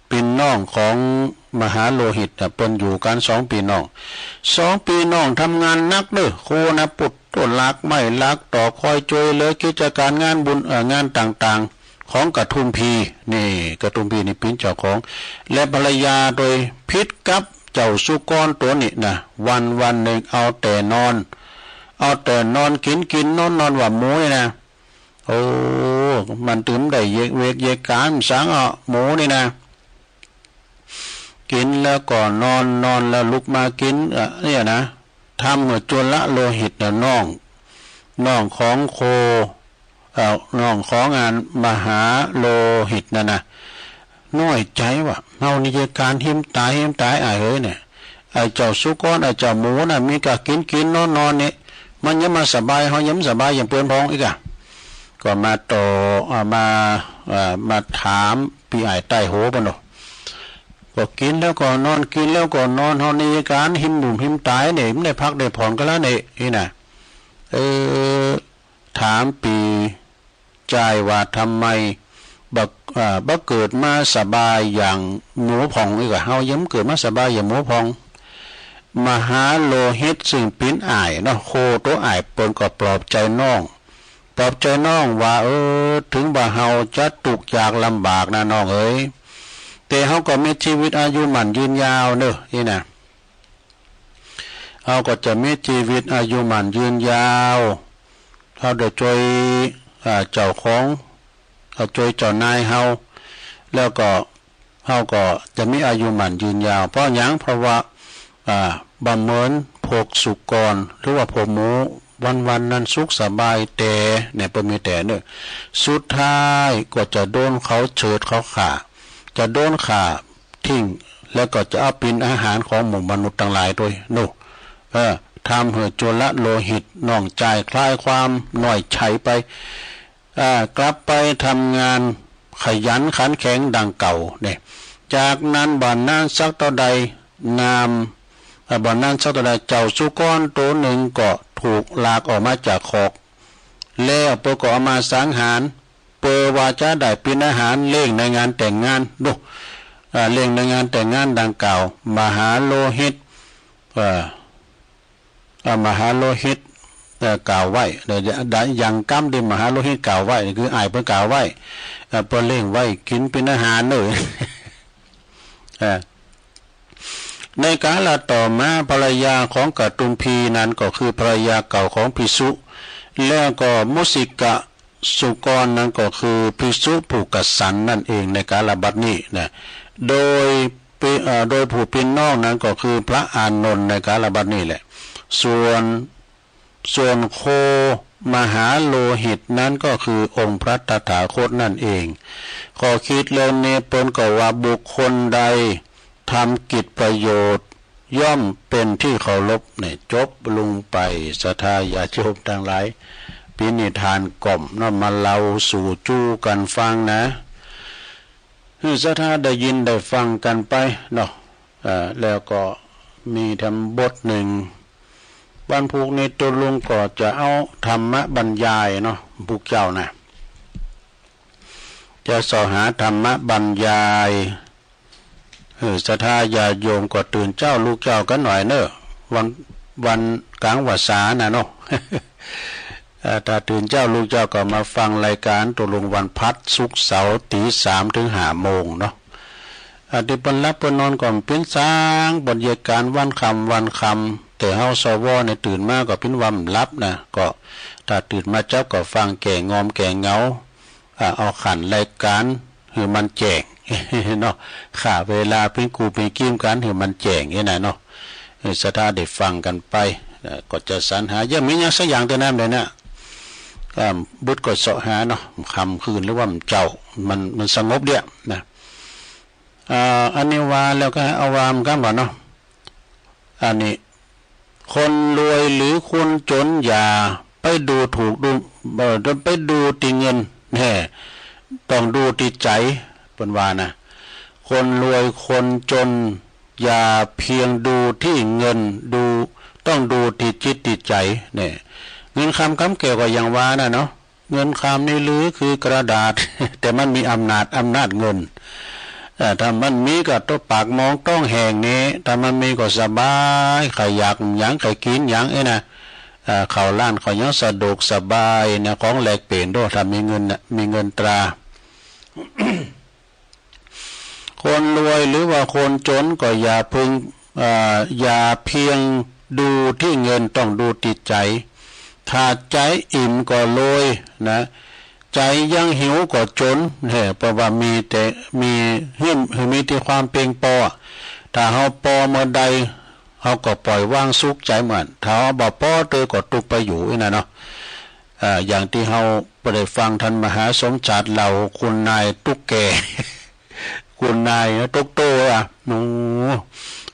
เป็นน้องของมหาโลหิตนะ เปิ้นอยู่กันสองปี้น้อง สองปี้น้องทำงานหนักเด้อ โคนะ ปุดต้นหลากไม้หลากตอกคอยช่วยเหลือกิจการงานบุญ เอ่อ งานต่างๆ ของกระทุมพี นี่ กระทุมพีนี่เป็นเจ้าของ และภรรยาโดยผิดกับเจ้าสุกรตัวนี้นะ วันวันหนึ่งเอาแต่นอน เอาแต่นอนกินกินนอนนอนว่าหมูนี่นะ โอ้ มันตึงได้เยกเวกเยกการสังอ่ะ หมูนี่นะ กินแล้วก็นอน นอนแล้วลุกมากิน เอ่อ เนี่ยนะ ทำให้จุลโลหิตนะ น้อง น้องของโค เอ่อ น้องของอันมหาโลหิตนั่นนะ น้อยใจว่า เฮานี่เยกการหิมต๋าย หิมต๋าย อ้ายเอ๋ยเนี่ย ไอ้เจ้าสุกร ไอ้เจ้าหมูน่ะ มีกะกินกินนอนนอนนี่ มันยังมาสบาย เฮายังบ่สบายอย่างเปิ้นพ้องอีกอะ ก็มาต่อ อ่า มา อ่า มาถามปี้อ้ายใต้โหเปิ้นเนาะ ก็กินแล้วก็นอน กินแล้วก็นอน เฮานี่เยกการหิมหนุ่มหิมต๋ายเนี่ย บ่ได้พักได้ผ่อนกันแล้วเนี่ย นี่นะ เออ ถามปี้จายว่าทำไมบ่ อ่า บ่เกิดมาสบายอย่างหมูพ่องอีกอะ เฮายังบ่เกิดมาสบายอย่างหมูพ่อง มหาโลหิตซึ่งเป็นอ้ายเนาะ โคตัวอ้ายเปิ้นก็ปลอบใจน้อง ปลอบใจน้องว่า เออ ถึงว่าเฮาจะทุกข์ยากลำบากนะน้องเอ๋ย แต่เฮาก็มีชีวิตอายุมั่นยืนยาวเนอะ นี่นะ เฮาก็จะมีชีวิตอายุมั่นยืนยาว เฮาได้ช่วย อ่า เจ้าของ เฮาช่วยเจ้านายเฮา แล้วก็ เฮาก็จะมีอายุมั่นยืนยาว เพราะหยัง เพราะว่า อ่า บ่เหมือนพวกสุกร หรือว่าพวกหมู วันๆ นั้นสุขสบาย แต่เนี่ย บ่มีแต่เนอะ สุดท้ายก็จะโดนเขาเฉือดเขาฆ่า จะโดนฆ่าทิ้ง แล้วก็จะเอาเป็นอาหารของหมู่มนุษย์ทั้งหลายด้วยเนอะ เออ ทำให้จุลโลหิตน้องชายคลายความน้อยใจไป อ่า กลับไปทำงานขยันขันแข็งดังเก่าเนี่ย จากนั้นบ่นานสักเท่าใด นาม อ่า บ่นานสักเท่าใด เจ้าสุกรตัวหนึ่งก็ถูกลากออกมาจากคอก แล้วเปิ้นก็เอามาสังหาร เพื่อว่าจะได้เป็นอาหารเลี้ยงในงานแต่งงานเนอะ อ่า เลี้ยงในงานแต่งงานดังกล่าว มหาโลหิต เอ่อ อ่ามหาโลหิต เอ่อ กล่าวไว้ เดี๋ยว อย่างกำที่มหาโลหิตกล่าวไว้ คืออ้ายเปิ้นกล่าวไว้ เอ่อ เปิ้นเลี้ยงไว้กินเป็นอาหารเนอะ เอ่อ ในกาลต่อมาภรรยาของกตุมพีนั้นก็คือภรรยาเก่าของภิกษุ แล้วก็มุสิกะ สุกรนั้นก็คือภิกษุผู้กสันนั่นเองในกาลบัดนี้นะ โดยปิ- เอ่อ โดยผู้เป็นน้องนั้นก็คือพระอานนท์ในกาลบัดนี้แหละ ส่วน ส่วนโคมหาโลหิตนั้นก็คือองค์พระตถาคตนั่นเอง ข้อคิดเรื่องนี้เปิ้นก็ว่าบุคคลใด ทำกิจประโยชน์ย่อมเป็นที่เคารพ เนี่ย จบลงไป ศรัทธาญาติโยมทั้งหลาย เป็นนิทานกล่อมเนาะ มาเล่าสู่จู้กันฟังนะ หื้อศรัทธาได้ยินได้ฟังกันไปเนาะ เอ่อ แล้วก็มีแถมบทหนึ่ง วันพุธนี้ตุ๊ลุงก็จะเอาธรรมบรรยายเนาะ พวกเจ้านะ จะเสาะหาธรรมบรรยาย เออ ศรัทธาญาติโยมก็ตื่นเจ๊าลุกเจ๊ากันหน่อยเนอะ วัน วันกลางพรรษาน่ะเนาะ เอ่อ ถ้าตื่นเจ๊าลุกเจ๊าก็มาฟังรายการตุ๊ลุงวันพัด ศุกร์เสาร์ตีสามถึงห้าโมงเนาะ อ่า ที่เปิ้นหลับเปิ้นนอนก็เปิ้นสร้างบรรยากาศวันค่ำวันค่ำ แต่เฮา สว เนี่ยตื่นมาก็เปิ้นว่าหลับนะ ก็ถ้าตื่นมาเจ๊าก็ฟังแก้ง่วงแก้เหงา อ่า เอาขันรายการหื้อมันแจ้ง เนาะ ฆ่าเวลาเปิ้นกู้เปิ้นกีมกันหื้อมันแจ้งนี่นะเนาะ เออ ศรัทธาได้ฟังกันไป เอ่อ ก็จะสรรหา ยังมีหยังสักอย่างเท่านั้นเลยนะ อ่า บึดก็เสาะหาเนาะ ค่ำคืนหรือว่าเจ๊า มัน มันสงบเดียวนะ อ่า อันนี้ว่าแล้วก็เอาว่ามันกันบ่เนาะ อันนี้ คนรวยหรือคนจนอย่าไปดูถูกดู เอ่อ ไปดูที่เงินแน่ ต้องดูที่ใจ เปิ้นว่านะ คนรวยคนจนอย่าเพียงดูที่เงิน ดู ต้องดูที่จิตที่ใจ เนี่ย เงินคำกำแก้วก็อย่างว่านะเนาะ เงินคำนี่หรือคือกระดาษ แต่มันมีอำนาจ อำนาจเงิน เอ่อ ถ้ามันมีก็ตบปากมองต้องแห้งนี่ ถ้ามันมีก็สบาย ใค่อยากหยังใค่อยกินหยังเอ้ยนะ เอ่อ เข้าร้านก็ยังสะดวกสบายนะ ของแลกเปลี่ยนโดย ถ้ามีเงินน่ะ มีเงินตรา คนรวยหรือว่าคนจนก็อย่าเพิ่ง เอ่อ อย่าเพียงดูที่เงิน ต้องดูที่ใจ ถ้าใจอิ่มก็รวยนะ ใจยังหิวก็จน เฮ้ เพราะว่ามีแต่ มี หื้อ หื้อมีแต่ความเพียงพอ ถ้าเฮาพอเมื่อใด เฮาก็ปล่อยวางสุขใจเมื่อนั้น ถ้าเฮาบ่พอเตื้อก็ทุกข์ไปอยู่อี้นะเนาะ เอ่อ อย่างที่เฮาได้ฟังท่านมหาสมชาติเล่า คุณนายตุ๊กแก คุณนายตุ๊กโตอ่ะ โอ้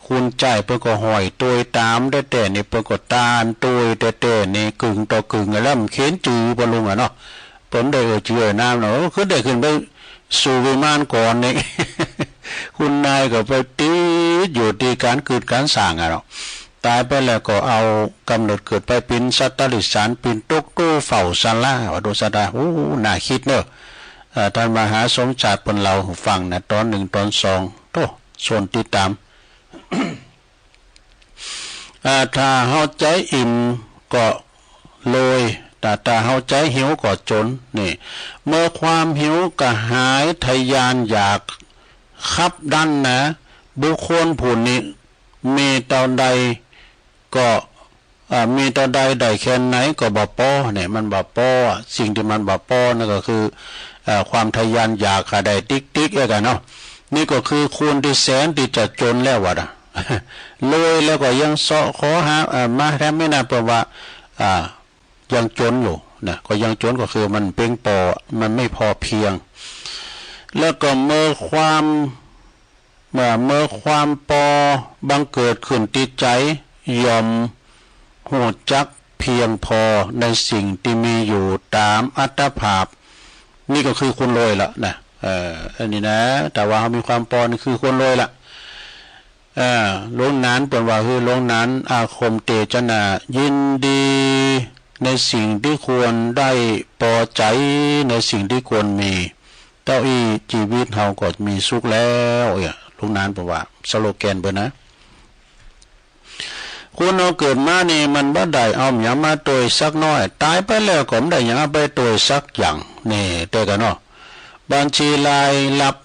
คุณใจ๋เปิ้นก็ห้อยตวยตามแต๊ๆ นี่ เปิ้นก็ตานตวยแต๊ๆ นี่ กึ่งต่อกึ่ง แล้วมันเขียนจื่อเปิ้นลงอ่ะเนาะ เปิ้นได้เอ่ยจื่อเอ่ยนามเนาะ เออ ขึ้นได้ขึ้นไปสู่วิมานก่อนนี่ คุณนายก็ไปติดอยู่ที่การกึดการสร้างอ่ะเนาะ ตายไปแล้วก็เอากำเนิดเกิดไปเป็นสัตว์เดรัจฉาน เป็นตุ๊กโตเฝ้าศาลา ว่าดูศรัทธา โอ้ น่าคิดเนอะ เอ่อ ท่านมหาสมชาติเปิ้นเล่าให้ฟังนะ ตอนหนึ่งตอนสอง โธ่ ชวนติดตาม อ่า ถ้าเฮาใจอิ่มก็รวย แต่ถ้าเฮาใจหิวก็จน นี่ เมื่อความหิวกระหายทะยานอยากคับดันนะ บุคคลผู้นี้มีเท่าใดก็ เอ่อ มีเท่าใดได้แค่ไหนก็บ่ปอ เนี่ย มันบ่ปอ สิ่งที่มันบ่ปอนั่นก็คือ เอ่อ ความทะยานอยากหาได้ติ๊กๆ เอ้ยกันเนาะ นี่ก็คือคนที่แสนที่จะจนแล้ววะนะ รวยแล้วก็ยังเซาะขอหา เอ่อ มาแถมไม่น่า เพราะว่า อ่า ยังจนอยู่นะ ก็ยังจนก็คือมันเพียงพอ มันไม่พอเพียง แล้วก็เมื่อความ เมื่อ เมื่อความปอบังเกิดขึ้นที่ใจ ย่อมฮู้จักเพียงพอในสิ่งที่มีอยู่ตามอัตภาพ นี่ก็คือคนรวยละนะ เอ่อ อันนี้นะ แต่ว่าเขามีความปอนี่คือคนรวยละ เอ่อ หลวงนั้นเปิ้นว่า คือหลวงนั้นอาคมเตจนา ยินดีในสิ่งที่ควรได้ ปอใจในสิ่งที่ควรมี เต้าอี้ชีวิตเฮาก็มีสุขแล้ว เอ้ย หลวงนั้นเปิ้นว่า สโลแกนเปิ้นนะ คนเฮาเกิดมานี่มันบ่ได้เอาหยังมาตวยสักน้อย ตายไปแล้วก็บ่ได้หยังเอาไปตวยสักอย่าง นี่ แต่กันเนาะ บัญชีรายรับ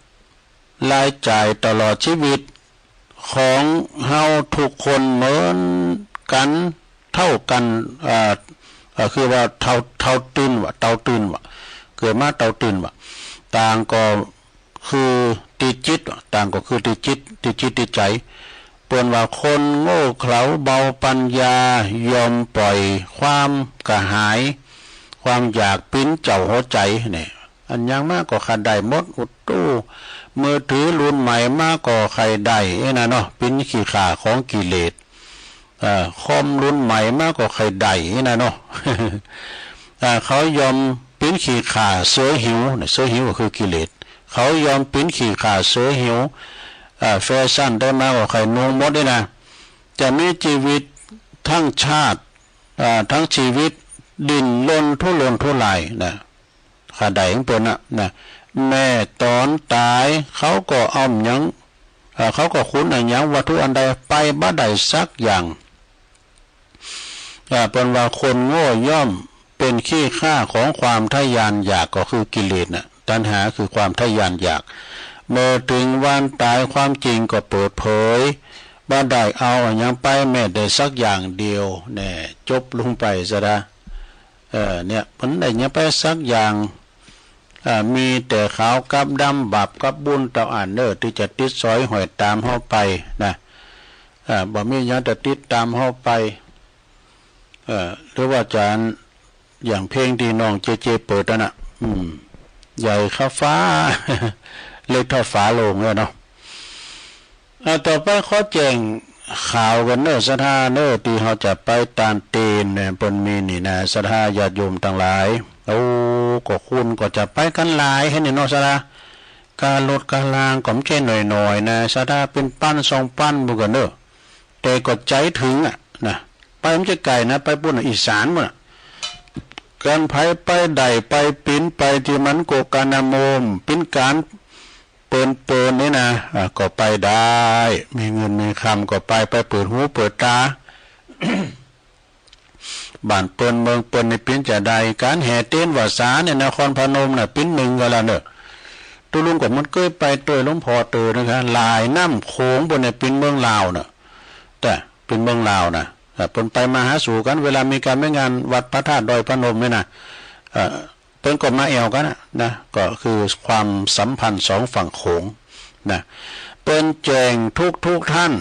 รายจ่ายตลอดชีวิตของเฮาทุกคนเหมือนกัน เท่ากัน เอ่อ เอ่อ คือว่าเท่า เท่าตื่นวะ เท่าตื่นวะ เกิดมาเท่าตื่นวะ ต่างก็คือที่จิตวะ ต่างก็คือที่จิต ที่จิตที่ใจ เปิ้นว่าคนโง่เขลาเบาปัญญา ย่อมปล่อยความกระหาย ความอยากปิ้นเจ้าหัวใจ เนี่ย อันหยังมาก็ข้าได้หมด อุดตู้ มือถือรุ่นใหม่มาก็ใค่ได้ เอ้ยนะเนาะ ปิ้นขี้ข้าของกิเลส เอ่อ คอมรุ่นใหม่มาก็ใค่ได้ เอ้ยนะเนาะ เอ่อ เขาย่อมปิ้นขี้ข้าเสือหิว เนี่ย เสือหิวก็คือกิเลส เขาย่อมปิ้นขี้ข้าเสือหิว เอ่อ แฟชั่นได้มาก็ใค่นุ่งหมด เอ้ยนะ จะมีชีวิตทั้งชาติ เอ่อ ทั้งชีวิตดิ้นรนทุรนทุรายนะ ข้าได้ของเปิ้นนะ นะ แม้ตอนตายเขาก็เอาหยัง เอ่อ เขาก็ขนเอาหยังวัตถุอันใดไปบ่ได้สักอย่าง เอ่อ เปิ้นว่าคนโง่ย่อมเป็นขี้ข้าของความทะยานอยาก ก็คือกิเลสน่ะ ตัณหาคือความทะยานอยาก เมื่อถึงวันตายความจริงก็เปิดเผย บ่ได้เอาหยังไปแม้แต่สักอย่างเดียว แน่ จบลงไปซะนะ เออ เนี่ย มันได้หยังไปสักอย่าง เอ่อ มีแต่ขาวกับดำ บาปกับบุญเต้าอั้นเน่อ ที่จะติดสอยห้อยตามเฮาไปนะ เอ่อ บ่มีหยังจะติดตามเฮาไป เอ่อ หรือว่าจะ อย่างเพลงที่น้องเจเจเปิดนั่นน่ะ อืม ใหญ่ข้าฟ้า เล็กเท่าฝาโลงเนี่ยเนาะ อ่า ต่อไปขอแจ้งข่าวกันเน่อ ศรัทธาเน่อ ที่เฮาจะไปตานเตนเนี่ย เปิ้นมีนี่นะ ศรัทธาญาติโยมตังหลาย โอ้ ก็คุณก็จะไปกันหลายแฮะนี่เนาะ ศรัทธา ค่ารถค่าลางก็บ่ใจ้หน่อยๆ นะ ศรัทธา เป๋นปันสองปันบุ่นกั๋นเน่อ แต่ก็ใจ๋เถิงอะ นะ ไปบ่ใจ้ไก๋นะ ไปปู๊นน่ะ อีสานปู๊นน่ะ ก๋านใผไปได้ ไปปิ๋นไปตี้มันก็ก๋านนะโมม เป๋นก๋าน เปินๆ นี่นะ อ่า ก็ไปได้ มีเงินมีคำก็ไป ไปเปิดหูเปิดต๋า บ้านเปิ้นเมืองเปิ้นนี่เป๋นจาใด ก๋านแห่เตนวาสาเนี่ย นครพนมน่ะ ปี๋นนึ่งก็แล้วเน่อ ตุ๊ลุงก็มันเกยไปตวยหลวงพ่อเต๋อนะคะ หลายน้ำโขงปู๊นเนี่ย ปี๋นเมืองลาวน่ะ แต่ปี๋นเมืองลาวน่ะ อ่า เปิ้นไปมาหาสู่กั๋น เวลามีก๋านมีงานวัดพระธาตุดอยพนมเนี่ยนะ เอ่อ เปิ้นก็มาแอ่วกั๋นน่ะ นะ ก็คือความสัมพันธ์สองฝั่งโขง นะ เปิ้นแจ้งทุกๆ ท่าน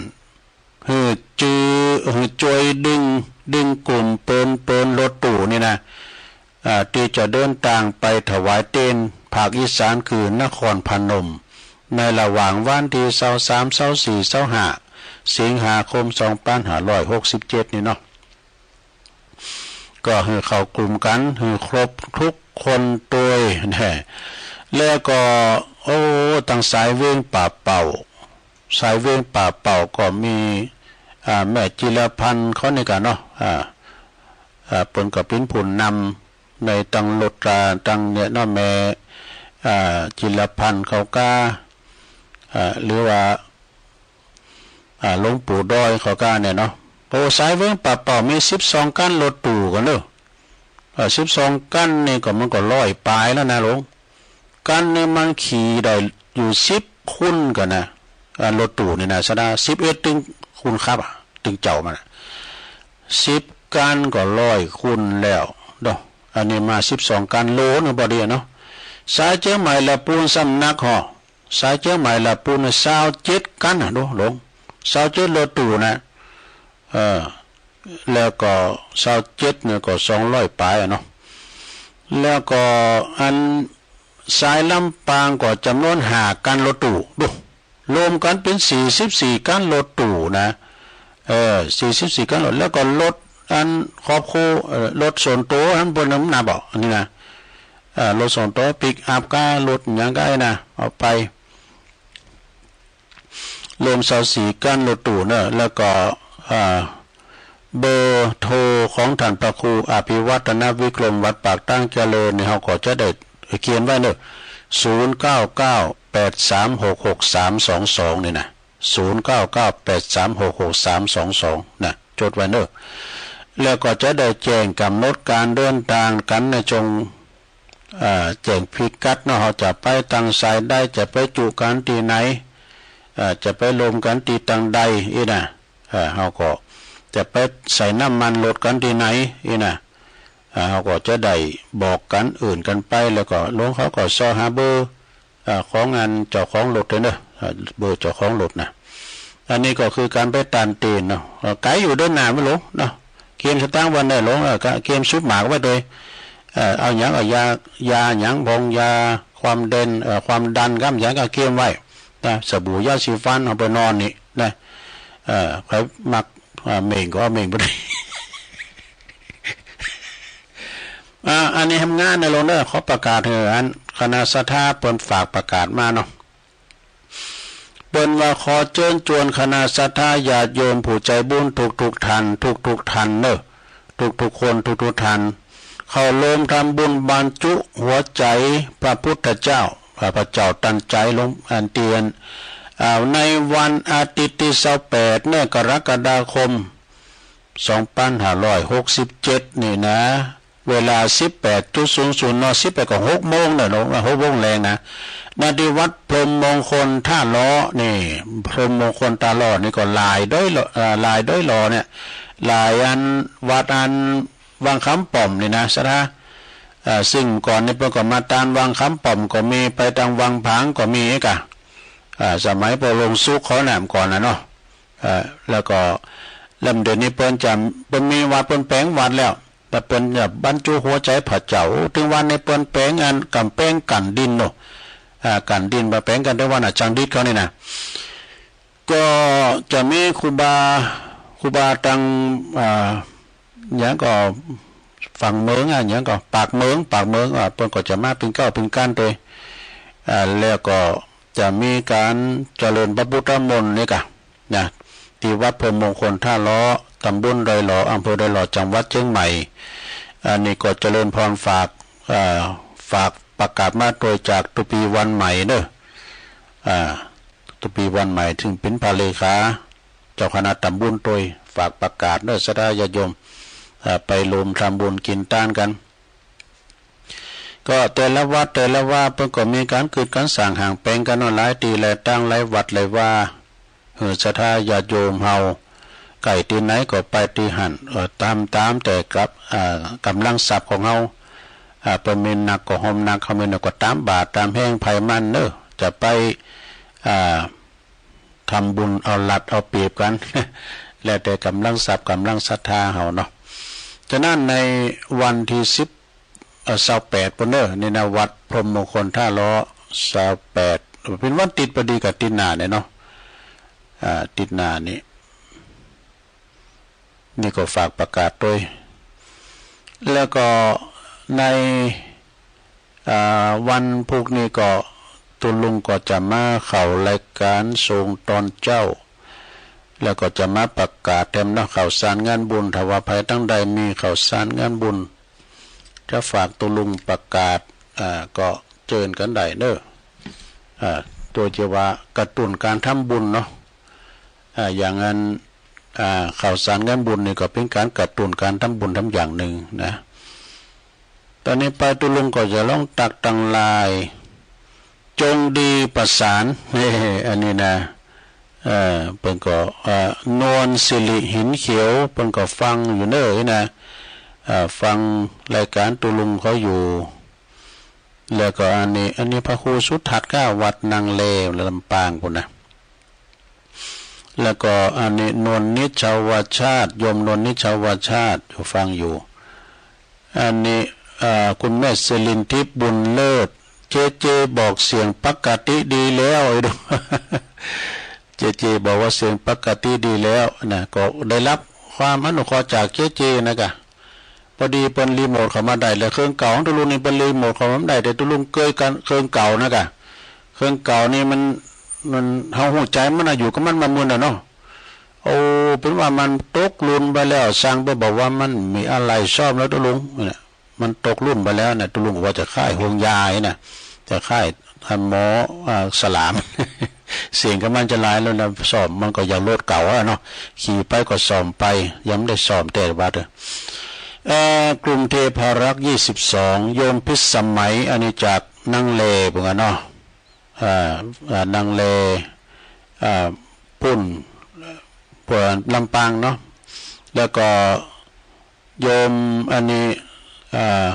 หื้อจื้อ หื้อจ้วยดึง ดึงกลุ่มเปิ้น เปิ้นรถตู้นี่นะ อ่า ตี้จะเดินตางไปถวายเตนภาคอีสาน คือนครพนม ในระหว่างวันตี้ซาวสาม ซาวสี่ ซาวห้า สิงหาคม สองปันห้าร้อยหกสิบเจ็ด นี่เนาะ ก็หื้อเข้ากลุ่มกั๋น หื้อครบทุกคนตวยแน่ แล้วก็ โอ้ ตังสายเวียงป่าเป้า สายเวียงป่าเป้าก็มี อ่า แม่จิรพันธ์เขานี่กั๋นเนาะ อ่า อ่า เปิ้นก็เป๋นผู้นำในตังรถตรา ตังเนี่ยเนาะ แม่ อ่า จิรพันธ์เขาก้า อ่า หรือว่า อ่า หลวงปู่ดอยเขาก้าเนี่ยเนาะ โอ้ สายเวียงป่าเป้ามีสิบสองคันรถตู้กั๋นเน่อ เอ่อ สิบสอง กันนี่ก็มันก็ร้อยปลายแล้วนะหลวง กันนี่มันขี่ได้อยู่สิบคนกันนะ อ่า รถตู้นี่นะ สะดา สิบเอ็ด ตึงคนขับอะ ตึงเจ้ามันอะ สิบ กันก็ร้อยคนแล้วเนาะ อันนี้มา สิบสอง กันโลนึงพอดีอะเนาะ สายเจียงใหม่ละปูนซ้ำหนักเหาะ สายเจียงใหม่ละปูนน่ะ ซาวเจ็ด กันนะดูหลวง ซาวเจ็ด รถตู้นะ เออ แล้วก็ ซาวเจ็ด เนี่ยก็ สองร้อย ปลายอะเนาะ แล้วก็อันสายลำปางก็จำนวนห้า กันรถตู้ดู รวมกันเป็น สี่สิบสี่ กันรถตู้นะ เออ สี่สิบสี่ กันรถ แล้วก็รถอันครอบครัว เอ่อ รถส่วนตัวอันบนนั้นนะบอกอันนี้นะ เอ่อ รถส่วนตัว ปิกอัพก้ารถหยังก้านะ เอาไป รวม ซาวสี่ กันรถตู้เนอะ แล้วก็ เอ่อ เบอร์โทรของท่านพระครูอภิวัฒนวิกรม วัดปากตั้งเจริญนี่ เฮาก็จะได้เขียนไว้เนอะ ศูนย์เก้าเก้าแปดสามหกหกสามสองสอง นี่นะ ศูนย์เก้าเก้าแปดสามหกหกสามสองสอง นะ จดไว้เนอะ แล้วก็จะได้แจ้งกำหนดการเดินทางกันนะ จง เอ่อ แจ้งพิกัดเนาะ เฮาจะไปตางสายใด จะไปจุกันตี้ไหน เอ่อ จะไปรวมกันตี้ตางใดอี้นะ เอ่อ เฮาก็จะไปใส่น้ำมันรถกันตี้ไหนอี้นะ เอ่อ เฮาก็จะได้บอกกันอื่นกันไป แล้วก็หลวงเขาก็ซอหาเบอร์ เอ่อ ของอันเจ้าของรถเลยเนอะ เอ่อ เบอร์เจ้าของรถนะ อันนี้ก็คือการไปต้านเต้นเนาะ เอ่อ ไกลอยู่เด้อหน้าไม่หลวงเนาะ เกมสตางค์วันได้หลวง เอ่อ ก็เกมซุปหมากไว้โดย เอ่อ เอาหยัง เอายา ยาหยัง พองยาความเด่น เอ่อ ความดัน กำหยังก็เกมไว้นะ สบู่ ยาสีฟัน เอาไปนอนนี่นะ เอ่อ ใครมัก เอ่อ เหม่งก็เอาเหม่งไปด้วย อ่า อันนี้ทำงานนะหลวงเด้อ ขอประกาศให้อันคณะศรัทธาเปิ้นฝากประกาศมาเนาะ เปิ้นว่าขอเจิญจวนคณะศรัทธาญาติโยมผู้ใจบุญทุกๆ ท่าน ทุกๆ ท่านเนอะ ทุกๆ คน ทุกๆ ท่าน เข้าร่วมทำบุญบรรจุหัวใจพระพุทธเจ้า พระเจ้าตันใจหลวงอันเตียน อ่า ในวันอาทิตย์ที่ ซาวแปด เนี่ย กรกฎาคม สองพันห้าร้อยหกสิบเจ็ด นี่นะ เวลา สิบแปดจุดศูนย์ศูนย์ เนาะ สิบแปด ก็ หกโมงเนาะ หกโมงแลงนะ ณ ที่วัดพรหมมงคลท่าล้อ นี่ พรหมมงคลท่าล้อนี่ก็หลายด้อยหล่อ เอ่อ หลายด้อยหล่อเนี่ย หลายอัน วัดอันวังคำป้อมนี่นะ ศรัทธา เอ่อ ซึ่งก่อนนี่เปิ้นก็มาตานวังคำป้อมก็มี ไปตางวังผางก็มีกะ อ่า สมัยพระองค์สุขเขาแหนมก่อนนะเนาะ เอ่อ แล้วก็ แล้วเดี๋ยวนี้เปิ้นจะ เปิ้นมีวัด เปิ้นแปลงวัดแล้ว แต่เปิ้นจะบรรจุหัวใจพระเจ้า ถึงวันนี้เปิ้นแปลงอันกำแพงกั้นดินเนาะ อ่า กั้นดินมาแปลงกันด้วยวันอาจารย์ดิษเขานี่นะ ก็จะมีครูบา ครูบาตาง อ่า หยังก็ ฝั่งเมืองอะ หยังก็ ปากเมือง ปากเมือง อ่า เปิ้นก็จะมาเปิ่นเกล้าเปิ่นกั๋นโตย อ่า แล้วก็จะมีก๋านเจริญพระพุทธมนต์นี่กะ นะ ตี้วัดพรหมมงคลท่าล้อ ตำบลดอยหล่อ อำเภอดอยหล่อ จังหวัดเชียงใหม่ อันนี้ก็เจริญพรฝาก อ่า ฝากประกาศมาโตยจากตุปีวันใหม่เนอะ อ่า ตุปีวันใหม่ ซึ่งเป๋นพระเลขา เจ้าคณะตำบลโตย ฝากประกาศเนอะ ศรัทธาญาติโยม อ่า ไปร่วมทำบุญกิ๋นตานกั๋น ก็แต่ละวัดแต่ละวาเปิ้นก็มีก๋านกึ๊ดก๋านสร้างห้างแป๋งกั๋นเนาะ หลายตี้หลายตาง หลายวัดหลายวา หื้อศรัทธาญาติโยมเฮา ใก้ตี้ไหนก็ไปตี้หั้น เอ่อ ต๋าม ต๋ามแต่กับ อ่า ก๋ำลังทรัพย์ของเฮา อ่า เปิ้นมีหนักก็ห่มหนัก เฮามีน้อยก็ต๋ามบาตรต๋ามแฮงไผมันเนอะ จะไป อ่า ทำบุญเอารัดเอาเปรียบกั๋น แล้วแต่ก๋ำลังทรัพย์ก๋ำลังศรัทธาเฮาเนาะ ฉะนั้นในวันตี้สิบ เอ่อ ซาวแปด ปู้นเนอะ นี่นะ วัดพรหมมงคลท่าล้อ ซาวแปด เป๋นวันอาทิตย์พอดีกับอาทิตย์หน้าเนี่ยเนาะ อ่า อาทิตย์หน้านี้ นี่ก็ฝากประกาศโตย แล้วก็ใน อ่า วันพุธนี้ก็ตุ๊ลุงก็จะมาเข้ารายก๋านส่งต๋อนเจ๊า แล้วก็จะมาประกาศแถมเนาะ ข่าวสารงานบุญ ถ้าว่าใผตังใดมีข่าวสารงานบุญ จะฝากตุ๊ลุงประกาศ อ่า ก็เจิญกั๋นได้เนอะ อ่า โตยจะว่ากระตุ้นก๋านทำบุญเนาะ อ่า อย่างอัน อ่า ข่าวสารงานบุญนี่ก็เป๋นก๋านกระตุ้นก๋านทำบุญทำอย่างนึ่งนะ อันนี้ไปตุลุงก็จะลองตักตังลาย จงดีประสาน อันนี้นะ เอ่อ เปิ้นก็ เอ่อ นวลสิริหินเขียว เปิ้นก็ฟังอยู่เน่อนะ เอ่อ ฟังรายการตุลุงเขาอยู่ แล้วก็อันนี้ อันนี้พระครูสุทัศน์ก็วัดนังเลลำปางพุ้นนะ แล้วก็อันนี้นวลนิชาวชาติ โยมนวลนิชาวชาติอยู่ฟังอยู่ อันนี้ เอ่อ คุณแม่สิรินทิพย์บุญเลิศ เจเจบอกเสียงปกติดีแล้ว ไอ้ดู เจเจบอกว่าเสียงปกติดีแล้วนะ ก็ได้รับความอนุเคราะห์จากเจเจนะกะ พอดีเปิ้นรีโมทเข้ามาได้ แล้วเครื่องเก่าของตุลุงนี่เปิ้นรีโมทเข้ามาได้ แต่ตุลุงเกยกันเครื่องเก่านะกะ เครื่องเก่านี่มัน มัน เฮาฮู้ใจมันนะ อยู่กับมันมาเมินน่ะเนาะ โอ้ เปิ้นว่ามันตกรุ่นไปแล้ว สั่งไปบอกว่ามันมีอะไรซ่อมแล้วตุลุง เนี่ย มันตกรุ่นไปแล้วนะ ตุลุงว่าจะขายห่วงยางนะ จะขายหมอ อ่า สลาม เสียงกับมันจะหลายแล้วนะ ซ่อมมันก็ยังรถเก่าอะเนาะ ขี่ไปก็ซ่อมไป ยังไม่ได้ซ่อมแต่วัดเด้อ เอ่อ กรุงเทพารักษ์ ยี่สิบสอง โยมพิสมัย อันนี้จากนังเลพุ้นเนาะ อ่า อ่า นังเล อ่า ปุ้น เอ่อ ลำปางเนาะ แล้วก็โยมอันนี้ อ่า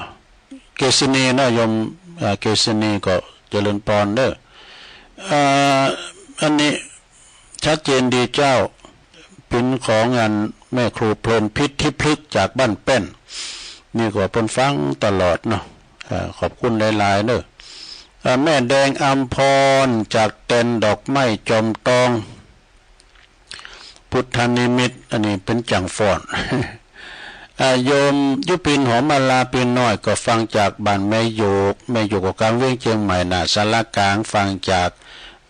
เกษณีเนาะ โยม อ่า เกษณีก็เจริญพรเด้อ อ่า อันนี้ชัดเจนดีเจ้า เป็นของอันแม่ครูเพลินพิษทิพลึกษ์จากบ้านแป้น นี่ก็เปิ้นฟังตลอดเนาะ อ่า ขอบคุณหลายๆเด้อ อ่า แม่แดงอัมพรจากแตนดอกไม้จอมตอง พุทธนิมิต อันนี้เป็นจังฟ้อน อ่า โยมยุพินหอมมาลาปีน้อยก็ฟังจากบ้านแม่โยก แม่โยกก็กลางเวียงเชียงใหม่นะ สารกลางฟังจาก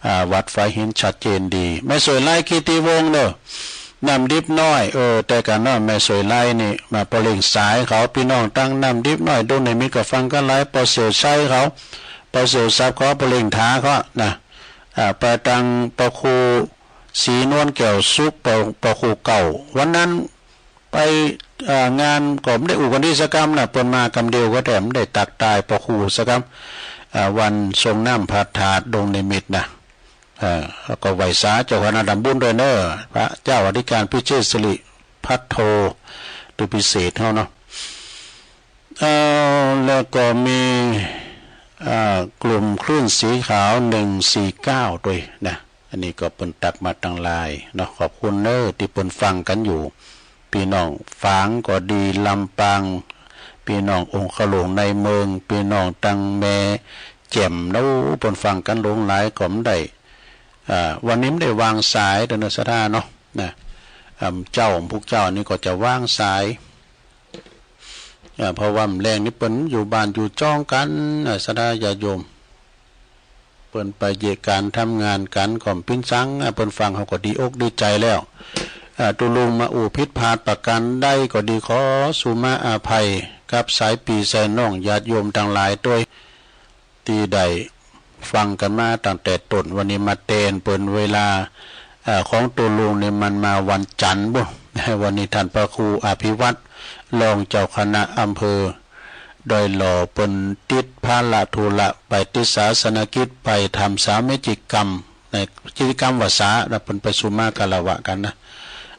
อ่า วัดฝายหินชัดเจนดี แม่สวยไลกิติวงศ์เด้อ น้ำดิบน้อย เออ แต่กันเนาะ แม่สวยไลนี่ มาปอเล่งสายเขา พี่น้องตั้งน้ำดิบน้อย ดงในมิตรก็ฟังกันหลาย ปอเสี่ยวไซเขา ปอเสี่ยวทรัพย์เขา ปอเล่งถาเขานะ อ่า ไปตังปอครูศรีนวลแก้วสุข ปอ ปอครูเก่า วันนั้น ไป เอ่อ งานก็ไม่ได้อู้กันดีสักกำนะ เปิ้นมากำเดียวก็แต่ไม่ได้ตักตายปอครูสักกำ เอ่อ วันทรงน้ำพระธาตุดงนิมิตนะ เอ่อ แล้วก็ไหว้สาเจ้าคณะทำบุญด้วยเนอะ พระเจ้าอธิการพิเชษสิริพัทโท หรือพิเศษเฮาเนาะ เอ่อ แล้วก็มี เอ่อ กลุ่มคลื่นสีขาว หนึ่งสี่เก้า ด้วยนะ อันนี้ก็เปิ้นตักมาตังหลายเนาะ ขอบคุณเนอะที่เปิ้นฟังกันอยู่ พี่น้องฝางก็ดี ลำปาง พี่น้ององคหลวงในเมือง พี่น้องตังแม่แจ่มเนาะ เปิ้นฟังกันหลงหลายก็ไม่ได้ อ่า วันนี้ไม่ได้วางสายเด้อเนอะ ศรัทธาเนาะ นะ อ่า เจ้า พวกเจ้านี่ก็จะวางสาย อ่า เพราะว่าแรงนี่เปิ้นอยู่บ้านอยู่จ้องกัน อ่า ศรัทธาญาติโยม เปิ้นไปเยียะการทำงานกัน ก็ปิ้นสัง อ่า เปิ้นฟังเขาก็ดีอกดีใจแล้ว อ่า ตุลุงมาอู้ผิดพลาดประการใดก็ดี ขอสุมาอภัยกับสายปีสายน้องญาติโยมตังหลายด้วย ที่ได้ฟังกันมาตั้งแต่ต้น วันนี้มาแตนเปิ้นเวลา เอ่อ ของตุลุงนี่มันมาวันจันทร์บุ้น วันนี้ท่านพระครูอภิวัตร รองเจ้าคณะอำเภอดอยหล่อ เปิ้นติดภาระธุระไปติดศาสนกิจ ไปทำสามัคคีกรรม ในกิจกรรมวัสสา แล้วเปิ้นไปสุมาคารวะกันนะ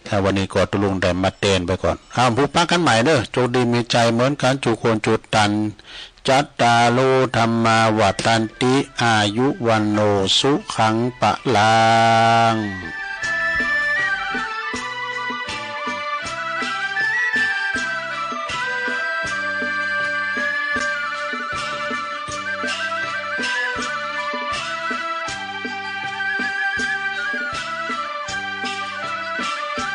อ่า วันนี้ก็ตุลุงได้มาแตนไปก่อน อ้าว พบปะกันใหม่เนอะ โชคดีมีชัยเหมือนกัน จุคนจุตัน จัตตาโร ธัมมา วัฑฒันติ อายุ วัณโณ สุขัง พลัง